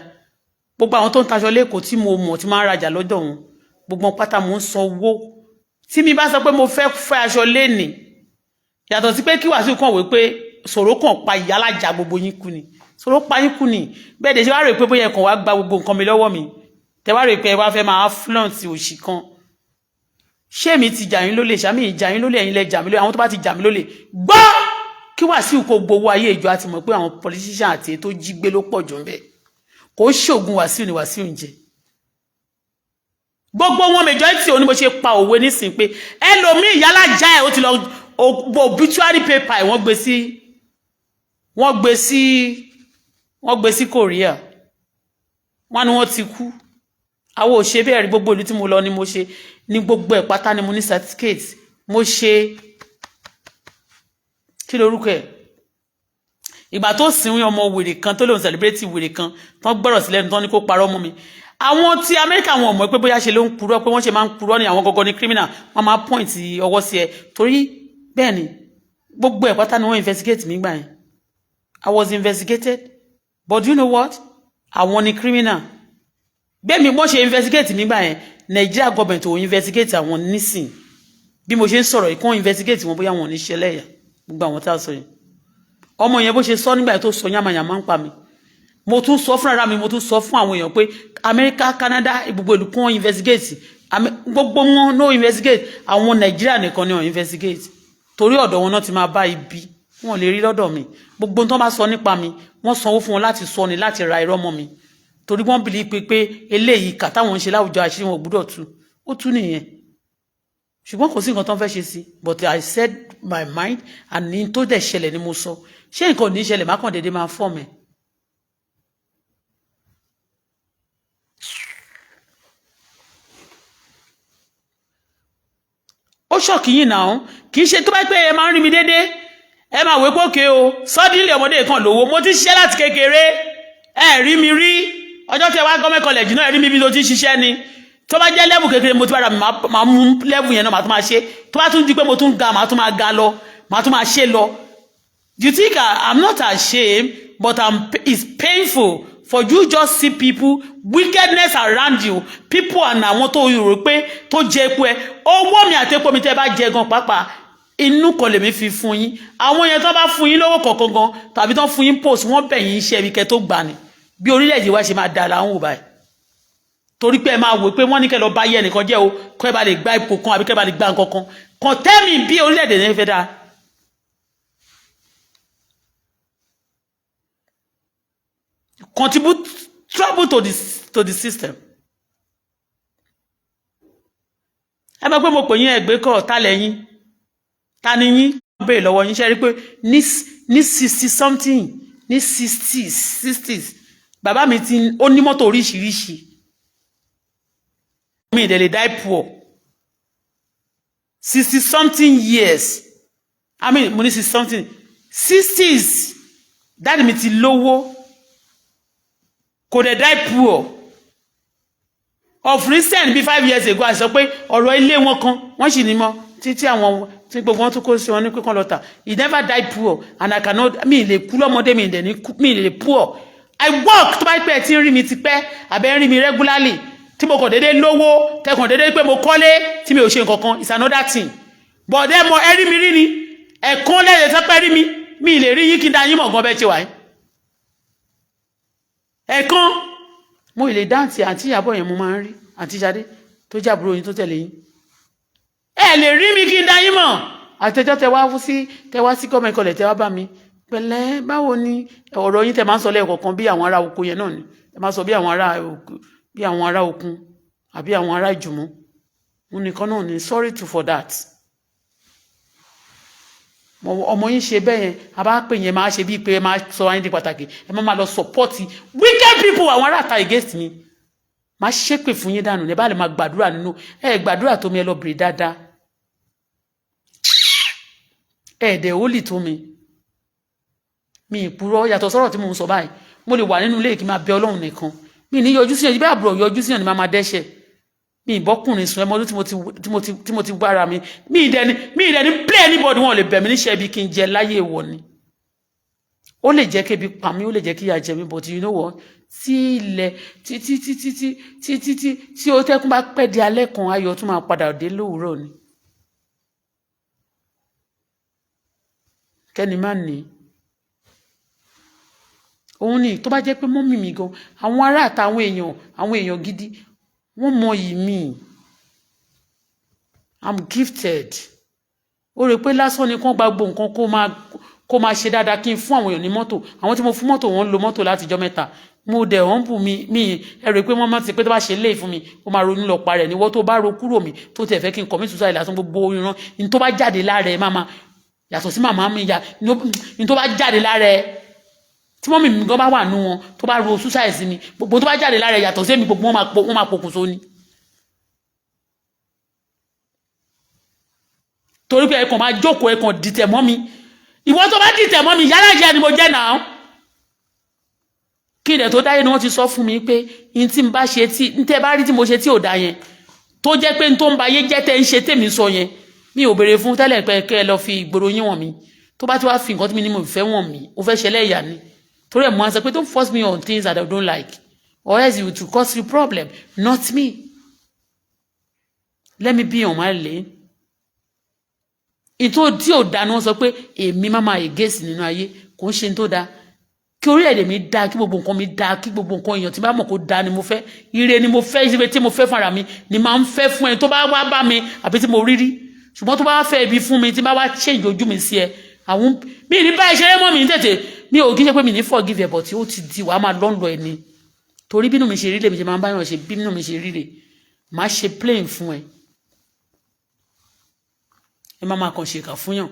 Gbogbo àwọn tó ń taṣọ lẹ́kọ̀ọ́ tí mo mọ̀, tí máa ń rajà lọ́dọ̀ wọn, gbogbo wọn pátá mò ń san owó. Tí mi bá sọ pé mo fẹ́ fẹ́ aṣọ lénìí, yàtọ̀ sí pé kí Wàsíù kàn wé pé sọ̀rọ̀ kàn pa ìyálàjà gbogbo yín kú ni, sọ̀rọ̀ pa yín kú ni. Bẹ́ẹ̀ dẹ̀ ṣe wá rò pé bóyá ẹ̀kàn wá gba gbogbo nǹkan mi lọ́wọ́ mi, tẹ wá rò pé ẹ wá fẹ́ máa flaunt òṣì kan. Ṣé mi ti jà yín lólè? Ṣàmì ìjà yín lólè? Ẹ̀yin lẹ jà mí lólè. Àwọn tó bá ti jà mí lólè gbọ́, kí Wàsíù kó gbowó ayé ìjọ, àti mọ̀ pé àwọn politician àti ètò jí gbé ló pọ̀ jù ń bẹ̀. Kò ṣoògùn Wàsíù ni Wàsíù ń jẹ gbogbo wọn. Majority òní mo ṣe pa òwe nísìnyí pé ẹlòmíì ìyálàjà ẹ, ó ti lọ obituary paper ẹ, wọ́n gbé sí Korea, wọ́n ní wọ́n ti kú. Àwọn ò ṣe bẹ́ẹ̀ rí. Gbogbo ìlú tí mo lọ ni mo ṣe ní gbogbo ẹ̀ pátá ni mo ní certificate. Mo ṣe, kí lorúkọ ẹ̀, ìgbà tó sìnwín ọmọ wèrè kan tó lòun celebrate wèrè kan tán, gbọ́rọ̀ sílẹ̀ tán ní kó parọ́ mọ́ mi. Àwọn tí Amẹ́ríkà, wọn ò mọ̀ pé bóyá ṣe ló ń purọ́, pé wọ́n ṣe máa ń purọ́ ní àwọn gọ́gọ́ ní criminal, wọ́n máa point ọwọ́ sí ẹ. Torí bẹ́ẹ̀ ni gbogbo ẹ̀ pátá ni wọ́n investigate mi gbà yẹn. I was investigated, but do you know what? Àwọn ni criminal. Bẹ́ẹ̀ mi wọ́n ṣe investigate mi gbà yẹn, Nigeria government ò investigate àwọn nísìn. Bí mo ṣe ń sọ̀rọ̀ yìí, kàn investigate wọn, bóyá wọn ò ní ṣẹlẹ̀ yà. Gbogbo àwọn tá a sọ yẹn, ọmọ yẹn, bó ṣe sọ nígbà tó sọ yàmàyàmá ń pa mi, mo tún sọ fúnra mi, mo tún sọ fún àwọn èèyàn pé America, Canada, gbogbo ìlú kàn investigate. Gbogbo wọn no investigate. Àwọn Nàìjíríà nìkan ni wọn investigate, torí ọ̀dọ̀ wọn náà ti máa bá ibi wọn lè rí lọ́dọ̀ mi. Gbogbo tó bá sọ nípa mi, wọ́n sanwó fún wọn láti sọ ni, láti ra irọ́ mọ́ mi, torí wọ́n bìlí pé eléyìí kà táwọn ń ṣe láwùjọ, àṣírí wọn ò gbúdọ̀ tú. Ó tú nìyẹn, ṣùgbọ́n kò sí nǹkan tó ń fẹ́ ṣe sí. But I said my mind, and ní tó dẹ̀ ṣẹlẹ̀ ni mo sọ. Ṣé nǹkan ò ní ṣẹlẹ̀? Má kàn déédéé máa fọ́ mi. Ó shock yín náà. Kì í ṣe tó bá pẹ́ ẹ máa ń rí mi déédéé, ẹ máa wé pókè o. Suddenly ọmọdé kan lówó. Mo ti ṣiṣẹ́ láti kékeré, ẹ rí mi rí. Ọjọ́ tí ẹ wá government college náà, ẹ rí mi bí mo ti ń ṣiṣẹ́ ni. Tó bá jẹ́ level kékeré mo ti bára mi, máa mú level yẹn náà, màá tún máa ṣe. Tó bá tún di pé mo tún ga, màá tún máa ga lọ, màá tún máa ṣe lọ. You think I'm not ashamed, but it's painful for you just see people wickedness around you, people and àwọn tó rò pé tó jẹ epo ẹ, owó mi àti epo mi tẹ́ bá jẹ gan pàápàá, inú kan lèmi fi fún yín. Àwọn yẹn tó bá fún yín lówó kọ̀ọ̀kan gan tàbí tó fún yín post, wọ́n bẹ̀ yín iṣẹ́ ibi kẹ́ tó gbà ní. Bí orílẹ̀-èdè wa ṣe máa dára ń wò báyìí, torí pé ẹ máa wò pé wọ́n ní kẹ́ lọ bá yẹ ẹnìkan jẹ́ o, kẹ́ bá lè gba ipò kan àbí kẹ́ bá lè gba nǹkan kan kàn tẹ́mì bí orílẹ̀-èdè yẹn fẹ́ dáa. Contribute trouble to the system. Ẹ mọ̀ pé mo pè yín, ẹgbẹ́ kọ̀ ta lẹ́yìn, ta ni yín? Béèrè lọ́wọ́ yín. Ṣe rí pé ní 60 something, ní sixties, bàbá mi ti ó ní mọ́tò oríṣiríṣi. Mi ì dẹ̀ lè die poor. 60 something years, I mean, mo ní 60 something, 60s, daddy mi ti lówó, kò dẹ̀ die poor. Of recent, bí 5 years ago, a sọ pé ọ̀rọ̀ ilé wọn kan wọ́n sì ní mọ́ títí àwọn tí gbogbo wọn tún kó sí wọn ní pé kán lọ tà. He never die poor and I cannot. Mi lè kú lọ́mọdé, mi dẹ̀ ní mi lè poor. I work. Tó bá pẹ́ tí ń rí mi ti pẹ́ àbẹ́ ń rí mi regularly, tí mo kàn déédéé lówó, tẹkàn déédéé pé mo kọ́lé tí mi ò ṣe nǹkan kan, it's another thing. But ẹ mọ ẹ rí mi rí ni ẹ̀kan lẹ́yìn tẹ́pẹ́ rí mi, mi lè rí yín kí n dá yín mọ̀ gan bẹ́ẹ̀ ṣe wáyé. Ẹ̀kan mo lè dáǹtì àǹtí Ìyábọ̀ yẹn, mo máa ń rí àǹtí Ṣadé tó jẹ́ àbúrò yín tó tẹ̀lé yín. Ẹ lè rí mi kí n dá yín mọ̀. Àtẹjọ́ tẹ wá sí government college, tẹ wá bá mi, pẹ̀lẹ́, báwo ni ọ̀rọ̀ yín tẹ máa ń sọ lẹ́ẹ̀kọ̀ọ̀kan bí àwọn ará oko yẹn náà ni tẹ máa ń sọ, bí àwọn ará oko, bí àwọn ará okun àbí àwọn ará ìjùmọ̀ òun nìkan náà ni. Sorry to for that. Ọmọ yín ṣe bẹ́ẹ̀ yẹn, a bá pè yẹn, máa ṣe bíi pé ẹ máa sọ ayé di pàtàkì, ẹ máa lọ support wicked people, àwọn ará àta against mi. Máa ṣépè fún yín dànù. Ẹ bá lè máa gbàdúrà nínú ẹ, gbàdúrà tó mi, ẹ lọ bèrè dáadáa. Ẹ dẹ̀ ó lì tó mi, mi ìpúrọ́ yàtọ̀ sọ́rọ̀ tí mò ń sọ báyìí. Mo lè wà nínú ilé kí n máa bẹ Ọlọ́run nìkan, mi ní yọjú síyàn bí àbúrò yọjú síyàn ni máa máa dẹ́ṣẹ̀. Mi ìbọ́kùnrin sùn. Ẹ mọ́dún tí mo ti gbára mi, mi ìdẹni play anybody. Wọn ò lè bẹ̀ mí níṣẹ́ ibi kí n jẹ láyé ìwọ ni. Ó lè jẹ́ kébi pa mí, ó lè jẹ́ kí ìyà jẹ mí, but you know what? Tí ilẹ̀ tí tí tí tí tí tí tí tí tí ó tẹ́kún bá pẹ́ di alẹ́ kan, ayọ̀ tún máa padà dé lówùúrọ̀ ni. Kẹ́ni má ní òun ni. Tó bá jẹ́ pé mummy mi gan, àwọn ará àtàwọn èèyàn, àwọn èèyàn gidi, wọ́n mọ iyì mi. I'm gifted. Ó rò pé lásán ni kán gba gbogbo nǹkan kó máa ṣe dáadáa. Kí n fún àwọn èèyàn ní mọ́tò, àwọn tí mo fún mọ́tò, wọ́n ń lo mọ́tò látijọ́ mẹ́ta. Mo dẹ̀ humble mi. Ẹ rò pé wọ́n máa ti pé tó bá ṣe léè fún mi, ó máa ronú lọ parẹ̀ ní wọ́n. Tó bá ro kúrò mi, tó tẹ̀ fẹ́ kí n commit suicide lásán, gbogbo ìran ní tó bá jáde lára ẹ, máa yàtọ̀ sí màmá mi yà ní tó bá jáde lára ẹ, tí mummy mi gan bá wà nú wọn, tó bá ro suicide sí mi, gbogbo tó bá jáde lára ẹ yàtọ̀ sí èmi, gbogbo wọn máa pokùnso ni. Torí pé ẹ kàn máa jókòó, ẹ kàn dìtẹ̀ mọ́ mi. Ìwọ tó bá dìtẹ̀ mọ́ mi, yálà jẹ́ ni mo jẹ́ náà. Kí ilẹ̀ tó dáyé ni wọ́n ti sọ fún mi pé n tí n bá ṣe, tí n tẹ́ bá rí tí mo ṣe tí ò dá yẹn, tó jẹ́ pé n tó ń ba ayé jẹ́ tẹ́ ń ṣe tèmi sọ yẹn, mi ò béèrè fún tẹ́lẹ̀ pé kẹ́ ẹ lọ fi ìgboro yín wọ̀n mi. Tó bá ti wá fi nǹkan tí mi ní mo fẹ́ wọ̀n mi, ó fẹ́ ṣẹlẹ̀ ìyà ni. Torí ẹ̀ mo á sọ pé don't force me on things that I don't like, or else it will cause you problem, not me. Let me be on my lane. Ìtò tí ò dáa ni wọ́n sọ pé èmi máa máa against nínú ayé, kò ń ṣe tó dáa. Kí orílẹ̀-èdè mi dáa, kí gbogbo nǹkan mi dáa, kí gbogbo nǹkan èèyàn tí bá mọ̀ kó dáa ni mo fẹ́. Ire ni mo fẹ́. Ire tí mo fẹ́ fúnra mi ni máa ń fẹ́ fún ẹni tó bá wá bá mi àbí tí mo rí rí. Ṣùgbọ́n tó bá fẹ́ ibi fún mi, tí bá wá change ojú mi sí ẹ, àwọn mi ní báyìí ṣeré mọ́ mi ní tètè. Mi ò kí ṣe pé mi ní forgive ẹ, but ó ti di wàá máa lọ́nlọ́ ẹ ni. Torí bínú mi ṣe rí lèmi ṣe máa ń báyọ̀ ṣe, bínú mi ṣe rí rè, máa ṣe plain fún ẹ. Ẹ má máa kàn ṣèkà fún yàn.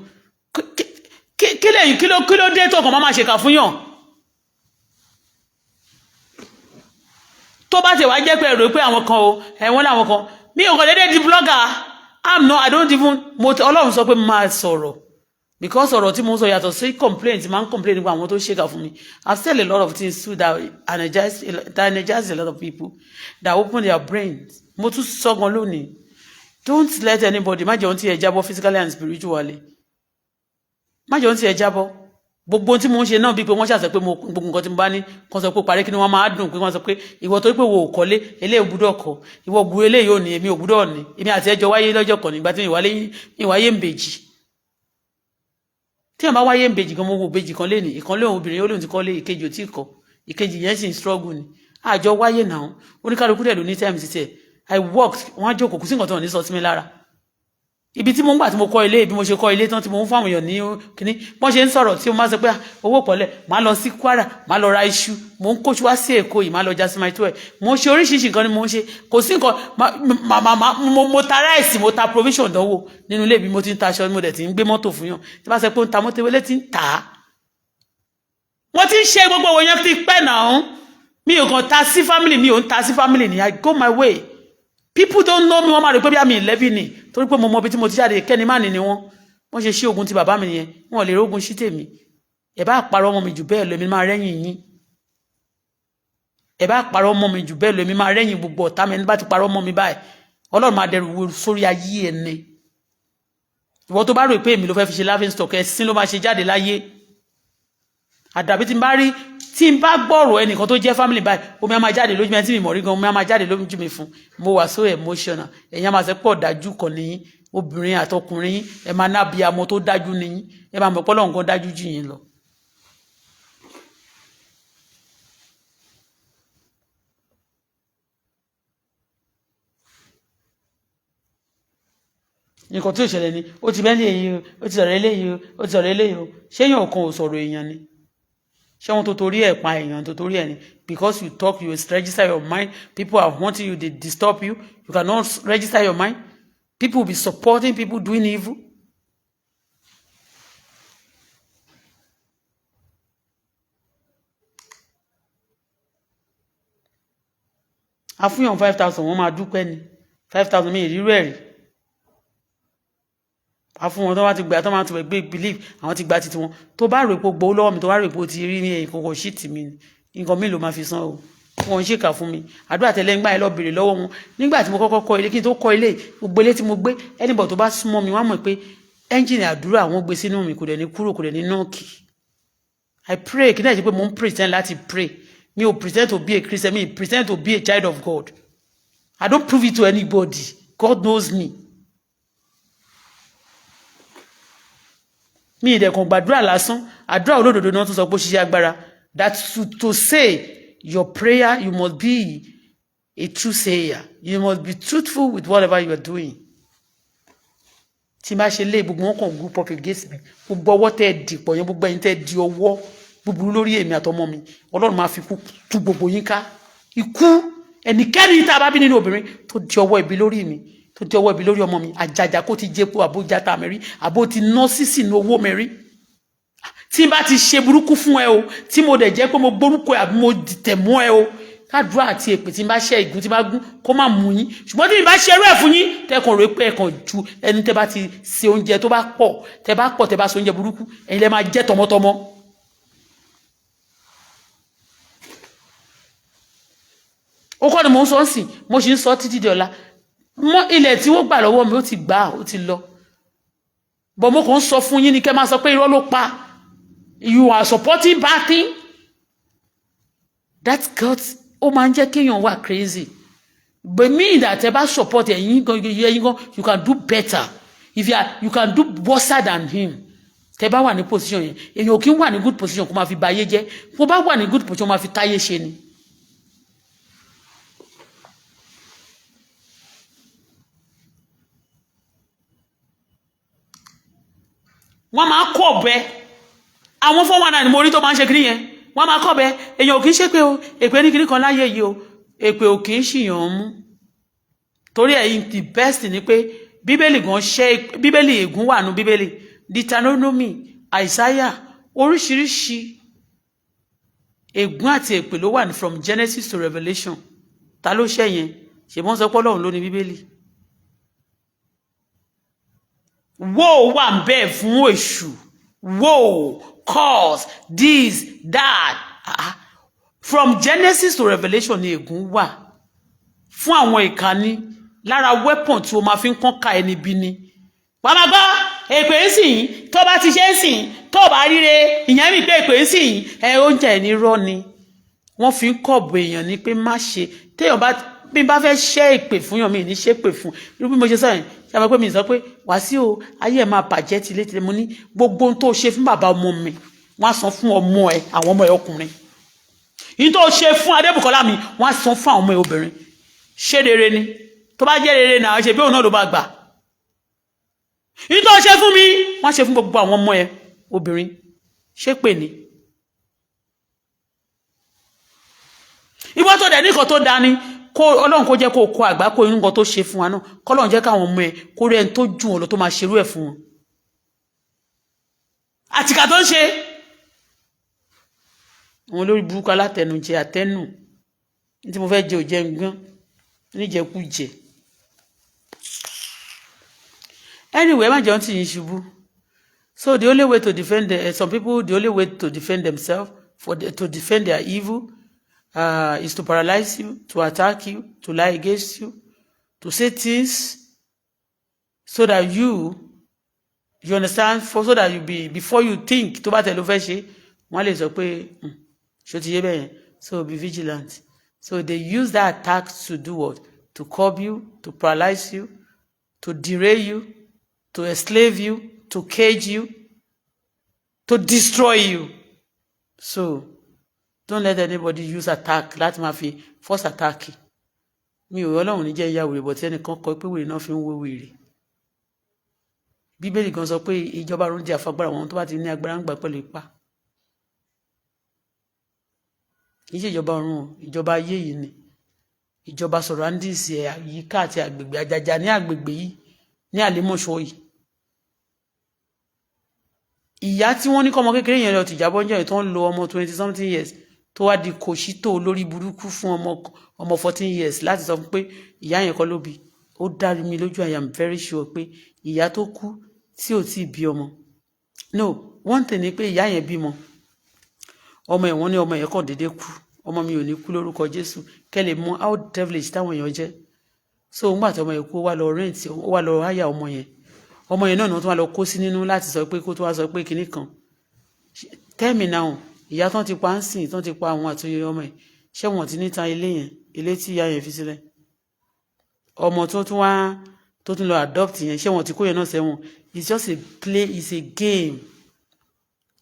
Kí lẹ́yìn kí ló dé tó kàn má máa ṣèkà fún yàn? Tó bá ti wá jẹ́ pé èrò pé àwọn kan o, ẹ̀wọ̀n làwọn kan, mi ò kàn déédéé di blogger. I'm not, I don't even, mo, Ọlọ́run sọ pé máa sọ̀rọ̀ because ọ̀rọ̀ tí mo ń sọ yàtọ̀ sí complaint, máa ń complain nípa àwọn tó ṣèkà fún mi. I've said a lot of things too that energize a lot of people, that open their brains. Mo tún sọ gan lónìí, don't let anybody, má jẹun tí ẹ jábọ́ physically and spiritually, má jẹun tí ẹ jábọ́. Gbogbo tí mo ń ṣe náà, bíi pé wọ́n ṣàṣẹ pé mo gbogbo nǹkan tí mo bá ní kàn sọ pé parí, kí ni wọ́n máa dùn pé wọ́n sọ pé ìwọ torí pé wo ò kọ́lé, eléyìí ò gbúdọ̀ kọ́, ìwọ bu eléyìí ò ní, èmi ò gbúdọ̀ ní. Èmi àti ẹjọ́ wáyé lọ́jọ́ kan nígbà tí ìwáyé ń bèjì. Tí wọn bá wáyé ń bèjì kan, mo wo bèjì kan lénìí, ìkan lóhùn obìnrin, ó lóhùn ti kọ́lé, ìkejì ò tí ì kọ́, ìkejì yẹn sì ń struggle ni. Àjọ wáyé náà, oníkálukú dẹ̀ ló ní time títẹ̀. I worked, wọ́n á jókòó, kò sí nǹkan tó wọ́n ní sọ sí mi lára. Ibi tí mo ń gbà tí mo kọ́ ilé, bí mo ṣe kọ́ ilé tán tí mo ń fún àwọn èèyàn ní kínní, wọ́n ṣe ń sọ̀rọ̀ tí mo máa sọ pé owó pọ̀lẹ̀, máa lọ sí Kwara, máa lọ ra iṣu, mo ń kóṣù wá sí Èkó yìí, máa lọ já sí my twelve, mo ń ṣe oríṣiríṣi nǹkan ni mo ń ṣe. Kò sí nǹkan, mo ta rice, mo ta provision dánwò nínú ilé bí mo ti ń ta aṣọ, mo dẹ̀ ti ń gbé mọ́tò fún yàn. Tí bá sọ pé ó ń ta mọ́tò, ewé ti ń tà á, wọ́n ti ń ṣe gbogbo òwò yẹn ti pẹ́ náà. Mi ò kàn ta sí family, mi ò ń ta sí family ni. I go my way. People don't know me. Wọ́n máa rò pé bí àmì ìlẹ́bí ni, torí pé mo mọ ibi tí mo ti jáde. Kẹ́ni má ní ni wọ́n wọ́n ṣe ṣí ogun ti bàbá mi nìyẹn. Wọn ò lè rógun sí tèmi. Ẹ bá parọ́ ọmọ mi jù bẹ́ẹ̀ lọ, èmi máa rẹ́yìn yín. Ẹ bá parọ́ ọmọ mi jù bẹ́ẹ̀ lọ, èmi máa rẹ́yìn gbogbo ọ̀tá mi. Ẹni bá ti parọ́ ọmọ mi báyìí, Ọlọ́run máa dẹrù sórí ayé ẹni. Ìwọ tó bá rò pé èmi ló fẹ́ fi ṣe laughing stock, ẹ̀sìn ló máa ṣe jáde láyé. Àdàbí tí n bá rí, tí n bá gbọ́rọ̀ ẹnìkan tó jẹ́ family báyìí, omi á máa jáde lójú mi. Ẹni tí mi mọ̀ rí gan, omi á máa jáde lójú mi fún. Mo wà so emotional. Ẹ̀yin á máa sẹ́ pọ̀ dájú kan níyìn, obìnrin àtọkùnrin yín, ẹ máa nábì amọ tó dájú níyìn. Ẹ máa mọ̀ pé Ọlọ́run kan dájú jù yín lọ. Nǹkan tí ò ṣẹlẹ̀ ni ó ti bẹ́ẹ̀ léyìí o, ó ti sọ̀rọ̀ eléyìí o, ó ti sọ̀rọ̀ eléyìí o. Ṣé èèyàn kan ò sọ̀rọ̀ èèyàn ni? Ṣé wọn tó torí ẹ̀ pa èèyàn tó torí ẹ̀ ni? Because you talk, you register your mind. People are wanting you, they disturb you. You cannot register your mind. People will be supporting people doing evil. Àfúnyàn 5,000, wọ́n máa dúpẹ́ ni. 5,000, mi ìrírú ẹ̀ rí. A fún wọn tó bá ti gbà tó máa ti gbé believe àwọn ti gba titi wọn. Tó bá rò pé gbowó lọ́wọ́ mi, tó bá rò pé o ti rí ní ìkọ̀kọ̀ ṣíìtì mi, nǹkan mi ló máa fi san o. Wọn ń ṣèkà fún mi. Àdúrà tẹ́lẹ̀ ń gbà yẹn, lọ bèrè lọ́wọ́ wọn. Nígbà tí mo kọ́kọ́ kọ́ ilé, kí n tó kọ́ ilé, gbogbo ilé tí mo gbé, anybody tó bá súnmọ́ mi, wọ́n mọ̀ pé ẹ́ńjìnì àdúrà wọn gbé sínú mi, kò dẹ̀ ní kúrò, kò dẹ̀ ní knock. I pray. Kí náà ṣe pé mo ń pretend láti pray. Mi ò pretend to be a Christian, mi pretend to be a child of God. I don't prove it to anybody. God knows me. Mi ìdẹ̀kùn gbàdúrà lásán. Àdúrà olódodo náà tún sọ pé ó ṣiṣẹ́ agbára. That to say your prayer, you must be a true sayer. You must be truthful with whatever you are doing. Tí n bá ṣe lé gbogbo wọn kàn group up against me. Gbogbo ọwọ́ tẹ́ ẹ dìpọ̀ yẹn, gbogbo ẹ̀yin tẹ́ ẹ di ọwọ́ búburú lórí èmi àtọmọ mi, Ọlọ́run máa fi ikú tú gbogbo yín ká. Ikú ẹnikẹ́ni tá a bá bí nínú obìnrin tó di ọwọ́ ibi lórí mi, tó di ọwọ́ ibi lórí ọmọ mi, àjàjà kó ti jẹ́pọ̀ àbójá tá mi rí, àbó ti ná sísì ní owó mi rí, tí n bá ti ṣe burúkú fún ẹ o, tí mo dẹ̀ jẹ́ pé mo gbórúkọ ẹ àbí mo dìtẹ̀ mọ́ ẹ o, kádùúrà àti èpè tí n bá ṣe, ìgún tí n bá gún, kó má mú yín. Ṣùgbọ́n tí n bá ṣe irú ẹ̀ fún yín, tẹkàn rò pé ẹ̀kàn ju ẹni tẹ́ bá ti ṣe oúnjẹ tó bá pọ̀, tẹ́ bá pọ̀, tẹ́ bá ṣe oúnjẹ burúkú, ẹ̀yin lẹ́ máa jẹ́ tọmọtọmọ. Ó kọ́ ni mò ń sọ ń sìn, mo sì ń sọ títí di ọ̀la. Mọ́ ilẹ̀ tí wọ́n gbà lọ́wọ́ mi, ó ti gbà, ó ti lọ bọ̀. Mo kàn ń sọ fún yín ni kẹ́ máa sọ pé irọ́ ló pa. You are supporting bad thing. That God, ó máa ń jẹ́ kéèyàn wà crazy. But me that ẹ bá support ẹ̀yin gan, ẹ̀yin gan, you can do better. If you are, you can do worse than him. Tẹ bá wà ní position yẹn, èèyàn ò kí ń wà ní good position kó máa fi ba ayé jẹ́. Kó bá wà ní good position, máa fi táyé ṣe ni. Wọ́n máa kọ́ ọ̀bẹ. Àwọn 419 mo rí tó máa ń ṣe kiri yẹn. Wọ́n máa kọ́ ọ̀bẹ. Èèyàn ò kì í ṣépè o. Èpè ní kiri kan láyé yìí o. Èpè ò kì í ṣìyàn mú. Torí ẹ̀yin, the best ni pé Bíbélì gan ṣe, Bíbélì, ègún wà nù Bíbélì, Deuteronomy, Isaiah, oríṣiríṣi ègún àti èpè ló wà ní from Genesis to Revelation. Ta ló ṣe yẹn? Ṣèbọn sọ pé Ọlọ́run ló ní Bíbélì. Woe wà ń bẹ́ẹ̀ fún èṣù. Woe, curse, this, that. Ah, from Genesis to Revelation ni ègún wà fún àwọn ìkànnì lára weapon tí o máa fi ń kán ka ẹni bí ni. Wàá máa gbọ́ èpè ń sìn, tó bá ti ṣe ń sìn, tó bá ríre, ìyẹn mi pé èpè ń sìn ẹ, oúnjẹ ẹ̀ ní rọ́ ni wọ́n fi ń kọ̀bù èèyàn ní pé má ṣe. Téèyàn bá, bí n bá fẹ́ ṣẹ́ èpè fún yàn, mi ní ṣe pè fún irú bí mo ṣe sọ yẹn. Ṣe àmọ́ pé mi sọ pé Wàsíù, ayé ẹ̀ máa bàjẹ́ tilétilé. Mo ní gbogbo ohun tó ṣe fún bàbá ọmọ mi, wọ́n á san fún ọmọ ẹ, àwọn ọmọ ẹ ọkùnrin. Yìí tó ṣe fún Adébùkọ́lá mi, wọ́n á san fún àwọn ọmọ ẹ obìnrin. Ṣé rere ni? Tó bá jẹ́ rere náà, ṣe bí òun náà ló bá gbà. Yìí tó ṣe fún mi, wọ́n á ṣe fún gbogbo àwọn ọmọ ẹ obìnrin. Ṣé pè ní ìwọ tó dẹ̀ ní nǹkan tó dání, kó Ọlọ́run kó jẹ́ kó kó àgbá kó inú nǹkan tó ṣe fún wa náà, kọ́lọ́run jẹ́ káwọn ọmọ ẹ kó rí ẹni tó jù wọn lọ tó máa ṣerú ẹ̀ fún wọn. Àtìkà tó ń ṣe àwọn olórí burúkú, alátẹnujẹ, àtẹnù ní tí mo fẹ́ jẹ òjẹ ń gán níjẹkújẹ. Anyway, má jẹun tí yín ṣubú. So the only way to defend some people, the only way to defend themselves, to defend their evil, is to paralyze you, to attack you, to lie against you, to say things so that you understand, for so that you be before you think, tó bá tẹ̀ ló fẹ́ ṣe, wọ́n lè sọ pé, ṣó ti yé bẹ́ẹ̀ yẹn? So be vigilant. So they use that attack to do what? To curb you, to paralyze you, to derail you, to enslave you, to cage you, to destroy you. So don't let anybody use attack láti máa fi force attack. Mi ò, Ọlọ́run ní jẹ́ ìyá wèrè, bọ̀ tí ẹnìkan kọ pé wèrè náà fi ń wé wèrè. Bíbélì kan sọ pé ìjọba ọ̀run jẹ́ àfagbára, àwọn tó bá ti ní agbára ń gbà pẹ̀lú ipá. Kì í ṣe ìjọba ọ̀run o, ìjọba ayé yìí ni, ìjọba surroundings ẹ̀, àyíká àti àgbègbè, àjàjà ní àgbègbè yìí, ní Àlímọ̀ṣọ́ yìí. Ìyá tí wọ́n ní kọ́ ọmọ kékeré yẹn lọ tìjábọ́ ń jẹ́, tó ń lo ọmọ 20 something years, tó wá di kòṣítò olórí burúkú fún ọmọ 14 years láti sọ fún pé ìyá yẹn kọ́ ló bí, ó dá mi lójú. I am very sure pé ìyá tó kú tí ò tí ì bí ọmọ, no, one thing ni pé ìyá yẹn bímọ, ọmọ ẹ̀, wọ́n ní ọmọ yẹn kàn déédéé kú. Ọmọ mi ò ní kú lórúkọ Jésù. Kẹ́ lè mọ how devilish táwọn èèyàn jẹ́. So ńgbà tí ọmọ yẹn kú, ó wá lọ rent, ó wá lọ háyà ọmọ yẹn. Ọmọ yẹn náà ni wọ́n tún wá lọ kó sí nínú láti sọ pé kó tó wá sọ pé kinní kan. Tell me now, ìyá tán ti pa ń sìn, tán ti pa àwọn àtúnyẹ ọmọ ẹ̀, ṣé wọ́n ti ní ta ilé yẹn, ilé tí ìyá yẹn fi sílẹ̀? Ọmọ tó tún wá, tó tún lọ adopt yẹn, ṣé wọ́n ti kó yẹn náà sẹ́wọ̀n? It's just a play, it's a game.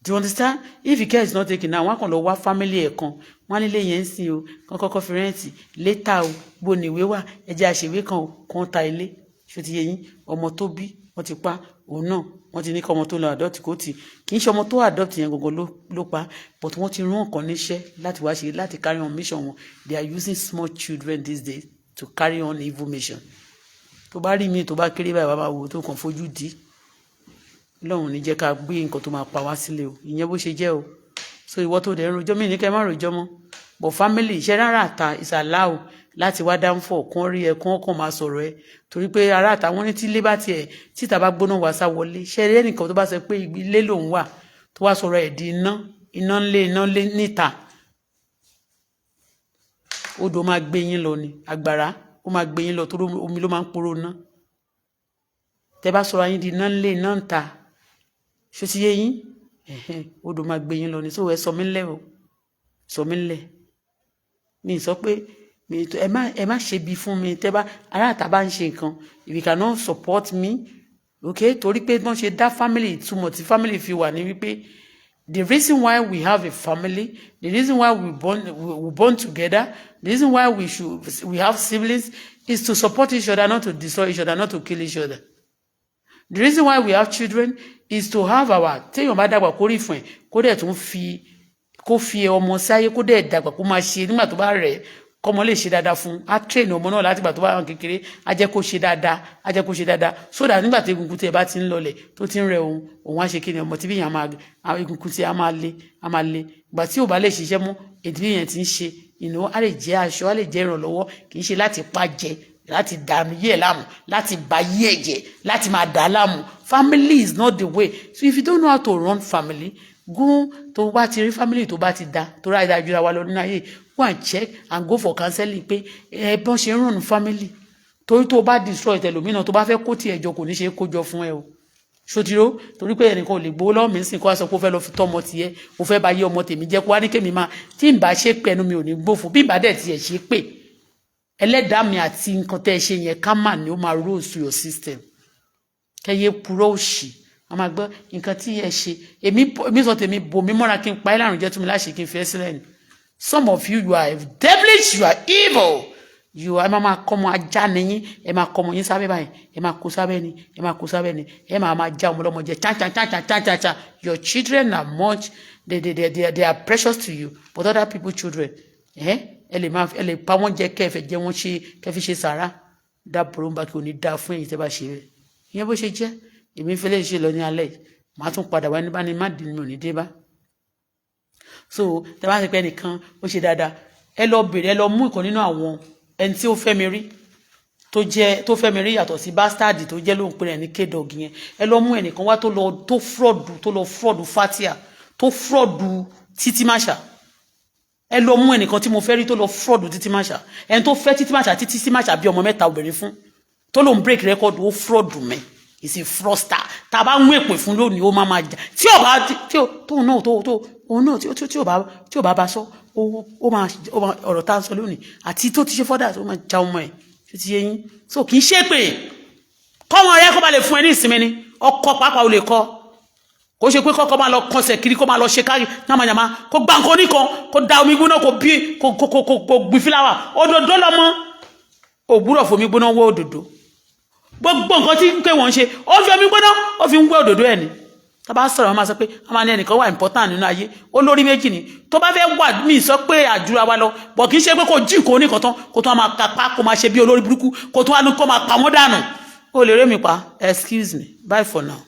Do you understand? If the care is not taken now, wọ́n kàn lọ wá family ẹ̀ kan, wọ́n nílé yẹn ń sìn o, kàn kọ́kọ́ fi rent later o. Bó ní ìwé wà, ẹ jẹ́ àṣewé kan o, kàn ta ilé. Ṣó ti yé yín? Ọmọ tó bí, wọ́n ti pa òun náà. Wọ́n ti ní kọ́ ọmọ tó lọ adopt kó tì. Kì í ṣe ọmọ tó adopt yẹn gangan ló pa, but wọ́n ti rán ọ̀kan níṣẹ́ láti wá ṣe, láti carry on mission wọn. They are using small children these days to carry on evil mission. Tó bá rí mi, tó bá kéré báyìí, wàá máa wò tó kàn fojú di. Ọlọ́run ní jẹ́ ká gbé nǹkan tó máa pa wá sílé o. Ìyẹn bó ṣe jẹ́ o. So ìwọ tó dẹ̀ ń rojọ́ mí ní kẹ́ má rojọ́ mọ́, but family iṣẹ́ rárá àta is allow láti wá dáńfọ̀ kán rí ẹ, kán kàn máa sọ̀rọ̀ ẹ, torí pé ará àta wọn ní tí ilé bá tiẹ̀ títa bá gbóná, wá sá wọlé. Ṣe eré ẹnìkan tó bá sọ pé ilé lòun wà, tó wá sọ̀rọ̀ ẹ̀ di iná, iná ńlé, iná ńlé níta, odò máa gbé yín lọ ni, àgbàrá ó máa gbé yín lọ, torí omi ló máa ń poró ná. Tẹ bá sọ̀rọ̀ ayín di iná ńlé, iná ńta, ṣó ti yé yín? Odò máa gbé yín lọ ni. So ẹ sọ mí ńlẹ̀ o, sọ mí ńlẹ̀. Mi sọ pé ẹ má ṣe bí fún mi. Tẹ bá ará àtà bá ń ṣe nǹkan, if you cannot support me, okay? Torí pé wọ́n ṣe dá family, ìtumọ̀ tí family fi wà ní wípé the reason why we have a family, the reason why we born together, the reason why we have siblings is to support each other, not to destroy each other, not to kill each other. The reason why we have children is to have our, téèyàn bá dàgbà, kó rí fún ẹ, kó dẹ̀ tún fi, kó fi ọmọ sáyé, kó dẹ̀ dàgbà, kó máa ṣe nígbà tó bá rẹ̀, kọ́mọ lè ṣe dáadáa fún á, train ọmọ náà láti gbà tó bá wà kékeré, á jẹ́ kó ṣe dáadáa, á jẹ́ kó ṣe dáadáa, so that nígbà tí egungun tí ẹ bá ti ń lọlẹ̀, tó ti ń rẹ òun, òun á ṣe kí ni? Ọmọ tí bí yẹn máa, egungun tí a máa le, a máa le. Ìgbà tí ò bá lè ṣiṣẹ́ mọ́, èdè bí yẹn ti ń ṣe ìnáwó, á lè jẹ́ aṣọ, á lè jẹ́ ìrànlọ́wọ́. Kì í ṣe láti pa jẹ, láti dànù yí ẹ̀ láàmú, láti bà yí ẹ̀ jẹ́, láti máa dà á láàmú. Family is not the way. So if you don't know how to run family, go. Tó bá ti rí family tó bá ti da, tó ráyè dájú wa lọ nínú ayé, go and check and go for counseling pé ẹ bọ́n ṣe ń run family. Torí tó bá destroy tẹlòmínà, tó bá fẹ́ kó tiẹ̀ jọ, kò ní ṣe é kó jọ fún ẹ o. Ṣòtìró torí pé ẹnìkan ò lè gbowó lọ́wọ́ mi sìn, kó wá sọ pé ó fẹ́ lọ fi tọ́ ọmọ tiẹ̀, ó fẹ́ bá yé ọmọ tèmi jẹ́, kó wá ní kémi máa tí n bá ṣe pé ẹnu mi ò ní gbófo. Bí n bá dẹ̀ tiẹ̀ ṣe pé ẹlẹ́dàá mi àti nǹkan tẹ́ ẹ ṣe yẹn, ká mà ní ó máa rose to your system. Kẹyẹ purọ́ òṣì, wọ́n máa gbọ́ nǹkan tí ẹ ṣe. Èmi sọ tèmi, bò mí mọ́ra kí n pa ẹ́ lárùn jẹ́, tún mi láṣẹ kí n fi ẹ́ sílẹ̀ ni. Some of you, you are devilish, you are evil, you are. Ẹ máa máa kọ́ ọmọ ajá nìyín. Ẹ máa kọ́ ọmọ yín sábẹ́ báyìí, ẹ máa kó sábẹ́ ni, ẹ máa kó sábẹ́ ni, ẹ máa máa já ọmọ ọlọ́mọ jẹ chan chan chan chan chan chan. Your children are much, they are precious to you, but other people children, ẹ lè máa ẹ lè pa wọ́n jẹ, kẹfẹ jẹ wọ́n ṣe kẹfí ṣe sàrà. Dá burúkú kí o ní dáa fún èyí tẹ́ bá ṣe rẹ̀. Ìyẹn bó ṣe jẹ́. Èmi fẹ́lẹ́ ṣe lọ ní alẹ́ yìí, màá tún padà wá ní bá ní má dín mi ò ní dé bá. So tẹ́ bá ṣe pé ẹnìkan ó ṣe dáadáa, ẹ lọ bèrè, ẹ lọ mú ìkan nínú àwọn ẹni tí ó fẹ́ mi rí, tó jẹ́ tó fẹ́ mi rí, yàtọ̀ sí bastard tó jẹ́ lóun pé rẹ̀ ní K-Dog yẹn. Ẹ lọ mú ẹnìkan wá tó lọ tó fraud Fatia, tó fraud Títí Masha. Ẹ lọ mú ẹnìkan tí mo fẹ́ rí tó lọ fraud Títí Masha, ẹni tó fẹ́ Títí Masha, títí Masha bí ọmọ mẹ́ta obìnrin fún, tó lóun break record, ó fraud mi. Is a fraudster. Tá a bá ń wé èpè fún lónìí, ó máa jà. Tí ò bá tí ò tóun náà tó tó òun náà tí ò bá bá sọ, ó máa ọ̀rọ̀ tá a sọ lónìí àti tó ti ṣe fọ́dà tó máa ja ọmọ ẹ̀ tó ti yé yín. So kì í ṣe pé kọ́mọ rẹ kó ba lè fún ẹ ní ìsinmi ni. Ọkọ pàápàá ò lè kọ́ kó ṣe pé kọ́kọ́ máa lọ kọsẹ̀ kiri, kó máa lọ ṣe káyì yamayama, kó gba nǹkan oníkan, kó da omi gbóná, kó bí kó kó kó kó gbin fúláwà òdòdó lọ́mọ ògbúrọ̀ fomi gbóná wọ́ òdòdó. Gbogbo nǹkan tí pé wọ́n ń ṣe, ó fi omi gbóná, ó fi ń wẹ́ òdòdó ẹ̀ ni. Tá bá sọ̀rọ̀, wọ́n máa sọ pé wọ́n máa ní ẹnìkan wà important nínú ayé, olórí méjì ni. Tó bá fẹ́ wà mí sọ pé àjùra wa lọ bọ̀, kì í ṣe pé kò jí nǹkan oníkan tán, kó tó máa kápá, kó máa ṣe bí olórí burúkú, kó tó wá ní kó máa pa wọ́n dànù. Ó lè rémi pa. Excuse me, bye for now.